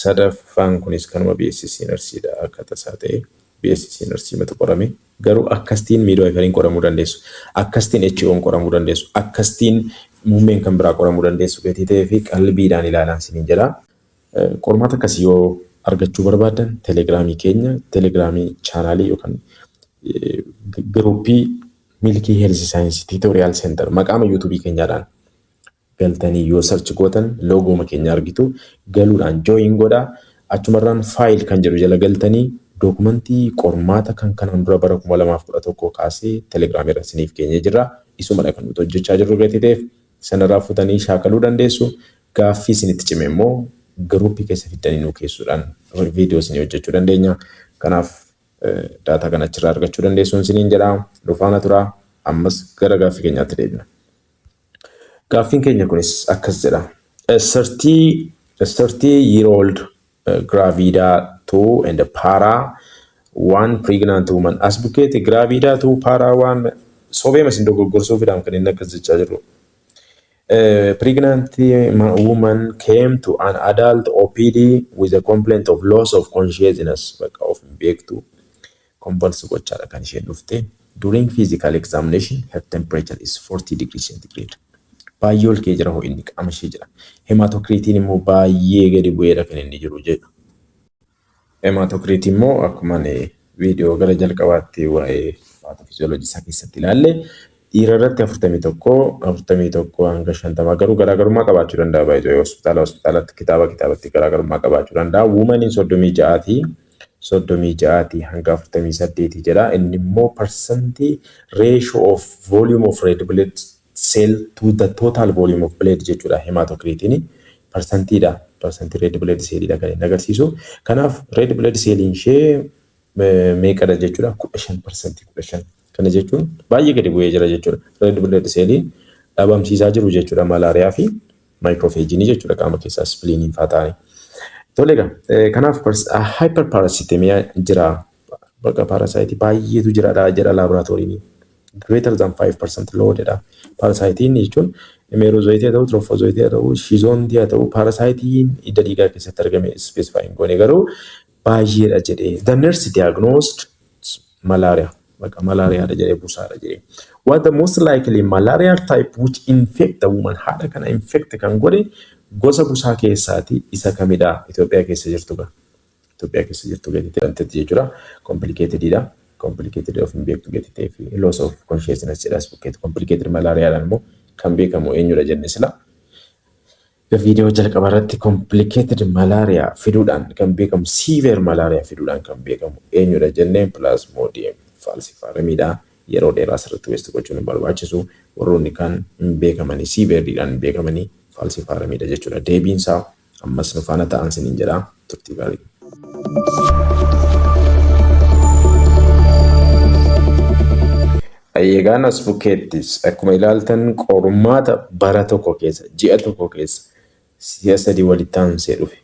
Sadaffaan kunis kanuma BSc Nursiidha, akka tasaa ta'e BSc Nursii matu qorame. Garuu akkasitiin midwiferyiin qoramuu dandeessu. Akkasitiin HO'n qoramuu dandeessu. Akkasitiin muummeen kan biraa qoramuu dandeessu gatii ta'ee fi qalbiidhaan ilaalaa isiniin jedha. Qormaata akkasii yoo argachuu barbaaddan Telegramii keenya, Telegramii channelii yookaan groupii Milkii Health Science Tutorial Center maqaama YouTubeii keenyaadhaan galtanii yoo search gootan logooma keenya argitu, galuudhaan join godhaa. Achumarraan file kan jedhu jala galtanii documentii qormaata kan kanaan dura bara 2011 kaasee Telegramii irra isiniif keenyee jirra. Isumadha kan nuti hojjechaa jirru gatii ta'eef sanarraa futanii shaakaluu dandeessu. Gaaffii isinitti cime immoo groupii keessa fiddanii nuu keessuudhaan viidiyoo isinii hojjechuu dandeenya. Kanaaf data kana achirraa argachuu dandeessuun isiniin jedha. Nu faana turaa. Ammas gara gaaffii keenyaatti deebina. Gaaffiin keenya kunis akkas jedha. A 30 year old gravida 2 and a para 1 pregnant woman. As bukkeetti gravida 2 para 1 sobee masin dogoggorsuufidhaan kan inni akkas jechaa jiru. Pregnant woman came to an adult OPD with a complaint of loss of consciousness. Bakka of hin beektu, convulse gochaadha kan isheen dhufte. During physical examination, her temperature is 40 degree centigrade. Baay'ee ol ka'ee jira ho'inni qaama ishee jira. Hematocritiin immoo baay'ee gadi bu'eedha kan inni jiru jedha. Hematocritiin immoo akkuma viidiyoo gara jalqabaatti waa'ee pathophysiology isaa keessatti ilaalle, dhiira irratti 41, 41 hanga 50, garuu garaagarummaa qabaachuu danda'a, baay'ee hospitaala hospitaalatti, kitaaba kitaabatti garaagarummaa qabaachuu danda'a. Womaniin 36ti, 36 hanga 48 jedha. Inni immoo parsantii ratio of volume of red blood cell to the total volume of blood jechuudha hematocritiin. Parsantiidha. Parsantii red blood cellidha kan inni agarsiisu. Kanaaf red blood celliin ishee meeqadha jechuudha? 15, 15%. Kana jechuun baay'ee gadi bu'ee jira jechuudha. Red blood celliin dhabamsiisaa jiru jechuudha malaariyaa fi macrophageinii jechuudha qaama keessaa, spleeniin faa ta'anii. Tole egaa, kanaaf hyperparasitemia jira. Bakka parasiteii baay'eetu jira jedha laaboraatooriin. Greater than 5% loadedha. Parasiteiin jechuun merozoiteii haa ta'u, trophozoiteii haa ta'u, schizontii haa ta'u, parasiteiin hidda dhiigaa keessatti argame specify hin goone, garuu baay'eedha jedhee. The nurse diagnosed malaria. Bakka malaariyaadha jedhee, busaadha jedhee. What the most likely malarial type which infect the woman? Haadha kana infect kan godhe gosa busaa keessaati isa kamidha? Itoophiyaa keessa jirtu gaa. Itoophiyaa keessa jirtu gadi ta'e jechuudha. Complicatedidha. Complicated of hin beektu gadi ta'ee fi loss of consciousness jedhas bukkeetti. Complicated malaariyaadhaan immoo kan beekamu eenyudha jenne sila? Viidiyoo jalqaba irratti complicated malaria fiduudhaan kan beekamu, severe malaria fiduudhaan kan beekamu eenyudha jennee? Plasmodium falciparumiidha. Yeroo dheeraa asirratti waste gochuun hin barbaachisu. Warroonni kan hin beekamanii severeiidhaan hin beekamanii falciparumiidha jechuudha. Deebiin isaa ammas nu faana ta'an siniin jedha. Turtii gaarii. Egaan as bukkeettis akkuma ilaaltan qormaata bara tokko keessa, ji'a tokko keessa si'a sadii walitti aansee dhufe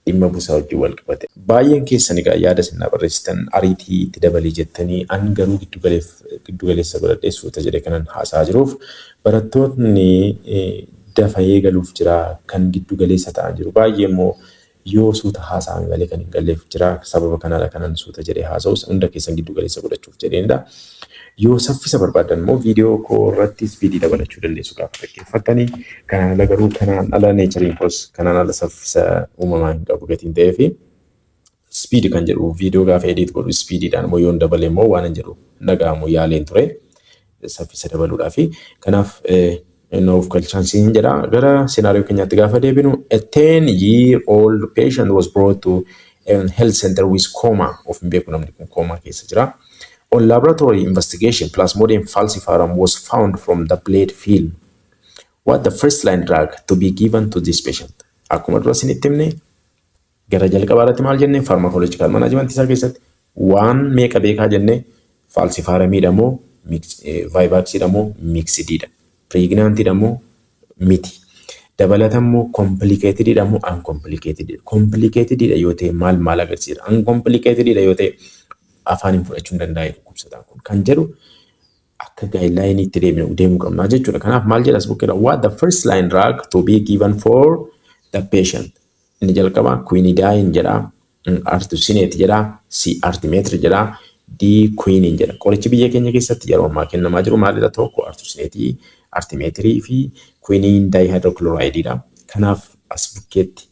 dhimma busaa wajjin wal qabate. Baay'een keessan egaa yaada isin barreessitan ariitii itti dabalii jettanii, an garuu giddu galeessa godhadhee suuta jedhee kanan haasa'aa jiruuf barattoonni dafayee galuuf jira, kan giddu galeessa ta'an jiru. Baay'ee immoo yoo suuta haasa'an malee kan hin galleef jira. Sababa kanaadha kanan suuta jedhee haasa'us, hunda keessan giddu galeessa godhachuuf jedheenidha. Yoo saffisa barbaadan immoo viidiyoo koo irratti speedii dabalachuu dandeessu gaafa dhaggeeffattanii. Kanaan ala garuu, kanaan ala natureiin koos kanaan ala saffisa uumamaa hin qabu gatiin ta'ee fi speed kan jedhu viidiyoo gaafa edit godhu speediidhaan immoo yoon dabale immoo waan hin jedhu dhaga'amu yaaleen ture saffisa dabaluudhaa fi kanaaf nuuf galchaan siin jedha. Gara scenario keenyaatti gaafa deebinu, a 10 year old patient was brought to a health center with coma. Of hin beeku, namni kun coma keessa jira. On laboratory investigation, Plasmodium falciparum was found from the blood film. What the first line drug to be given to this patient? Akkuma dura isinitti himne, gara jalqabaa irratti maal jenne? Pharmacological management isaa keessatti waan meeqa beekaa jenne? Falciparumiidha moo vivaxiidha moo mixediidha? Pregnantiidha moo miti? Dabalata immoo complicatedidha moo uncomplicatedidha? Complicatedidha yoo ta'e maal maal agarsiisa? Uncomplicatedidha yoo ta'e afaan hin fudhachuu hin danda'e dhukkubsataan kun kan jedhu akka guidelineiitti deemuu qabna jechuudha. Kanaaf maal jedhas bukkeedha? What the first line drug to be given for the patient? Inni jalqaba quinidine jedha, artesunate jedha, C artemether jedha, D quinine jedha. Qorichi biyya keenya keessatti yeroo ammaa kennamaa jiru maalidha? Tokko artesunateii, artemetherii fi quinine dihydrochlorideidha. Kanaaf as bukkeetti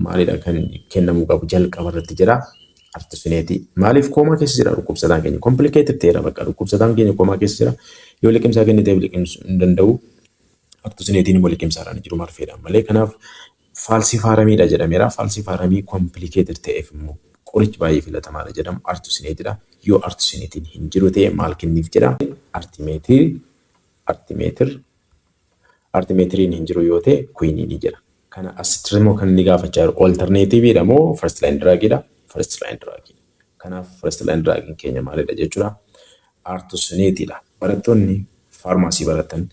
maalidha kan kennamuu qabu jalqaba irratti jira? Artesunateii. Maaliif? Coma keessa jira dhukkubsataan keenya? Complicated ta'eera, bakka dhukkubsataan keenya coma keessa jira. Yoo liqimsaa kenniteef liqimsuu hin danda'u. Artesunateiin immoo liqimsaadhaan jiru marfeedhaan malee. Kanaaf falciparumiidha jedhameera. Falciparumii complicated ta'eef immoo qorichi baay'ee filatamaadha jedhamu artesunateiidha. Yoo artesunateiin hin jiru ta'e maal kenniif jedha? Artemether, artemether, artemetheriin hin jiru yoo ta'e quinineii jedha. Kana asitti immoo kan inni gaafachaa jiru alternativeiidha moo first line drugiidha? First line drugiidha. Kanaaf first line drugiin keenya maalidha jechuudha? Artesunateiidha. Barattoonni pharmacy baratan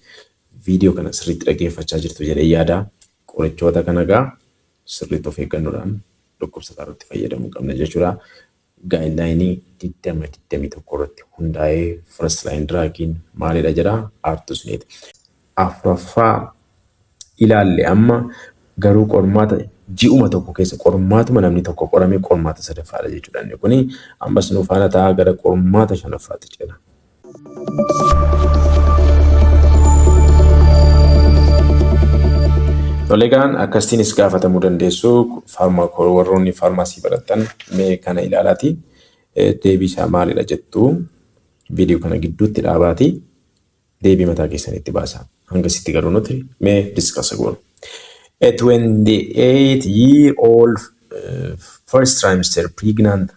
viidiyoo kana sirriitti dhaggeeffachaa jirtu jedhee yaada. Qorichoota kana egaa sirriitti of eeggannoodhaan dhukkubsataa irratti fayyadamuu qabna jechuudha. Guidelineii 2021 irratti hundaa'ee first line drugiin maalidha jedha? Artesunate. Afuraffaa Ilaalle amma garuu qormaata ji'uma tokko keessa qormaatuma namni tokko qorame qormaata sadaffaadha jechuudha. Inni kuni ammas nu faana ta'aa, gara qormaata shanaffaatti ceena. Tole, egaan akkasittiinis gaafatamuu dandeessu. Warroonni pharmacy barattan mee kana ilaalaati. Deebii isaa maalidha jettu, viidiyoo kana gidduutti dhaabaati deebii mataa keessanitti baasa. Hangasitti garuu nuti mee discuss goonu. A 28-year-old first trimester pregnant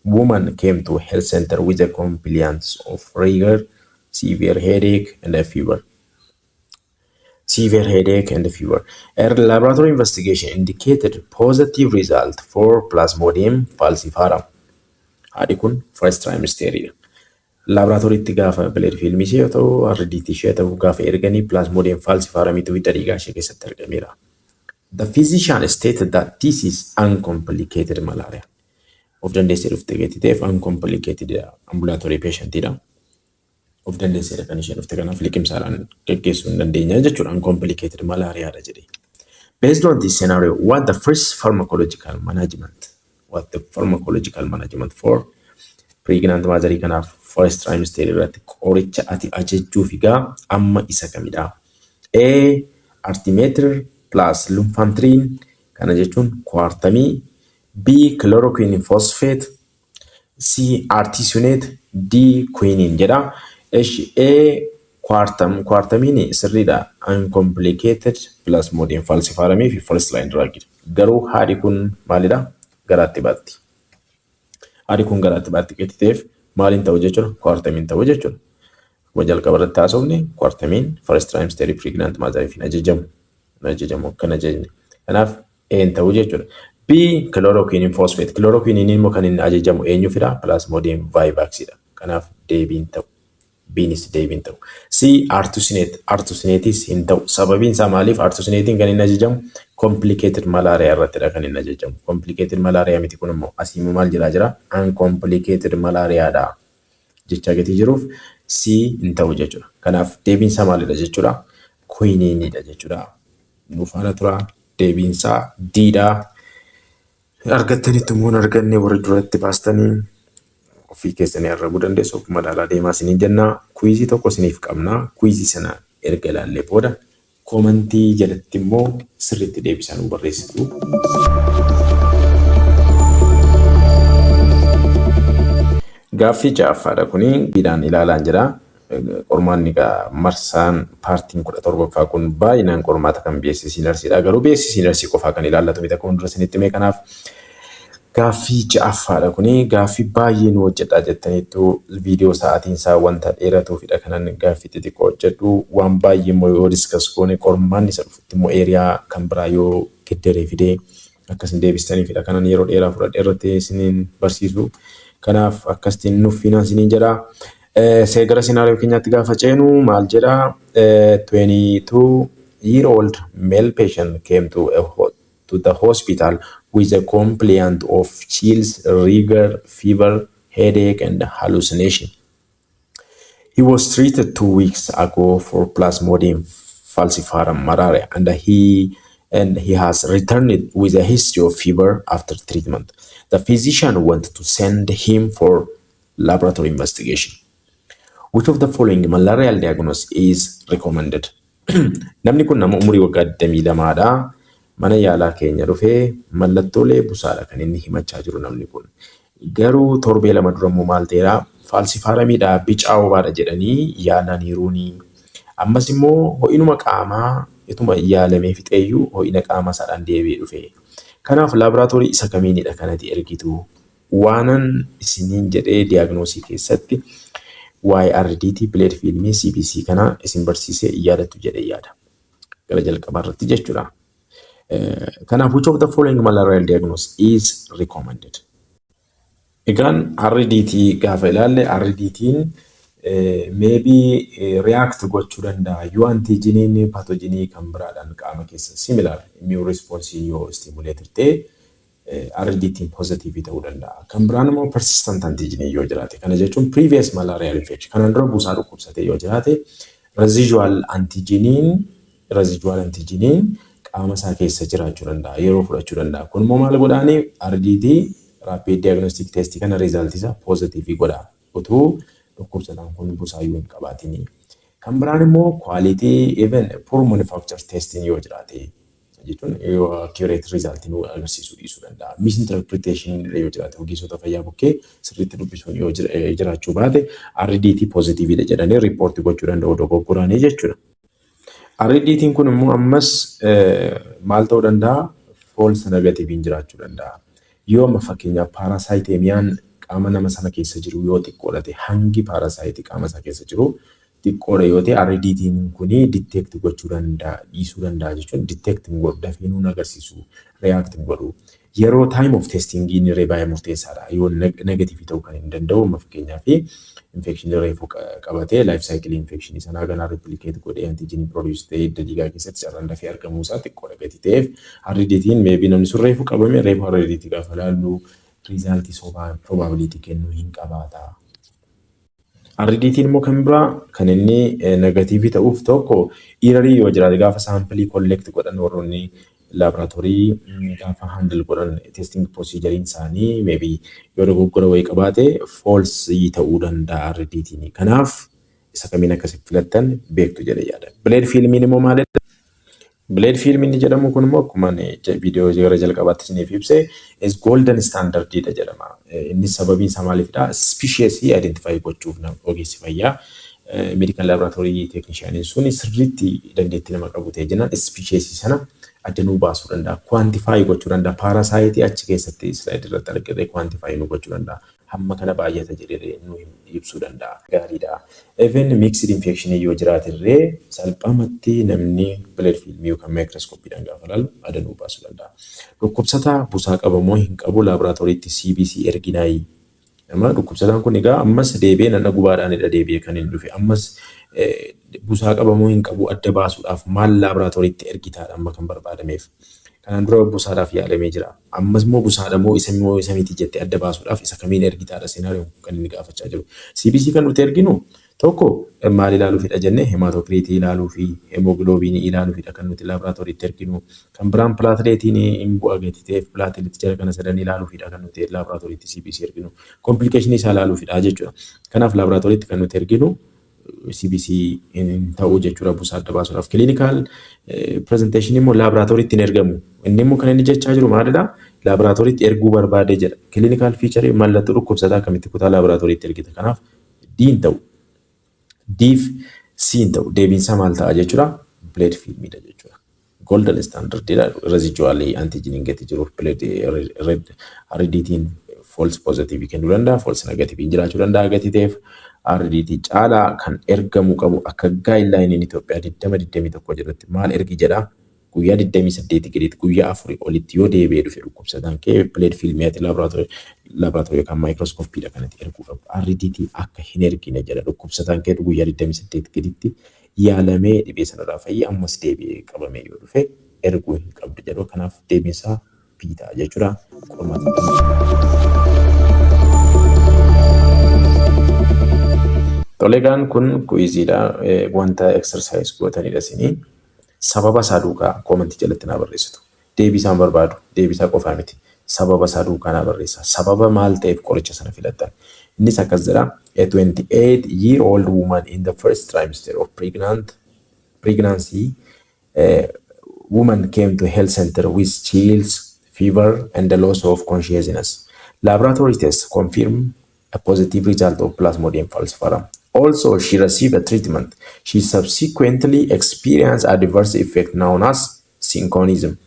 woman came to health center with a complaint of rigor, severe headache and a fever. Severe headache and fever. A laboratory investigation indicated positive result for Plasmodium falciparum. Haadhi kun first trimesteridha. Laaboraatooriitti gaafa blood film ishee yoo ta'u, RDT ishee yoo ta'u, gaafa erganii Plasmodium falciparumitu hidda dhiigaa ishee keessatti argameera. The physician stated that this is uncomplicated malaria. Of dandeessee dhufte gatii ta'eef uncomplicated ambulatory patientidha. Of dandeesseedha kan isheen dhufte, kanaaf liqimsaadhaan geggeessuu hin dandeenya jechuudha. Uncomplicated malariaadha jedhee. Based on this scenario, what the first pharmacological management? What the pharmacological management for pregnant mother? Kanaaf first trimester irratti qoricha ati ajajjuuf egaa amma isa kamidha? A. Artemether plus lumefantrine, kana jechuun Coartemii. B. Chloroquine phosphate. C. Artesunate. D. Quinine jedha. Eshi, A, Coartem, Coartemiin sirriidha. Uncomplicated Plasmodium falciparum fi first line drug. Garuu haadhi kun maalidha? Garaatti baatti. Haadhi kun garaatti baatti gatii ta'eef maaliin ta'u jechuudha? Coartemiin ta'u jechuudha. Akkuma jalqaba irratti haasofne, Coartemiin first trimester pregnant motheriif hin ajajamu. Hin ajajamu, akka hin ajajne. Kanaaf A ta'u jechuudha. B, chloroquine phosphate. Chloroquine immoo kan inni ajajamu eenyuufidha? Plasmodium vivaxidha. Kanaaf deebiin ta'u. B'nis deebiin ta'u. C, artesunate. Artesunateis hin ta'u. Sababiin isaa maaliif? Artesunatein kan inni ajajamu complicated malaria irrattidha kan inni ajajamu. Complicated malaria miti kun immoo, asii immoo maal jedhaa jira? Uncomplicated malariaadha jechaa gatii jiruuf C hin ta'u jechuudha. Kanaaf deebiin isaa maalidha jechuudha? Quininiidha jechuudha. Nu faana tura. Deebiin isaa D'dha. Argattanitti immoo hin arganne, warra duratti baastanii ofii keessanii arrabuu dandeessu. Of madaalaa deemaa isiniin jenna. Quizii tokko isiniif qabna. Quizii sana erga ilaallee booda commentii jalatti immoo sirriitti deebisaa nu barreessitu. Gaaffii ja'affaadha kuni, biidhaan ilaalaan jira. Qormaanni egaa marsaan partiin 17ffaa kun baay'inaan qormaata kan BSc Nursiidha. Garuu BSc Nursii qofaa kan ilaallatu miti, akkuma dura isinitti hime. Kanaaf gaaffii ja'affaadha kuni. Gaaffii baay'ee nu hojjedhaa jettaniittu, viidiyoo sa'aatiin isaa wanta dheeratuufidha kanan gaaffii xixiqqoo hojjedhu. Waan baay'ee immoo yoo discuss goone, qormaanni isa dhufutti immoo area kan biraa yoo geddaree fidee akkasin deebistaniifidha kanan yeroo dheeraa fudhadhe irratti isiniin barsiisu. Kanaaf akkasitiin nuuf fiinaan isiniin jedha. Gara scenario keenyaatti gaafa ceenu maal jedha? 22-year-old male patient came to the hospital with a complaint of chills, rigor, fever, headache and hallucination. He was treated 2 weeks ago for Plasmodium falciparum malaria and he has returned with a history of fever after treatment. The physician wanted to send him for laboratory investigation. Which of the following malarial diagnosis is recommended? Namni kun nama umurii waggaa 22dha. Mana yaalaa keenya dhufee mallattoolee busaadha kan inni himachaa jiru namni kun. Garuu torbee 2 dura immoo maal ta'eera? Falciparumiidha, bicaa obaadha jedhanii yaalaniiruuni. Ammas immoo ho'inuma qaamaa ituma yaalamee fixeeyyuu ho'ina qaama isaadhaan deebi'ee dhufe. Kanaaf laaboraatoorii isa kamiinidha kanati ergitu? Waanan isiniin jedhee diagnosisii keessatti waa'ee RDT, blood filmii, CBC kana isin barsiisee yaadattu jedhee yaada. Gara jalqabaa irratti jechuudha. Kanaaf which of the following malarial diagnosis is recommended? Egaan RDT gaafa ilaalle, RDT'n maybe react gochuu danda'a yoo antigeniin pathogenii kan biraadhaan qaama keessa similar immune response yoo stimulate ta'e, RDT'n positive ta'uu danda'a. Kan biraan immoo persistent antigenii yoo jiraate, kana jechuun previous malarial infection, kanaan dura buusaa dhukkubsatee yoo jiraate, residual antigeniin Residual antigeniin qaama isaa keessa jiraachuu danda'a. Yeroo fudhachuu danda'a. Kun immoo maal godhaanii? RDT, rapid diagnostic test kana result isaa positive godha. Utuu dhukkubsataan kun busaayyuu hin qabaatinii. Kan biraan immoo quality, even poor manufacture testing yoo jiraate jechuun yoo accurate result nu agarsiisuu dhiisuu danda'a. Misinterpretation yoo jiraate, ogeessota fayyaa bukkee sirriitti dubbisuun yoo jiraachuu baate, RDT positiveidha jedhanii report gochuu danda'u dogoggoraanii jechuudha. RDT'n kun immoo ammas maal ta'uu danda'a? False negative'n jiraachuu danda'a. Yoo amma fakkeenyaaf parasitemiaan qaama nama sana keessa jiru yoo xiqqoodha ta'e, hangi parasite qaama isaa keessa jiru xiqqoodha yoo ta'e, RDT'n kuni detect gochuu danda'a dhiisuu danda'a jechuun detect hin godhu, dafee nuun agarsiisu, react hin godhu. Yeroo time of testing inni baay'ee murteessaadha. Yoo negative ta'uu kan hin danda'u, amma fakkeenyaaf infection reefuu qabatee life cycle infection sanaa ganaa replicate godhee antigen produce ta'ee hidda dhiigaa keessatti carraan dafee argamuu isaa xiqqoodha gati ta'eef, RDT'n maybe namni sun reefuu qabame, reefuu RDT gaafa laallu result sobaa probability kennuu hin qabaata. RDT'n immoo kan biraa kan inni negative ta'uuf tokko error yoo jiraate, gaafa sample collect godhan, warroonni laaboraatoorii gaafa handle godhan testing procedure'n isaanii maybe yoo dogoggora wayii qabaate false ta'uu danda'a RDT'n. Kanaaf isa kamiin akkasitti filattan beektu jedhee yaada. Blood filmiin immoo maalidha? Blood film inni jedhamu kun immoo akkuma viidiyoo gara jalqabaatti isiniif ibse is golden standardidha jedhama. Innis sababiin isaa maalifidha? Species identify gochuuf ogeessi fayyaa, medical laboratory technicianiin sun sirriitti dandeettii nama qabu ta'e jennaan, species sana adda nuu baasuu danda'a. Quantify gochuu danda'a. Parasite achi keessatti slide irratti argate quantify nu gochuu danda'a. Hamma kana baay'ata jedhee nu ibsuu danda'a. Gaariidha. Even mixed infection yoo jiraate illee salphaamatti namni blood film yookaan microscopiidhaan gaafa ilaalu adda nuu baasuu danda'a. Dhukkubsataa busaa qabamoo hin qabu laaboraatooriitti CBC erginaayi. Amma dhukkubsataan kun egaa ammas deebi'ee nanna gubaadhaanidha deebi'ee kan inni dhufe. Ammas busaa qabamoo hin qabu adda baasuudhaaf maal laaboraatooriitti ergitaadha amma kan barbaadameef? Kanaan dura busaadhaaf yaalamee jira. Ammas immoo busaadha moo isa moo isa miti jettee adda baasuudhaaf isa kamiin ergitaadha scenarioon kan inni gaafachaa jiru. CBC kan nuti erginu tokko maal ilaaluufidha jennee? Hematocrit ilaaluu fi hemoglobin ilaaluufidha kan nuti laaboraatooriitti erginu. Kan biraan plateletiin hin bu'a gati ta'eef, platelet jara kana sadan ilaaluufidha kan nuti laaboraatooriitti CBC erginu. Complication isaa ilaaluufidha jechuudha. Kanaaf laaboraatooriitti kan nuti erginu CBC hin ta'uu jechuudha busaa adda baasuudhaaf. Clinical presentation immoo laaboraatooriitti hin ergamu. Inni immoo kan inni jechaa jiru maalidha? Laaboraatooriitti erguu barbaade jedha. Clinical feature, mallattoo dhukkubsataa akkamitti kutaa laaboraatooriitti ergita? Kanaaf D hin ta'u. Df C hin ta'u. Deebiinsaa maal ta'a jechuudha? Blood filmiidha jechuudha. Golden standardidha. Residual antigen gati jiruuf blood RDT'n false positive kennuu danda'a, false negative jiraachuu danda'a gati ta'eef, RDT caalaa kan ergamuu qabu akka guidelineiin Itoophiyaa 2021 jedhutti maal ergi jedha? Guyyaa 28 gaditti, guyyaa 4 olitti yoo deebi'ee dhufe dhukkubsataan kee, blood filmiyaati laaboraatoorii yookaan maayikirooskooppiidha kanatti erguu qabu. RDT akka hin ergine jedha. Dhukkubsataan kee guyyaa 28 gaditti yaalamee dhibee sanarraa fayyee ammas deebi'ee qabamee yoo dhufe erguu hin qabdu jedhu. Kanaaf deebiinsaa B ta'a jechuudha. Qormaata. Toleegaan kun quiziidha. Wanta exercise gootanidha isinii. Sababa isaa duukaa comment jalatti naa barreessitu. Deebii isaan barbaadu, deebii isaa qofaa miti. Sababa isaa duukaa naa barreessa. Sababa maal ta'eef qoricha sana filattan? Innis akkas jedha. A 28 year old woman in the first trimester of pregnancy woman came to health center with chills, fever and the loss of consciousness. Laboratory tests confirm a positive result of Plasmodium falciparum. Also, she received a treatment. She subsequently experienced adverse effect known as cinchonism.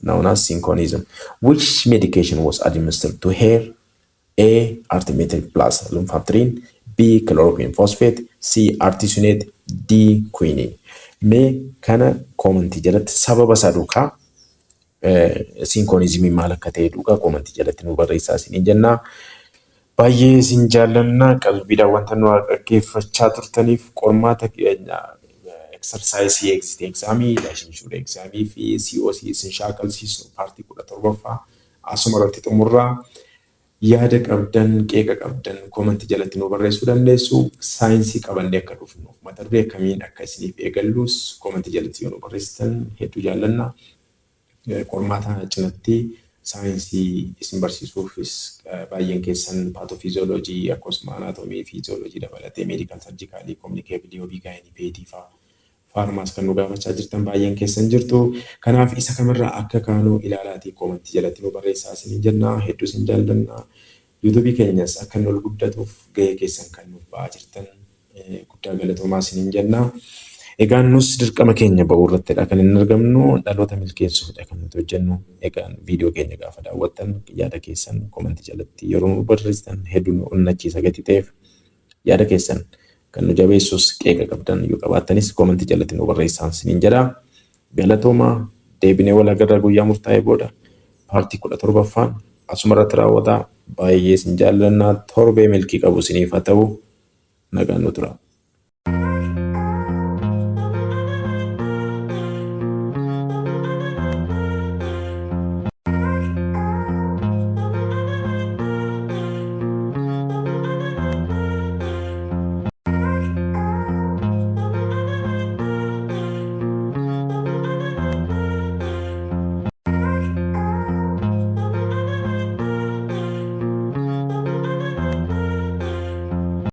Known as cinchonism. Which medication was administered to her? A. Artemether plus lumefantrine. B. Chloroquine phosphate. C. Artesunate. D. Quinine. Mee kana comment jalatti sababa isaa duukaa, cinchonismii maal akka ta'e duukaa comment jalatti nu barreessaa isiniin jennaa. Baay'ee isin jaallannaa. Qalbiidhaan wanta nu dhaggeeffachaa turtaniif, qormaata keenya exercise exit exam, licensure exam fi COC isin shaakalsiisnu part 17ffaa asuma irratti xumurraa. Yaada qabdan, qeeqa qabdan commentii jalatti nu barreessuu dandeessu. Saayinsii qabannee akka dhufnuuf mata duree akkamiin akka isiniif eegallus commentii jalatti yoo nu barreessitan hedduu jaallanna. Qormaata cinatti saayinsii isin barsiisuufis baay'een keessan pathophysiology, akkasuma anatomy, physiology dabalatee medical, surgical, communicable, OB-GYN, pedi fa'aa, pharmas kan nu gaafachaa jirtan baay'een keessan jirtu. Kanaaf isa kamirraa akka kaanuu ilaalaatii commentii jalatti nu barreessaa isiniin jenna. Hedduu isin jaallanna. YouTubeii keenyas akka inni ol guddatuuf gahee keessan kan nuuf ba'aa jirtan guddaa galatoomaa isiniin jenna. Egaan nus dirqama keenya ba'uu irrattidha kan inni argamnu, dhaloota milkeessuufidha kan nuti hojjennu. Egaan viidiyoo keenya gaafa daawwattan yaada keessan commentii jalatti yeroo nu barreessitan hedduu nu onnachiisa gati ta'eef, yaada keessan kan nu jabeessus, qeeqa qabdan yoo qabaattanis commentii jalatti nu barreessaa isiniin jedha. Galatoomaa, deebinee wal agarra guyyaa murtaa'ee booda. Partii 17ffaan asuma irratti raawwata. Baay'ee isin jaallannaa, torbee milkii qabu isiniif haa ta'u. Nagaan nu tura.